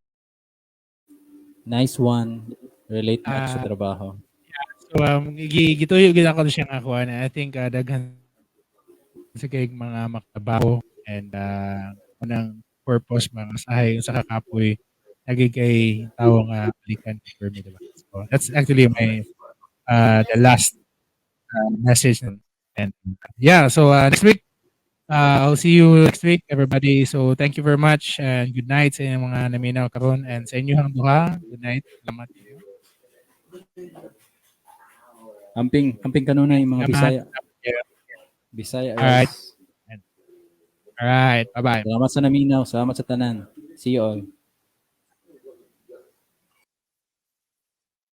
Nice one. Relate na sa trabaho. So gituyo gid ako siya nga kuan. I think daghan sa kay mga makatrabaho and unang purpose mga sahay sa kakapoy lagi kay tawo nga balikan for me, diba? So that's actually my the last message and yeah, so next week, I'll see you next week, everybody. So thank you very much and good night sa inyong mga naminaw karon and sa inyong duha. Good night. Salamat. Amping, amping kanunay mga Salamat. Bisaya. Yeah. Bisaya. Alright. Guys. All right. Bye-bye. Salamat sa naminaw. Salamat sa tanan. See you all.